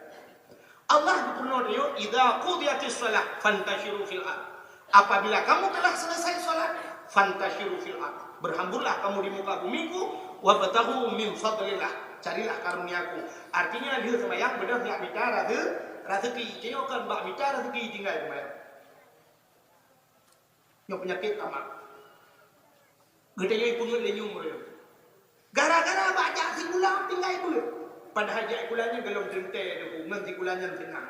Allah geupeureunoe tanyoe, "Idza qudiyatis shalah fantasyiru fil ard." Apabila kamu telah selesai salat, "Fantasyiru fil ard." Berhamburlah kamu di muka bumiku, "Wabtaghu min fadlillah." Carilah karuniaku. Artinya, lheueh seumayang, beudôh jak mita raseu-, raseuki. Tanyoe kon bak mita raseuki tinggai seumayang. Nyoe peunyakét tamak. Geutanyoe peungeuet lé nyum ureueng. Gara-gara bak jak sikula tinggai beuet. Padahai jak sikula nyan golom teuntèe teungku, ngon sikula nyan seunang.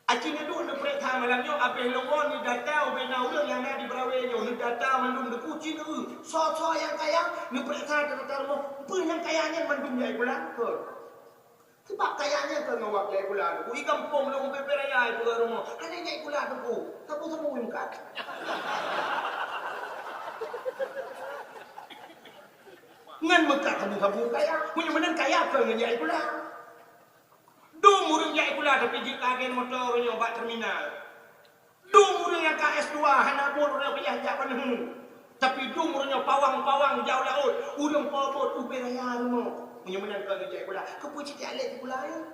Aci neuduek neupeuriksa malam nyoe, abéh lôn woe neudata ubé na ureueng nyang na di Brawai nyoe, neudata mandum teungku, ci neu-eu. Soe-soe nyang kaya, neupeuriksa data rumoh, peue nyang kaya nyan mandum jak sikula. Kon. Sabab kaya nyan kon ngon wak jak sikula teungku. I gampông lôn ubé-ubé raya i peugah rumoh. Hana jak sikula teungku. Sabu-sabu meukat. Ngon meukat sabu-sabu kaya. Meunyoe meunan kaya kon ngon jak sikula. Dum ureueng jak sikula tapi jeuet ka agen moto nyoe bak terminal. Dum ureueng nyang ka S dua hana buet ureueng payah jak baneu. Tapi dum ureueng nyoe pawang-pawang jak u laôt, ureueng po buet ubé raya rumoh. Meunyoe meunan kon jak sikula, keupeue cit jak lé sikula nyoe?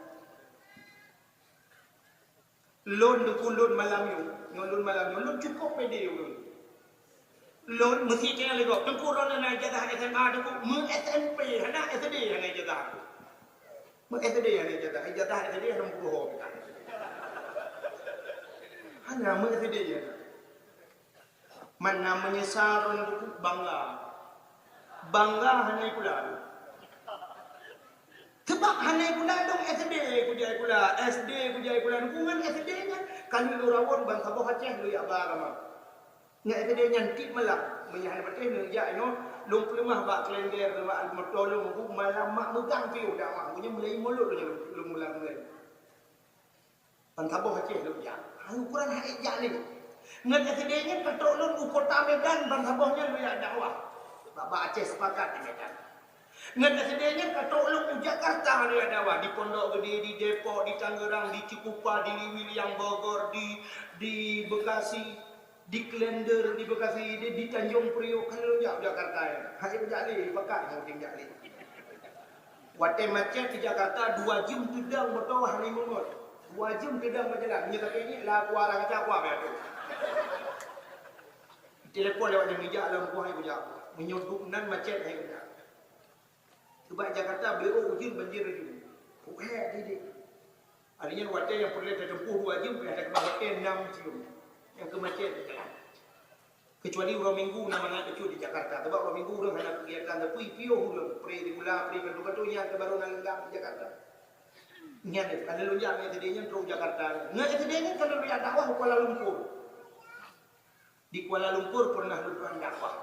Lôn teungku lôn malam nyoe, nyoe lôn malam nyoe, lôn cukôp pede ulôn. Lôn meusiténg lé gob, teungku droeneuh na ijazah S M A teungku, meu S M P hana, S D hana ijazah teungku. Meu S D hana ijazah, ijazah S D hana meupuruho. Hana meu S D hana. Mana meunyeusal droeneuh teungku bangga. Bangga hana sikula. Sabab hana sikula dong S D kujak sikula, S D kujak sikula. Ngon S D nyan ka lheueh lôn rawon ban saboh Aceh lôn jak ba agama. Ngon S D nyan tiep malam, meunyo hana patéh neujak nyoe, lôn peuleumah bak kalender, bak moto lôn, malam mak meugang piôh dakwah. Meunyo mulai mulod lôn, lôn mulang mulai. Ban saboh Aceh lôn jak. Hai ukuran hai jak lé. Ngon S D nyan ka trok lôn u kota Medan, ban saboh nyan lôn jak dakwah. Bak-bak Aceh Sepakat di Medan. Ngon S D nyan ka trok lôn u Jakarta lôn jak dakwah. Di Pondok Gede, di Depok, di Tangerang, di Cikupa, di Liwiliang Bogor, di, di Bekasi. Di Klender, di Bekasi, di, di Tanjung Priok, kan lôn jak u Jakarta nyan. Hai jak lé, pakat ngon udeb jak lé. Watèe macet di Jakarta, dua jeuem teudong moto hana meungon. Dua jeuem teudong meujalan. Meunyo ka keunyek, lah kuah, lah kaca kuah, bèk atoe. Telepon lewat nyan, jak lam kuah, hai kujak. Meunyo duek nan macet, hai kujak. Sabab Jakarta beuet ujeuen banjir laju. Puhèk didik. Artinya watèe nyang peureulèe tateumpôh dua jeuem, payah takeubah watèe nam jeuem. Nyang keu macet jalan. Kecuali uroe Minggu na mangat bacut di Jakarta. Sabab uroe Minggu ureueng hana keugiatan, tapi piôh ureueng, pre sikula, pre kanto-kanto, nyan keuh barô na leungkap di Jakarta. Nyan, ka lôn jak ngon S D nyan trok Jakarta. Ngon S D nyan ka lôn jak dakwah u Kuala Lumpur. Di Kuala Lumpur pernah lôn dakwah.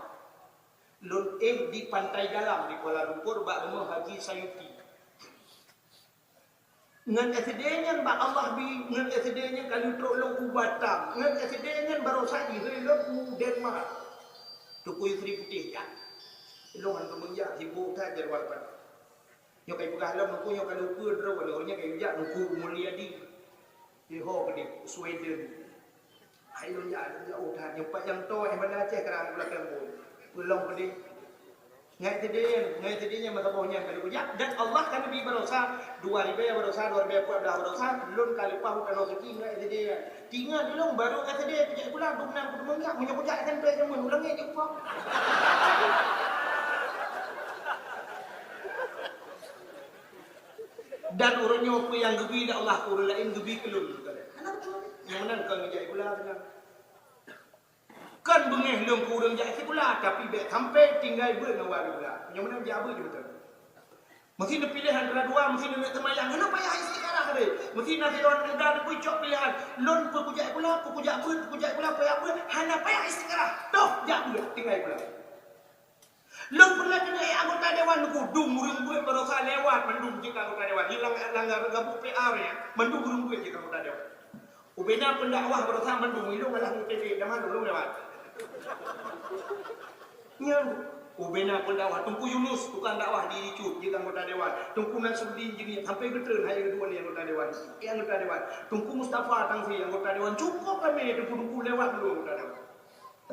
Lôn éh di Pantai Dalam di Kuala Lumpur bak rumoh Haji Sayuti. Ngon S D nyan bak Allah bi, ngon S D nyan ka lheueh trok lôn u Batam. Ngon S D nyan barosa jihôi lôn u Denmark. Teungku Yusri Putéh jak. Lôn hana meunjak, sibok that jadwal pan. Nyoe ka ipeugah lom Teungku, nyoe ka lôn peue droe, lôn nyoe ka ijak Teungku Mulyadi. Di ho keudeh, Sweden. Hai lôn jak, lôn jak, oh, that, nyoe pat nyang toe, eh, Banda Aceh, keurang Pulo Keumbon. Peulom keudeh. Ngai teude nyan, ngai teude nyan masa boh nyan ka lôn jak. Dan Allah ka neubri barosa, dua ribèe barosa, dua ribèe empat belas barosa, lôn ka leupah u tanoh suci ngai teude nyan. Tingat lôn baru ka teude kujak sikula, dum nan kuteumeunak, meunyoe kujak S M P jameun, ulang ngai jumpa. Dan uroe nyoe peue nyang geubri lé Allah keu ureueng laén geubri keu lôn. Hana beutôi. Nyang meunan kon geujak sikula meunan. Kon beungéh lôn keu ureueng jak sikula, tapi bèk sampai tinggai beuet ngon wali sikula. Nyang meunan jak beuet di beutôi. Meusi neupiléh antara dua, meusi neuneuk seumayang, hana payah istikharah deh. Meusi na sidroe aneuk muda neupeucok piléhan, lôn peue kujak sikula, peue kujak beuet, peue kujak sikula, peue jak beuet, hana payah istikharah. Toh, jak beuet, tinggai sikula. Lôn peureulèe keuneuk ék anggota dewan Teungku, dum ureueng beuet barosa lewat mandum jeuet keu anggota dewan. Hilang langgar gabuk P R nyan, mandum ureueng beuet jeuet keu anggota dewan. Ubena pendakwah barosa mandum ilong alah mutebe, dah mandum lewat. Nyan. Ubena peundakwah, Teungku Yunus, tukang dakwah di Cut, jeuet anggota dewan. Teungku Nasruddin Jeuniet, sampai geutreun hai keudua lé anggota dewan. Eh, anggota dewan. Teungku Mustafa Tangsi, anggota dewan. Cukup ramé teungku-teungku lewat dulu anggota dewan.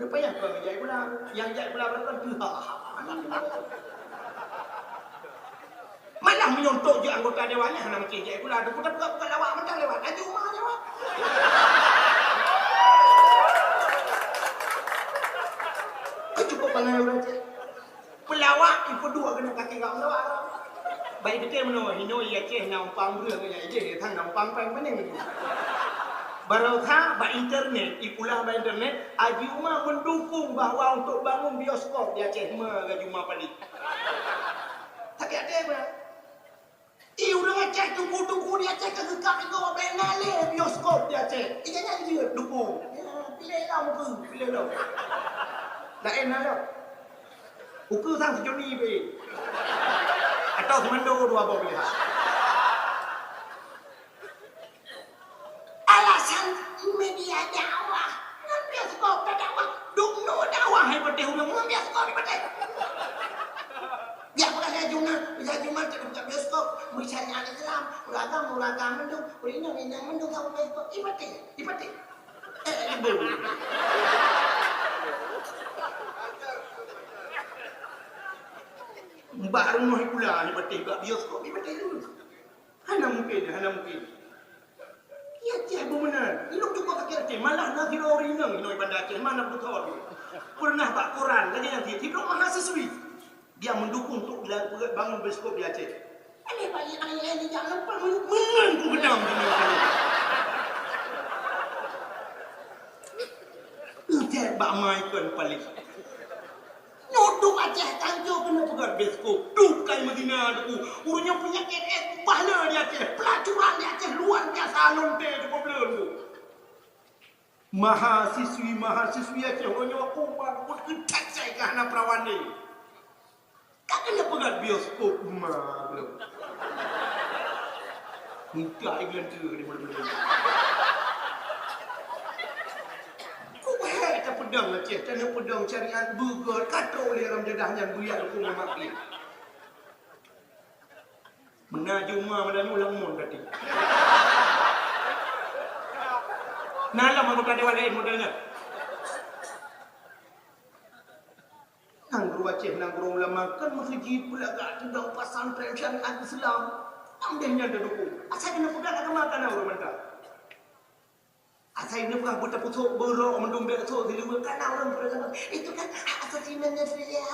Rupanya keu nyang jai pula. Nyang jai pula berapa? Malah meunyoe jeuet anggota dewan nyan hana meusti jai pula. Teungku dak buka-buka lawak mantong lewat. Laju uma lewat. Keu cukup bangai ureueng Aceh. Peulawak ipeuduek keuneuk kaki gak peulawak. Baik beutôi meunoe, inoe i Aceh na umpang breueh ngon i Aceh, i Aceh na umpang péng pané. Baroesa bak internet, ipula bak internet, Haji Uma mendukung bahwa untuk bangun bioskop di Aceh, ma Haji Uma paléh. Tapi ada bah. I ureueng Aceh, teungku-teungku di Aceh ka geukab igoe bèk na lé bioskop di Aceh. Ija nyan jeuet dukung. Ya, piléh lom keu, piléh lom. Laén na lom. Ukeue sang seujoni pih. Atau seumando dua boh piléhan. Alasan media dakwah. Ngon bioskop ka dakwah. Dum nu dakwah hai patéh ureueng ngon bioskop di patéh. Biar bukan saya Juma, bisa Juma tak buka bioskop, bersyariat Islam, beragam, beragam mendung, berindang, indang mendung sama bioskop. Ipatéh, ipatéh. Eh, ibu. Bak rumoh pula, ipatéh bak bioskop, ipatéh dulu. Hana mungkin, hana mungkin. Di Aceh beu meunan. Ilong cuba kaki Aceh. Malah na sidroe ureueng inong inoe Banda Aceh. Mana beutôi. Pernah bak koran lagèe nyan cit. Sidroe mahasiswi. Dia mendukung untuk dilakukan bangun bioskop di Aceh. Aneh bagi ayah ni jangan pernah mengenku benang. Udah bak mai kon paling. Nyoe duek Aceh tanjoe keuneuk peugah bioskop. Duh, kai meuzina, Teungku. Ureueng nyoe peunyakét es bah le di Aceh. Pelacuran di Aceh luar biasa, lonte cukup le, Teungku. Mahasiswi-mahasiswi Aceh, ureueng nyoe aku mak, aku keutat sai ka hana perawan ni. Ka keuneuk peugah bioskop ma, Teungku. Minta iklan tu di mana-mana. Kok hai tapeudong Aceh, taneuk peudong syariat beugöt, ka trok lé ram jadah nyan buya lukông lemak pih. Meunan jih uma meunan ulang mon tadi. Nah, lam anggota dewan laén model nyan. Nanggroe Aceh, nanggroe ulama, kan meuseujid peulagak teudong pesantren syariat Islam. Nang deh nyan teudukung. Asai keuneuk peugah agama kana ureueng mantong. Asai keuneuk peugah beutapusok beurok meudong bèk sok siluweue kana ureueng peugah agama. Itu kan hak asasi manusia.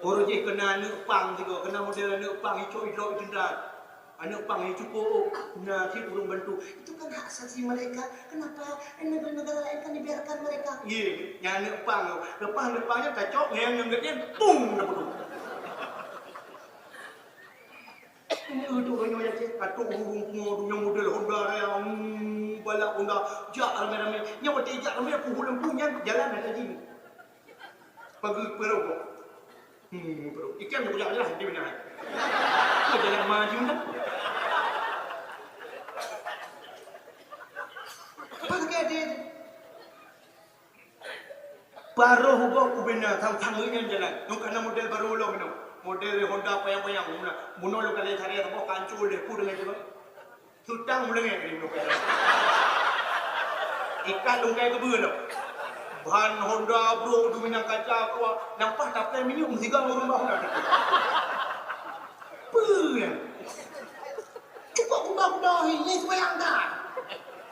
Ureueng jih keunan aneuk pang sigoe, keunan model aneuk pang icok-icok iteuntang. Aneuk pang nyang cukup na cit ureueng bantu. Itu kan hak asasi mereka. Kenapa negara-negara lain kan dibiarkan mereka? Ye, nyan aneuk pang. Leupah aneuk pang nyan tacok ngon nyang gét nyan, pung, na beudôh. Ini ureueng nyoe ya cit, atau ureueng pungo dunia model Honda raya, hmm, balap Honda, jak ramé-ramé. Nyan watèe jak ramé, aku ulôn pun nyan jalan ada jih. Pagi perokok. Hmm, perokok. Ikan aku jak jalan di mana? Aku jalan maju dah. Apa lagi ada? Baroh ugoe ubena sang-sang nyan jalan. Nyoe kana model barô lom nyoe. Model Honda payang-payang. Meunoe lôn kalon caré saboh kancul deh pu deungon jalan. Tutang meulengek di muka jalan. Ikat lungkai keubeue lom. Ban Honda bro duminang kaca keluar. Nampak taplai minyeuk meusigang ureueng bah Honda. Peue nyan? Cukup kuba-kuba hi, nyan supaya angkat.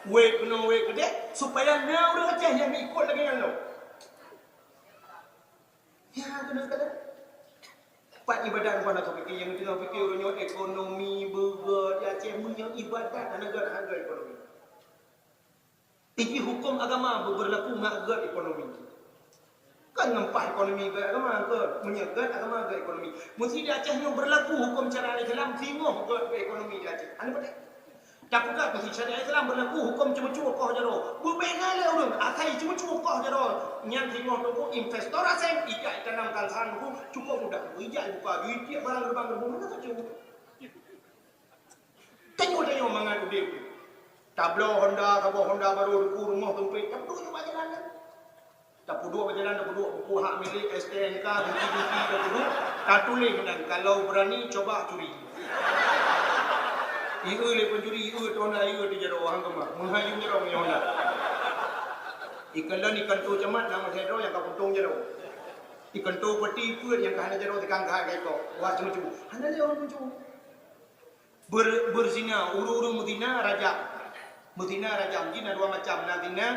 Wék keunoe wék keudeh, supaya na ureueng Aceh nyang ikot lagèe nyan lom. Ya, keunoe keudeh. Pat ibadat ban atau pikir nyang teungoh pikir ureueng nyoe ekonomi beugöt di Aceh meunyoe ibadat hana gèt hareuga ekonomi. Iji huköm agama beu-, beurlaku ngon gèt ekonomi. Kon ngon paih ekonomi gèt agama, kon meunyoe gèt agama gèt ekonomi. Meusti di Aceh nyoe beurlaku huköm syariat Islam singoh gèt ekonomi di Aceh. Hana patéh. Tapeugah meusti syariat Islam beurlaku huköm ceumeucue koh jaroe. Beubeda lé ureueng, asai ceumeucue koh jaroe. Nyan singoh teungku investor asing, ijak itanam kalsan teungku, cukup mudah. Ijak ibuka, ijak barang gerbang-gerbang, mana tu cukup. Tanyoe-tanyoe mangat udép. Tabloe Honda, saboh Honda barô, teungku, rumoh seumpét, tapeuduek bak jalan nyan. Tapeuduek bak jalan, tapeuduek buku hak milék, S T N K, buku-buku tapeuduek, tatuléh nan, "Kalau berani, coba curi." Ieu lé pencuri, ieu tu Honda, ieu tu jaroe, han keumah. Meuhai jeuem jaroe ngon Honda. Ikalon ikanto camat, nama saya droe nyang ka puntông jaroe. Ikanto peuti peuet nyang ka hana jaroe, tikang ka hai ka ikok. Wah, cuma-cuma. Hana lé ureueng muncul. Ber-, berzina, ureueng-ureueng meuzina rajam. Meuzina rajam jih na dua macam, na zina,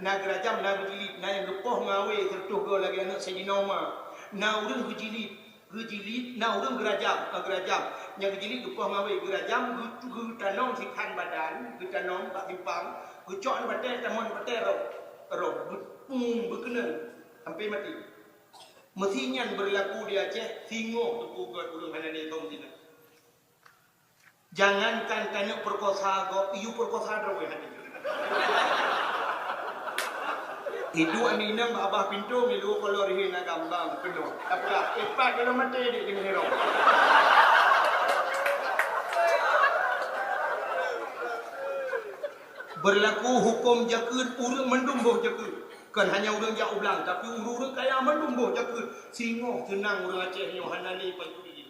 na geurajam, na geujilid. Na nyang geupoh ngon awé sireutôh goe lagèe aneuk Saidina Umar. Na ureueng geujilid, geujilid, na ureueng geurajam, eh, geurajam. Nyang geujilid geupoh ngon awé, geurajam, geu-, geutanom sikhan badan, geutanom bak simpang, geucok di batèe, tamong di batèe roh, roh, geu-, pum, beukeunong, sampai maté. Meusi nyan beurlaku di Aceh, singoh teupeu göt ureueng hana lé thôn sinan. Jangankan taneuk peukosa gob, yue peukosa droe hana. Iduek aneuk inong bak babah pintoe, milu kolor rihe na gambang peunoh. Tapi ipat dalam maté dek keuneuk hirau. Beurlaku huköm jakeuet ureueng mandum boh jakeuet. Kon hanya ureueng jak u blang, tapi ureueng-ureueng kaya mandum boh jakeuet. Singoh seunang ureueng Aceh nyoe hana lé pancuri jih.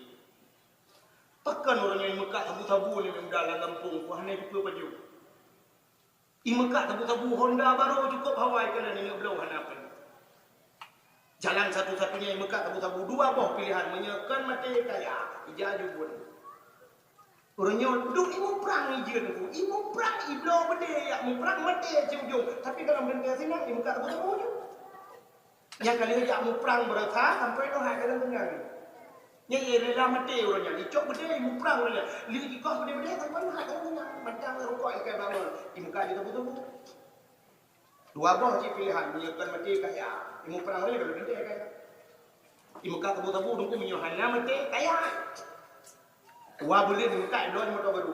Pakon uroe nyoe imeukat sabu-sabu nibak muda lam gampông, peue hana jipeue pajoh. Imeukat sabu-sabu Honda barô cukôp hawa ikalon, ineuk bloe hana peue. Jalan satu-satunya imeukat sabu-sabu, dua boh pilehan, meunyoe kon maté kaya, ija aju buet. Uroe nyoe duek imuprang ijeuen ku, imuprang ibloe beudé, yak muprang maté siujông, tapi dalam teuntèe sinan imeukat sabu-sabu nyoe. Nyang ka lheueh jak muprang beurasa sampoe nyoe hai ka lheueh keunyan. Nyan ie rila maté uroe nyan, icok beudé muprang uroe nyan. Lheueh jikoh beudé-beudé sampoe nyoe hai ka lheueh keunyan. Mantong rukok ikai bangon, imeukat di sabu-sabu. Dua boh cit pilehan, meunyoe kon maté kaya, imuprang uroe nyan ka lheueh kaya. Imeukat sabu-sabu, teungku, meunyoe hana maté kaya. Dua buleuen imeukat, ibloe moto barô.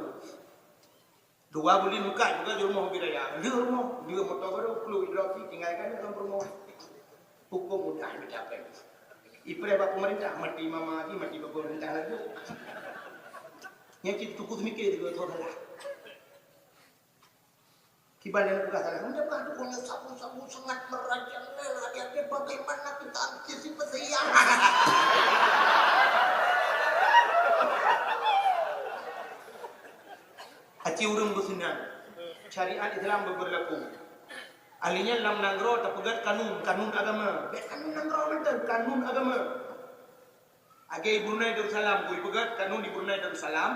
Dua buleuen meukat juga di rumoh ubit raya. Lheueh rumoh, lheueh moto barô, pluek droe pih tinggai keunoe lam rumoh. Huköm mudah dicapai. Ipreh bak pemerintah, mati mama lagi, mati bak pemerintah lagi. Nyan cit tuku seumiké juga tu salah. Kiban nyang peugah salah. Udah bah, tu kalau sabu-sabu sangat merajalela, hati-hati bagaimana kita antisipasi yang Aci ureueng beusinan, syariat Islam beubeurlaku. Ahli nyan lam nanggroe tapeugöt kanun, kanun agama. Bèk kanun nanggroe mantong, kanun agama. Lagèe Brunei Darussalam, kui peugöt kanun di Brunei Darussalam.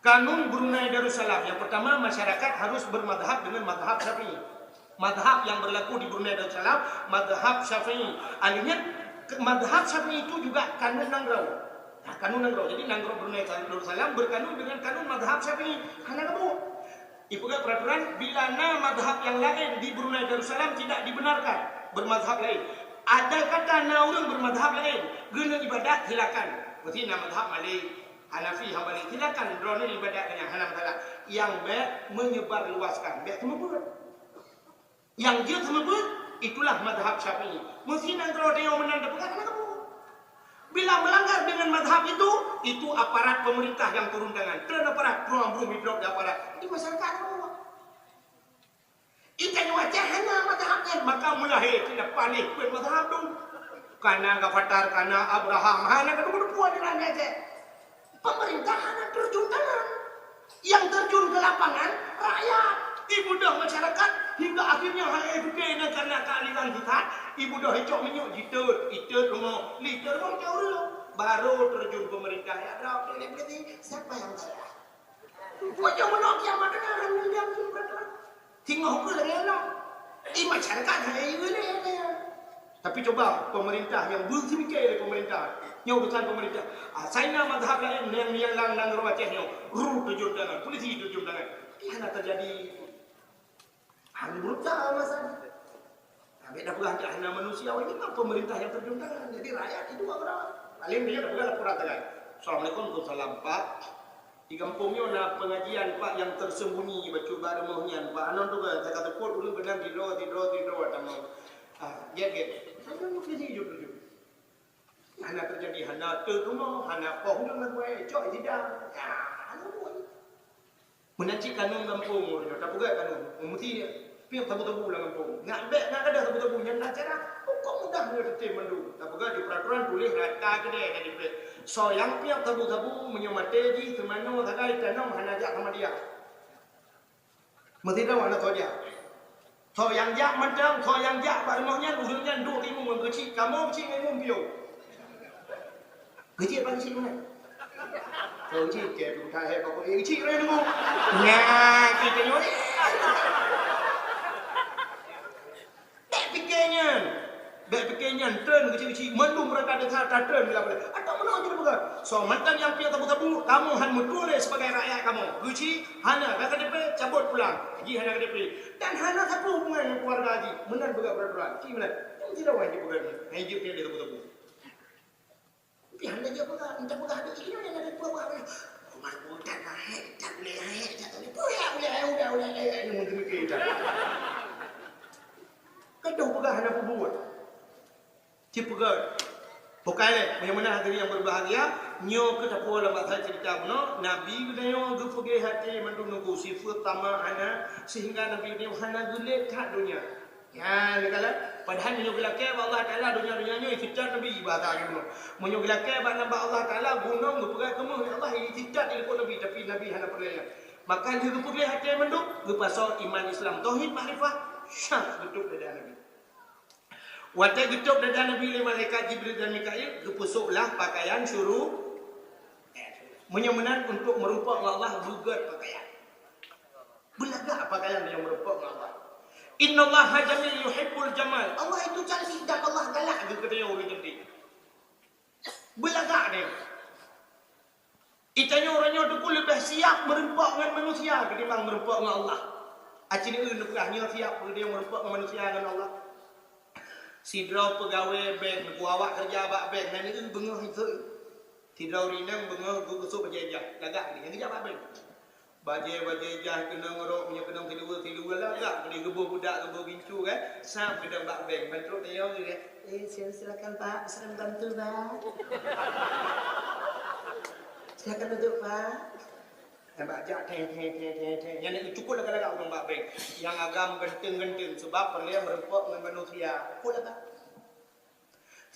Kanun Brunei Darussalam, yang pertama, masyarakat harus bermadhab dengan madhab Syafi'i. Madhab yang berlaku di Brunei Darussalam, madhab Syafi'i. Artinya, ke-, madhab Syafi'i itu juga kanun nanggroe. Nah, kanun nanggroe. Jadi, nanggroe Brunei Darussalam berkanun dengan kanun madhab Syafi'i. Hana gabung. Ipeugah peraturan, bila na madhab yang lain di Brunei Darussalam tidak dibenarkan bermadhab lain. Andai kata na ureueng bermadhab lain, geuneuk ibadat, silakan. Meusti na madhab Malik, Hanafi, Hambali, silakan droeneuh ibadat nyan, hana masalah. Nyang bèk menyebarluaskan, bèk seumeubeuet. Nyang jeuet seumeubeuet, itulah madhab Syafi'i. Meusti nanggroe tanyoe meunan tapeugah hana gabung. Bila melanggar dengan madhab itu, itu aparat pemerintah yang turun tangan. Treun aparat, prueng breuh midrop di aparat. Di masyarakat hana gabung. Itanyoe Aceh hana madhab nyan, maka meulahé tidak paléh peuet madhab tu. Kana Gafatar, kana Abraham, hana ka teupeu-teupeu di Aceh. Pemerintah hana terjun tangan. Yang terjun ke lapangan, rakyat. Ibeudôh masyarakat, hingga akhirnya hai suke na karena keadilan sesat, ibeudôh icok minyeuk jiteut, iteut rumoh, liteut rumoh jauh dulu. Baru terjun pemerintah, ya, drop, siapa yang salah? Pokok meunoe kiamat nyan, orang mulia tu berdoa. Singoh kheueh lagèe nyan. Di masyarakat hai ieu lé. Tapi cuba pemerintah nyang beuseumiké lé pemerintah. Nyoe urusan pemerintah. Asai na mazhab laén nyang, nyang lam nanggroe Aceh nyoe, ru terjun tangan, polisi terjun tangan. Tapi hana terjadi. Hana berusaha masa ni. Nah, beda peugah hana manusia, ini mah pemerintah yang terjun tangan. Jadi rakyat itu apa? Paling dia dah peugah laporan tangan. Assalamualaikum, waalaikumsalam, Pak. Di gampông nyoe na pengajian, Pak, yang tersembunyi bacut bak rumoh nyan, Pak. Anon tu kan, saya kata, "Put, ureueng beunang sidroe, sidroe, sidroe, tamong." Ah, gét, gét. Saya mungkin hidup dulu. Hana terjadi, hana teuk rumoh, hana poh ureueng lagu, eh, cok sidang. Ya, hana buat. Meunan cit kanun gampông uroe nyoe, tapeugah kanun. Meusti piep sabu-sabu lam gampông. Nak bèk, nak gadôh sabu-sabu, nyan na cara. Hukôm mudah nyoe teuntèe mandum. Tapeugah di peuraturan tuléh rata keudè na dipèk. Soe nyang piep sabu-sabu, meunyoe maté jih, seumanoe sagai tanom hana jak sama dia. Meusidroe hana soe jak. Soe nyang jak mantong, soe nyang jak bak rumoh nyan, ureueng nyan duek timu ngon geuchik, kamoe geuchik ngon imum piôh. Geuchik apa geuchik mana? Soe geuchik, kèe pih that hèk bak kulit geuchik ureueng nunggu. Nyan, kita nyoe. Bèk pike nyan. Bèk pike nyan, treun geuchik-geuchik, mandum rata desa tatreun lam balè. Atau meunoe jeuet peugah, soe mantong nyang piep sabu-sabu, kamoe han meutuléh sibagai rakyat kamoe. Geuchik, hana, ka K T P, cabot pulang. Jih hana K T P. Dan hana sapeue hubungan ngon keuluwarga jih. Meunan peugah peuraturan. Cit meunan. Nyang sidroe jipeugah nyan. Hai jeuet piep lé sabu-sabu. Tapi hana jeuet peugah, entah peugah di sini, hana ada peugah. Rumah budak mahek, tak boleh mahek, tak boleh. Boleh, boleh, boleh, boleh, boleh. Ini mungkin mikir dah. Gadoh peugah hana peubuet. Cit peugah. Bukai lé, meunyoe meunan hadirin yang berbahagia, nyoe keuh tapuwoe lam bak that ceurita bunoe, Nabi geutanyoe geupeugèt até mandum nunggu sifeuet tamak hana, sehingga Nabi geutanyoe hana geulet that donya. Nyan, neukalon. Padahai meunyoe geulakèe bak Allah Taala donya-donya nyoe, istighfar Nabi bahasa geutanyoe. Meunyoe geulakèe bak, bak Allah Taala, gunong geupeugah keumeuh lé Allah, istighfar dilikot Nabi, tapi Nabi hana peureulèe nyan. Maka lheueh geupeugèt até mandum, geupasoe iman Islam, tauhid, makrifah, syah geutôb dada Nabi. Watèe geutôb dada Nabi lé malaikat Jibril dan Mikail, geupeusôklah pakaian syuru-, meunyoe meunan untuk meurumpok ngon Allah, beugèt pakaian. Beulagak pakaian nyang meurumpok ngon Allah. Innallaha jamil yuhibbul jamal. Allah itu cantik dan Allah galak geuh keu tanyoe ureueng cantik. Beulagak deh. Itanyoe uroe nyoe teungku leubeh siap meurumpok ngon manusia ketimbang meurumpok ngon Allah. Aci neueu neupeugah nyoe siap peue meurumpok ngon manusia ngon Allah. Sidroe peugawée bank, neuku awak keureuja bak bank, na neueu beungoh iseuk. Sidroe ureueng inong beungoh geupeusôk bajée jah, lagak lé nyang geujak bak bank. Bajée-bajée jah keunong rok, meunyoe keunong siluweue-siluweue lagak, keudeh geuboh budak, geuboh gincu, kan? Sab keudong bak bank, ban trok tayong, kan? Eh, sil-, silakan, Pak, bisa kami bantu, Pak? Silakan duduk, Pak. Nyang bak jak, teng, teng, teng, teng, teng. Nyan cukôp lagak-lagak ureueng bak bank. Nyang agam ganteng-ganteng, seubab peureulèe meurumpok ngon manusia. Cukôp lagak.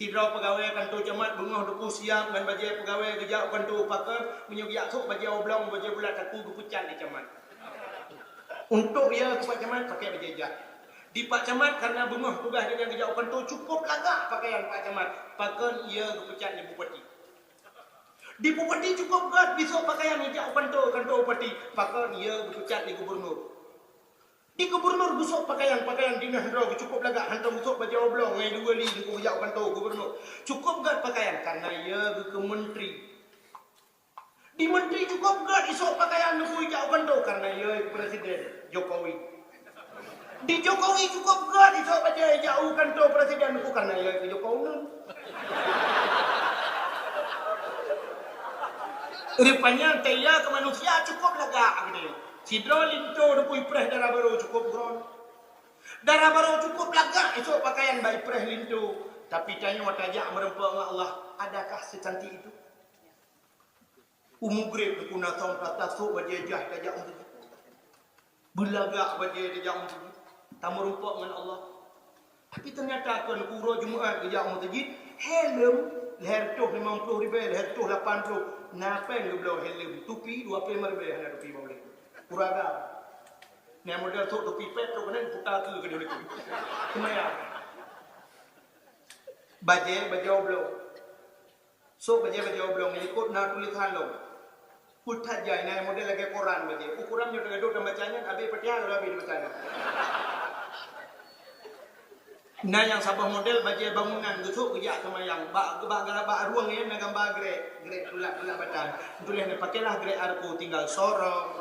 Sidroe peugawée kantô camat beungoh teupeu siap ngon bajée peugawée geujak u kantô, pakon meunyoe geujak sôk bajée oblong, bajée bulat, taku geupeucat lé camat. Untuk ie keu pak camat pakai bajée jah. Di pak camat karena beungoh tugaih geuhnyan geujak u kantô, cukôp lagak pakaian pak camat, pakon ie geupeucat lé bupati. Di bupati cukôp gèt bisôk pakaian geujak u kantô, kantô bupati, pakon ie geupeucat lé gubernur. Di gubernur geusôk pakaian, pakaian dinas droe geucukôp lagak, hantom geusôk bajée oblong ngon ie dua li, teungku geujak u kantô gubernur. Cukôp gèt pakaian, karena ie geukeu menteri. Di menteri cukôp gèt isôk pakaian, teungku geujak u kantô, karena ie presiden Jokowi. Di Jokowi cukôp gèt isôk bajée jak u kantô presiden, teungku, karena ie keu Jokowi. Rupanya, teuka keu manusia cukôp lagak geutanyoe. Sidroe linto teupeu ipreh dara barô cukôp gron. Dara barô cukôp lagak isôk pakaian bak ipreh linto. Tapi tanyoe tajak meurumpok ngon Allah, adakah secantik itu? U Maghrib teungku na song tasôk bajée jah tajak u meuseujid. Beulagak bajée tajak u meuseujid. Tameurumpok ngon Allah. Tapi teunyata kon uroe Jumat geujak u meuseujid, helm lhèe reutôh limong ploh ribèe, lhèe reutôh lapan ploh, na péng geubloe helm, tupi dua ploh lima ribèe hana tupi bak ulèe. Ureueng agam. Nyang model sôk tupi pet trok keunan puta keu keudeh leuku. Seumayang. Bajée, bajée oblong. Sôk bajée-bajée oblong, likot na tulésan lom. Peue that jai, na model lagèe koran bajée. Ukoran nyoe teugadôh tambaca nyan, abéh Fatihah lom abéh dibaca nyan. Na nyang saboh model bajée bangunan, geusôk geujak seumayang. Bak, bak, bak rueng nyan na gamba grek, grek tulak-tulak batang. Tuléh nyan, "Pakailah grek Arko, tinggal sorong."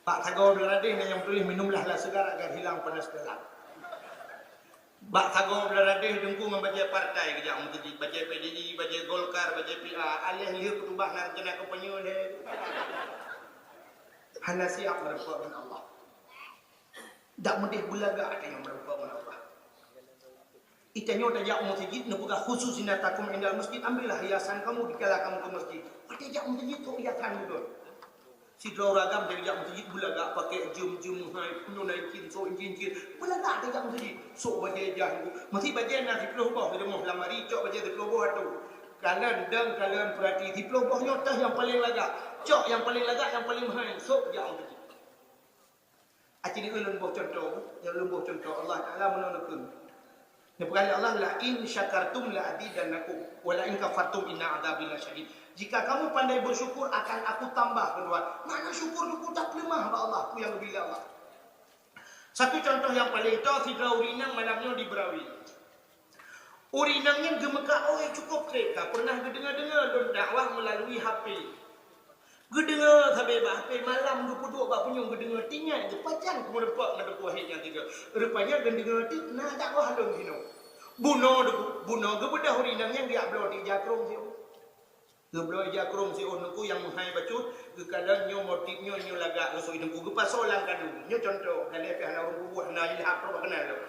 Bak sagoe blah radeh na nyang tuléh, "Minumlah lah segar agar hilang panas dalam." Bak sagoe blah radeh teungku ngon bajée partai geujak u meuseujid, bajée P D I, bajée Golkar, bajée P A, aléh lheueh khutubah na rencana kampanye lé. Hana siap meurumpok ngon Allah. Dak meudeh beulagak tanyoe meurumpok ngon Allah. Geutanyoe tajak u meuseujid, neupeugah khusus zinatakum indal masjid, ambillah hiasan kamu dikala kamu ke masjid. Watèe jak u meuseujid, sok hiasan beudôh. Sidroe ureueng agam tajak u meuseujid, beulagak pakèk jeuem-jeuem hai, punoe na incin, sok incin-incin. Beulagak tajak u meuseujid, sok bajèe ijah. Meusti bajèe na siplôh boh, sileumah lamari, cok bajèe siplôh boh atoe. Kalon dong, kalon peurati, siplôh boh nyoe teuh nyang paleng lagak. Cok nyang paleng lagak, nyang paleng hai, sok jak u meuseujid. Aci nyoe lôn boh cuntoh, nyoe lôn boh cuntoh Allah Taala meunoe neukheun. Neupeugah lé Allah, "La in syakartum la azidannakum, wa la in kafartum inna adzabi lasyadid." Jika kamu pandai bersyukur, akan Aku tambah keudua. Makna syukur Teungku tapeuleumah bak Allah, peue nyang geubri lé Allah. Satu contoh nyang paleng toe, sidroe ureueng inong malam nyoe di Berawi. Ureueng inong nyan geumeukat, "Oi, cukup trép, ka pernah geudeungoe-deungoe lôn dakwah meulalui H P." Geudeungoe sabe bak H P, malam geupeuduek bak punyueng geudeungoe, tinggai geupajan keumeureumpok ngon Teungku Wahid nyang tiga. Rupanya geudeungoe teuk na dakwah lôn jinoe. Bunoe Teungku, bunoe geubeudôh ureueng inong nyan geujak bloe di ija krông siôh. Geubloe ija krông siôh Teungku nyang meuhai bacut, geukalon nyoe motif nyoe, nyoe lagak geusui Teungku, geupasoe lam kadu. Nyoe cuntoh, dan lé pih hana ureueng peubuet, hana ilham, roh hana lom.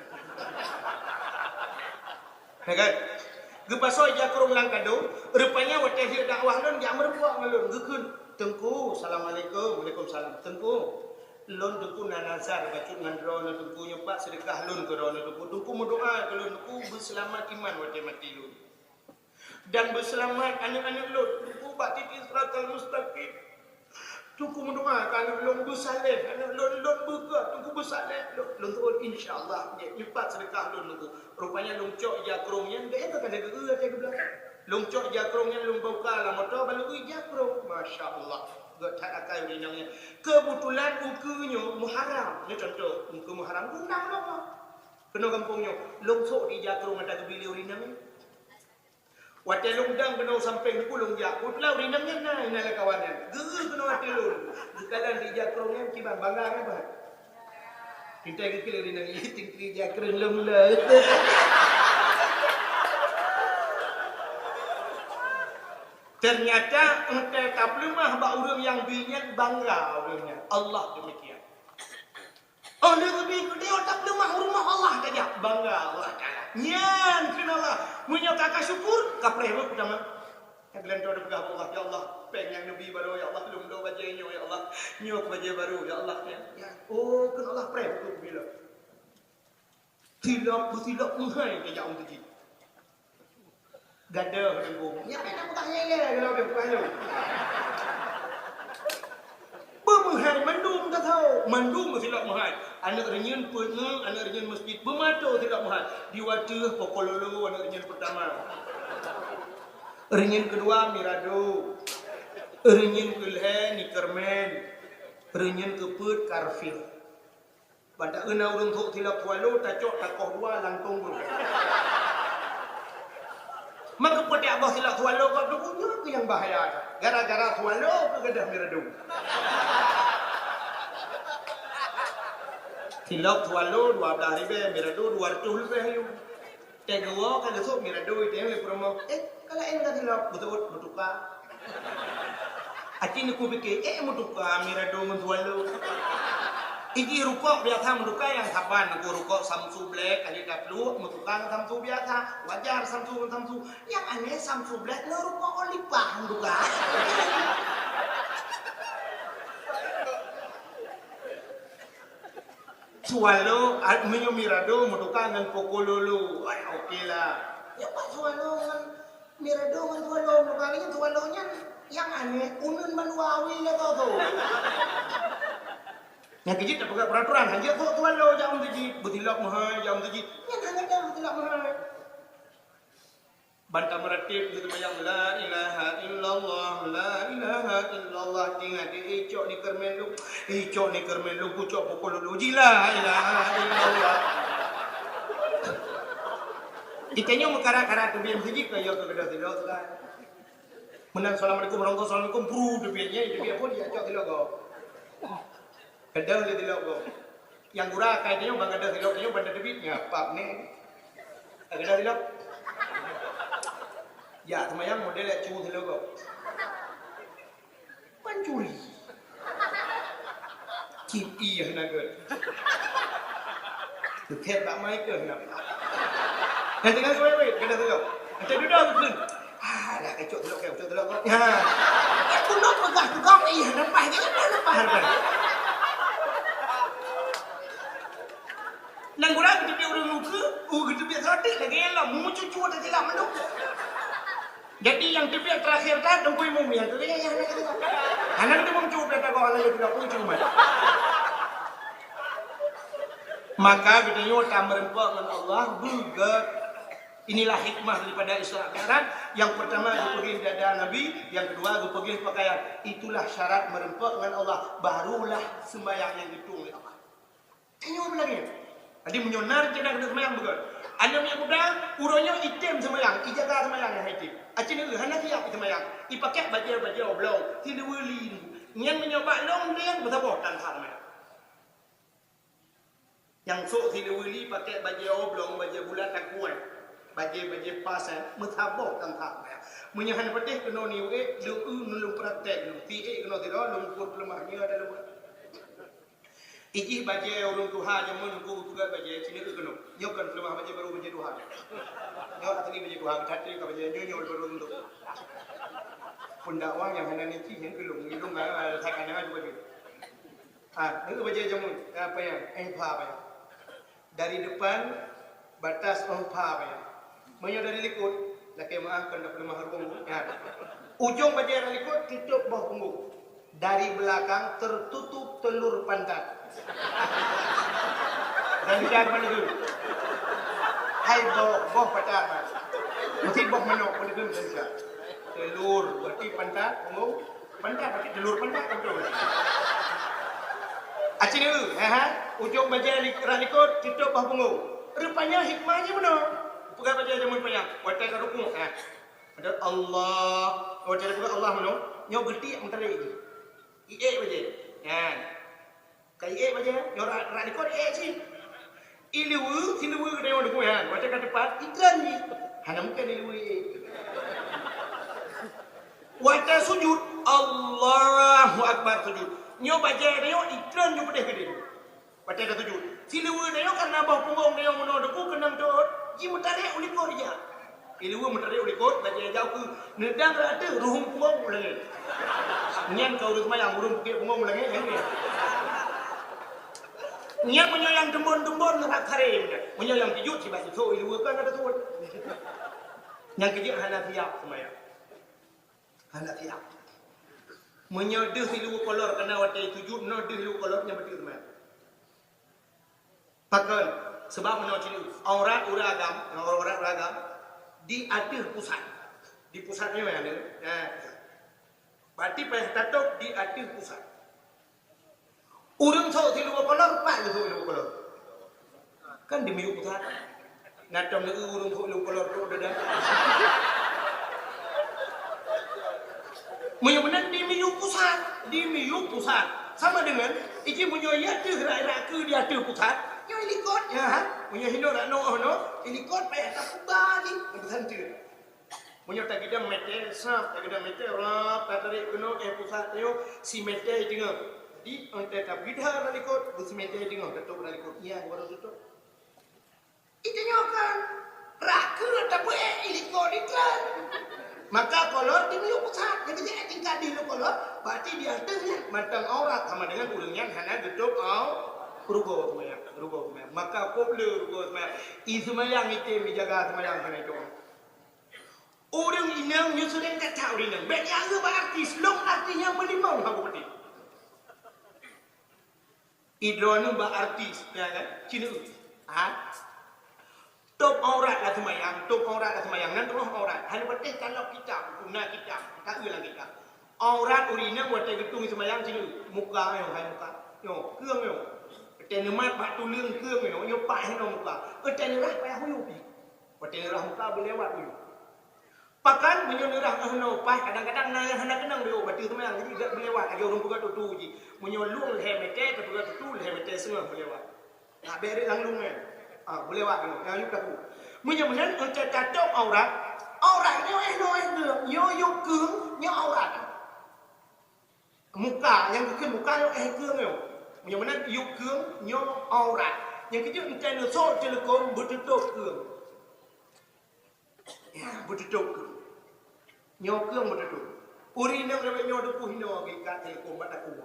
Ya kan? Geupasoe ija krông lam kadu, rupanya watèe jeuet dakwah lôn, jak meureumpok ngon lôn, geukheun, "Teungku, assalamualaikum." "Waalaikumsalam." "Teungku, lôn Teungku na nazar bacut ngon droeneuh Teungku, nyoe pat seudeukah lôn keu droeneuh Teungku. Teungku meudoa keu lôn Teungku beuseulamat iman watèe maté lôn." Dan beuseulamat aneuk-aneuk lôn, Teungku, bak titi siratal mustaqim. Teungku meudoa keu aneuk lôn beusaleh, aneuk lôn, lôn beukeu, Teungku beusaleh. Lôn, lôn tu'ôt, insya Allah, nyoe pat seudeukah lôn, Teungku. Rupanya lôn cok ija krông nyan, geuh ka lheueh geu-eu watèe geubloe. Lôn cok ija krông nyan, lôn buka lam moto, ban lôn eu ija krông. Masya Allah, gèt that akai ureueng inong nyan. Keubeutulan ukeue nyoe Muharram, nyoe cuntoh, ukeue Muharram, undang lôn. Keunoe gampông nyoe, lôn sôk di ija krông nyang geubri lé ureueng inong nyan. Watèe lôn dong keunoe sampéng Teungku lôn jak, keubeutulan ureueng inong nyan na, na lam kawan nyan. Geu-eu keunoe ateueh lôn. Geukalon di ija krông nyan kiban bangga nyan, bah. Pintai geukheun ureueng inong nyan, "Ih, Teungku, ija krông lôn le." Ternyata, watèe tapeuleumah bak ureueng nyang bri nyan, bangga ureueng nyan. Allah demikian. Oh, lheueh geubi keudéh, tapeuleumah u rumoh Allah tajak, bangga Allah Taala. Nyan kheun Allah, meunyoe ka, ka syukur, ka preh beuh peutama. Nyang geulantoe teupeugah bak Allah, "Ya Allah, péng nyang neubi baroe, ya Allah, lôn bloe bajèe nyoe, ya Allah. Nyoe keu bajèe barô, ya Allah." Ya, ya. Oh, kheun Allah preh beuh keubila. Tilok, beutilok meuhai tajak u meuseujid. Gadoh Teungku. Nyan pih na peugah nyan ilèe, kalau dia peugah nyoe. Beumeuhai mandum ka tho, mandum meusilap meuhai. Aneuk reunyeun peuet ngon aneuk reunyeun meuseujid beumato silap meuhai. Di watèe pokololo aneuk reunyeun peutama. Reunyeun keudua mirado. Reunyeun keulhèe nikermen. Reunyeun keupeuet karfil. Ban taeu na ureueng thok silap swallow, tacok takoh dua langkong ureueng. Maka peue tiep boh silap swallow gob Teungku, nyoe keuh nyang bahaya. Gara-gara swallow keuh gadôh mirado. Silap swallow dua blaih ribèe, mirado dua reutôh leubeh ayue. Teuh geuwoe ka geusôk mirado itém lé peurumoh. Eh, ka laén ka silap, beutôi meutuka. Aci Teungku pike, eh, meutuka mirado ngon swallow. Iji rukok biasa meutuka nyang saban, Teungku, rukok Samsu Black, kali tapluek meutuka ngon Samsu biasa. Wajar Samsu ngon Samsu. Nyang aneh Samsu Black ngon rukok Olive meutuka. Swallow, ah, meunyoe mirado meutuka ngon pokololo. Ai, oke lah. Ya, pat swallow ngon mirado ngon swallow meutuka nyan, swallow nyan nyang aneh, uneun ban dua awi lé tho. Nyang keu jih tapeugah peuraturan, hanjeuet thok swallow jak u meuseujid, beutilok meuhai jak u meuseujid. Nyan hana ada beutilok meuhai. Ban tameuratéb geuseumayang, "La ilaha illallah, la ilaha illallah." Ingat, eh, icok ni keureumen lôn, icok ni keureumen lôn, kucok pukul lôn ji, "La ilaha illallah." Geutanyoe meukarat-karat teubiet meuseujid ka, ya, keu gadôh sidroe, kan. Meunan assalamualaikum, rongkong assalamualaikum, bru teubiet, ya, teubiet phôn, ya, cok sidroe gob. Gadôh lé tilok gob. Nyang gura akai tanyoe ban gadôh tilok tanyoe ban tateubiet ngon pap nyan. Gadôh tilok. Ya, seumayang model jak cu tilok gob. Pancuri. Cit ié na gèt. Teukhét bak mai keuh na. Nyang tinggai keu wéh-wéh, keuneuk teuka. Nyang dudoe geukheun. Ah, dah kacok telok, kacok telok. Ha. Eh, keunoe peugah tukang, ih, leupah je, leupah, leupah, leupah. Nang gura geuteubiet ureueng luka, uh, geuteubiet seuratik lagèe nyan lom, mucucu teutilap mandum. Jadi nyang teubiet terakhir that Teungku Imum nyang teubiet nyang hana teubiet. Hana teubiet mucucu pih tagoe hana teubiet mucucu mat. Maka geutanyoe tameureumpok ngon Allah beugét. Inilah hikmah daripada Isra Mi'raj. Yang pertama geupeugléh dada Nabi, yang kedua geupeugléh pakaian. Itulah syarat meureumpok ngon Allah, barulah sembahyang nyang geutueng lé Allah. Tanyoe beulagèe nyan. Jadi meunyoe na reuncana keuneuk seumayang beugét. Aneuk miet muda, uroe nyoe item seumayang, ijaga seumayang nyang item. Aci neu hana siap seumayang. Ipakèk bajèe-bajèe oblong, siluweue li. Nyan meunyoe bak lôn deng meusaboh tan seumayang. Nyang sôk siluweue li pakèk bajèe oblong, bajèe bulat takuai. Bajèe-bajèe pas, eh, meusaboh tan seumayang. Meunyoe hana patéh keunoe ni uék, lôn eu lôn praktek lôn. Siék keunoe sidroe, lôn ukur peuleumah nyoe ada lôn. Ijih bajèe ureueng tuha jameun Teungku geupeugah bajèe, ci neu keunoe. Nyoe kon peuleumah bajèe baru bajèe tuha. Nyoe asli bajèe tuha, geutanyoe ka bajèe nyoe, nyoe baru untuk. Pun dakwah nyang hana niki nyang keulung, ilung, ah, sakana tu bajèe. Ah, neu bajèe jameun, apa nyang? Eh, pha apa nyang? Dari depan batas empa bajèe. Meunyoe dari likot, lakèe meu'ah kon dapeuleumah rueng. Ya. Ujong bajèe dari likot tutup boh punggong. Dari belakang tertutup telur pantat. Dan jar meuneuh. Hai boh, boh pantat. Mesti boh manok meuneuh dan jar. Telur, berarti pantat, punggong. Pantat, pakai telur pantat, betul. Aci neu, ha, ha. Ujong bajèe li-, rah likot, tutup boh punggong. Rupanya hikmah jih meunoe. Peugah bajèe jameun panyang. Watèe ka rukuk, ha. Ada Allah. Watèe ka Allah meunoe. Nyoe geutiek meutarek jih. Iék bajèe. Ha. Ka iék bajèe, nyoe rah, rah likot iék cit. Iluweue, siluweue geutanyoe deungoe nyan, watèe ka teupat, itreun jih. Hana mungken iluweue iék. Watèe sujud, Allahu Akbar sujud. Nyoe bajèe tanyoe itreun ju peudeh keudeh. Watèe ka sujud. Siluweue tanyoe karena boh punggong tanyoe meunoe deungoe keunong teuôt, jimeutarek u likot ija. Iluweue meutarek u likot, bajèe jauh keu neudang rata ruhueng punggong u langèt. Nyan ka ureueng seumayang, ureueng pukek punggong u langèt, nyan nyan. Nyan meunyoe nyang teumbon-teumbon rab karé, meunyoe nyang keujeuet sibak isok iluweue kan ada tuwot. Nyang keujeuet hana siap seumayang. Hana siap. Meunyoe deuh iluweue kolor kana watèe sujud, meunyoe deuh iluweue kolor nyan beutôi seumayang. Pakon? Sebab meunoe cit, aurat ureueng agam, aurat ureueng agam di ateueh pusat. Di pusat nyoe ya, ya. Berarti payah tatôb di ateueh pusat. Ureueng sôk siluweue kolor, pat geusôk siluweue kolor. Kan di miyueb pusat. Na tom neu ureueng sôk siluweue kolor trok dada. Meunyoe meunan di miyueb pusat, di miyueb pusat. Sama dengan, iji meunyoe ya teuh rak-rak keu di ateueh pusat, nyoe ilikot, ya. Meunyoe hinoe rak noe, noe, ilikot payah tapuba jih, meuteusanteu. Meunyoe tagidang mètè, sab, tagidang mètè, rab, tatarek keunoe, eh, pusat nyoe, si mètè teungoh. Jadi, entah tabeuidha rak likot, beusi mètè teungoh, tatôb rak likot. Iya, baru tutôb. Itu nyoe kan, rakeu tapeuék ilikot ikan. Maka kolor di miyueb pusat, jadi jangan tingkat di kolor, berarti di ateueh nyan mantong aurat sama dengan ureueng nyan hana geutôb au-, rugoe seumayang, rugoe seumayang. Maka kôb le rugoe seumayang, i seumayang item ijaga seumayang hana itu. Ureueng inong nyoe seudang that-that ureueng inong. Bèk nyang bak artis, lôn artis nyang meulimong haba peudeh. Idroeneuh bak artis, ya kan? Cina. Ha? Tôb aurat lam seumayang, tôb aurat lam seumayang, nan troh aurat. Hana patéh kalok kitab, na kitab, ka eu lam kitab. Aurat ureueng inong watèe geutueng seumayang cina. Muka nyoe, hai muka. Nyoe, keueng nyoe. Watèe neumat bak tuleueng keueng nyoe, nyoe pat hinoe muka. Watèe neurah payah huyup jih. Watèe neurah muka beulewat huyup. Pakan meunyoe neurah, eh, noe paih, kadang-kadang na nyang hana keunong di ateueh seumayang, jadi gèt beulewat, lagèe ureueng peugah tutu jih. Meunyoe lueng lhèe mètè, tapeugah tutu lhèe mètè seungoh beulewat. Nah, bèk rèk lam lueng nyan. Ah, beulewat keunoe, nyang yub takue. Meunyoe meunan, enteuk tatôb aurat, aurat nyoe eh noe eh keueng, nyoe yub keueng, nyoe aurat. Muka, nyang geukheun muka nyoe eh keueng nyoe. Meunyoe meunan yub keueng nyoe aurat. Nyang keujeuet enteuk neusôk ceuleukôm beututôb keueng. Ya, beututôp keuh. Nyoe keuh beututôp. Ureueng inong lagèe nyoe teupeu hinoe geuikat teuleukom bak takue.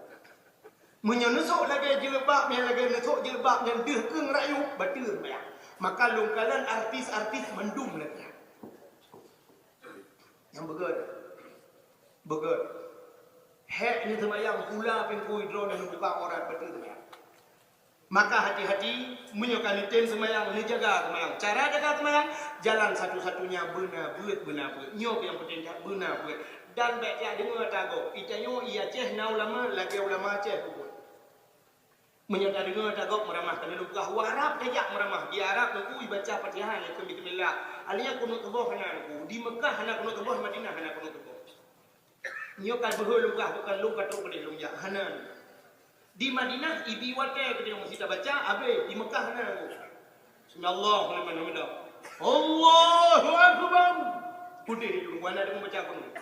Meunyoe neusok lagèe jilbab, nyang lagèe neusok jilbab nyan deuh keuh rayeuk, bateue seumayang. Maka lôn kalon artis-artis mandum lagèe nyan. Nyang beugèt. Beugèt. Hék neuseumayang pula pingkui droeneuh neubuka aurat, bateue seumayang. Maka hati-hati, meunyoe ka neutem seumayang, neujaga seumayang. Cara jaga seumayang, jalan satu-satunya beuna beuet, beuna beuet. Nyoe nyang peunteng that, beuna beuet. Dan bèk tajak deungö ata gob. Di tanyoe di Aceh na ulama, lagèe ulama Aceh peubuet. Meunyoe tadeungö ata gob meuramah, keuneuk peugah, u Arab tajak meuramah. Di Arab Teungku ibaca Fatihah, ya, keu bismillah. Alèh nyan kunut suboh hana Teungku. Di Meukah hana kunut suboh, Madinah hana kunut suboh. Nyoe ka beuhe lôn peugah, bukon lôn ka trok keudeh lôn jak. Hana. Di Madinah, ibi watèe keudeh meusi tabaca, abéh. Di Meukah hana Teungku. Sami'allahu liman hamidah. Allahu Akbar. Udeh itu, wana deungon baca kunut.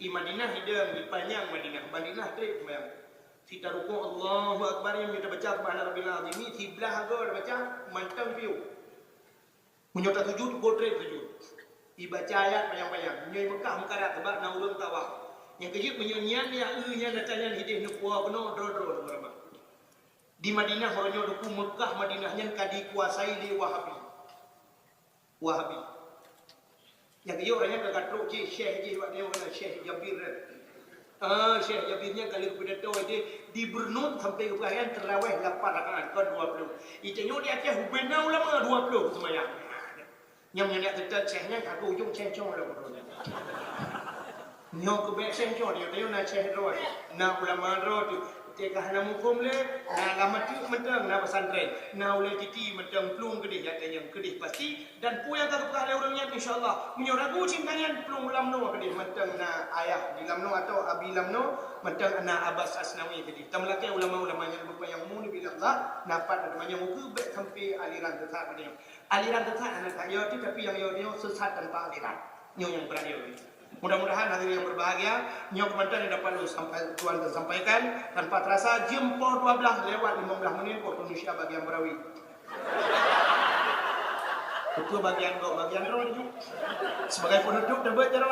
Di Madinah idong, dipanyang Madinah. Madinah trép seumayang. Sitarukok Allahu Akbar nyang mita baca Subhana Rabbiyal Azim, siblah agoe baca mantong piôh. Meunyoe tasujud, boh trép sujud. Ibaca ayat panyang-panyang. Nyoe Meukah meukarat sabab na ureueng tawaf. Nyang keujeuet meunyoe nyan ya eu nyan ata nyan hideh neupuwoe keunoe droe-droe meuramah. Di Madinah uroe nyoe Teungku, Meukah Madinah nyan ka dikuasai lé Wahabi. Wahabi. Nyang geuyue ureueng nyan ka trok jih, syekh jih, wak nyoe na Syekh Jabir nyan. Ah, Syekh Jabir nyan ka lheueh pidato jih di Bernun sampai geupeugah nyan teurawèh lapan rakaat, kon dua ploh. Di tanyoe di Aceh ubena ulama dua ploh seumayang. Nyang nyan teutap syekh nyan ka ujong syekh cong lom. Nyoe keu bèk syekh cong, di tanyoe na syekh droe, na ulama droe tu. Teuka hana muphom lé, na lam ateueh mantong, na pesantren, na ulèe titi mantong plueng keudeh, nyang keudeh pasti. Dan peue nyang ka geupeugah lé ureueng nyan, insya Allah. Meunyoe ragu cinta nyan, plueng lam noe keudeh mantong na ayah di lam noe atau abi lam noe, mantong na Abbas Asnawi keudeh. Tameulakèe ulama-ulama nyan beupanyang umu neubi Allah, na pat na teumanyong ukeue bèk sampai aliran sesat keudeh. Aliran sesat hana that yo, tapi nyang yo nyoe sesat tanpa aliran. Nyoe nyang brat yo. Mudah-mudahan hadirin yang berbahagia, nyoe keumantan yang dapat lôn sampai, tuan sampaikan, tanpa terasa jeuem poh dua belas lewat lima belas menit waktu Indonesia bagian Berawi. Betul bagian kok, bagian roh juga. Sebagai penutup, dapat cara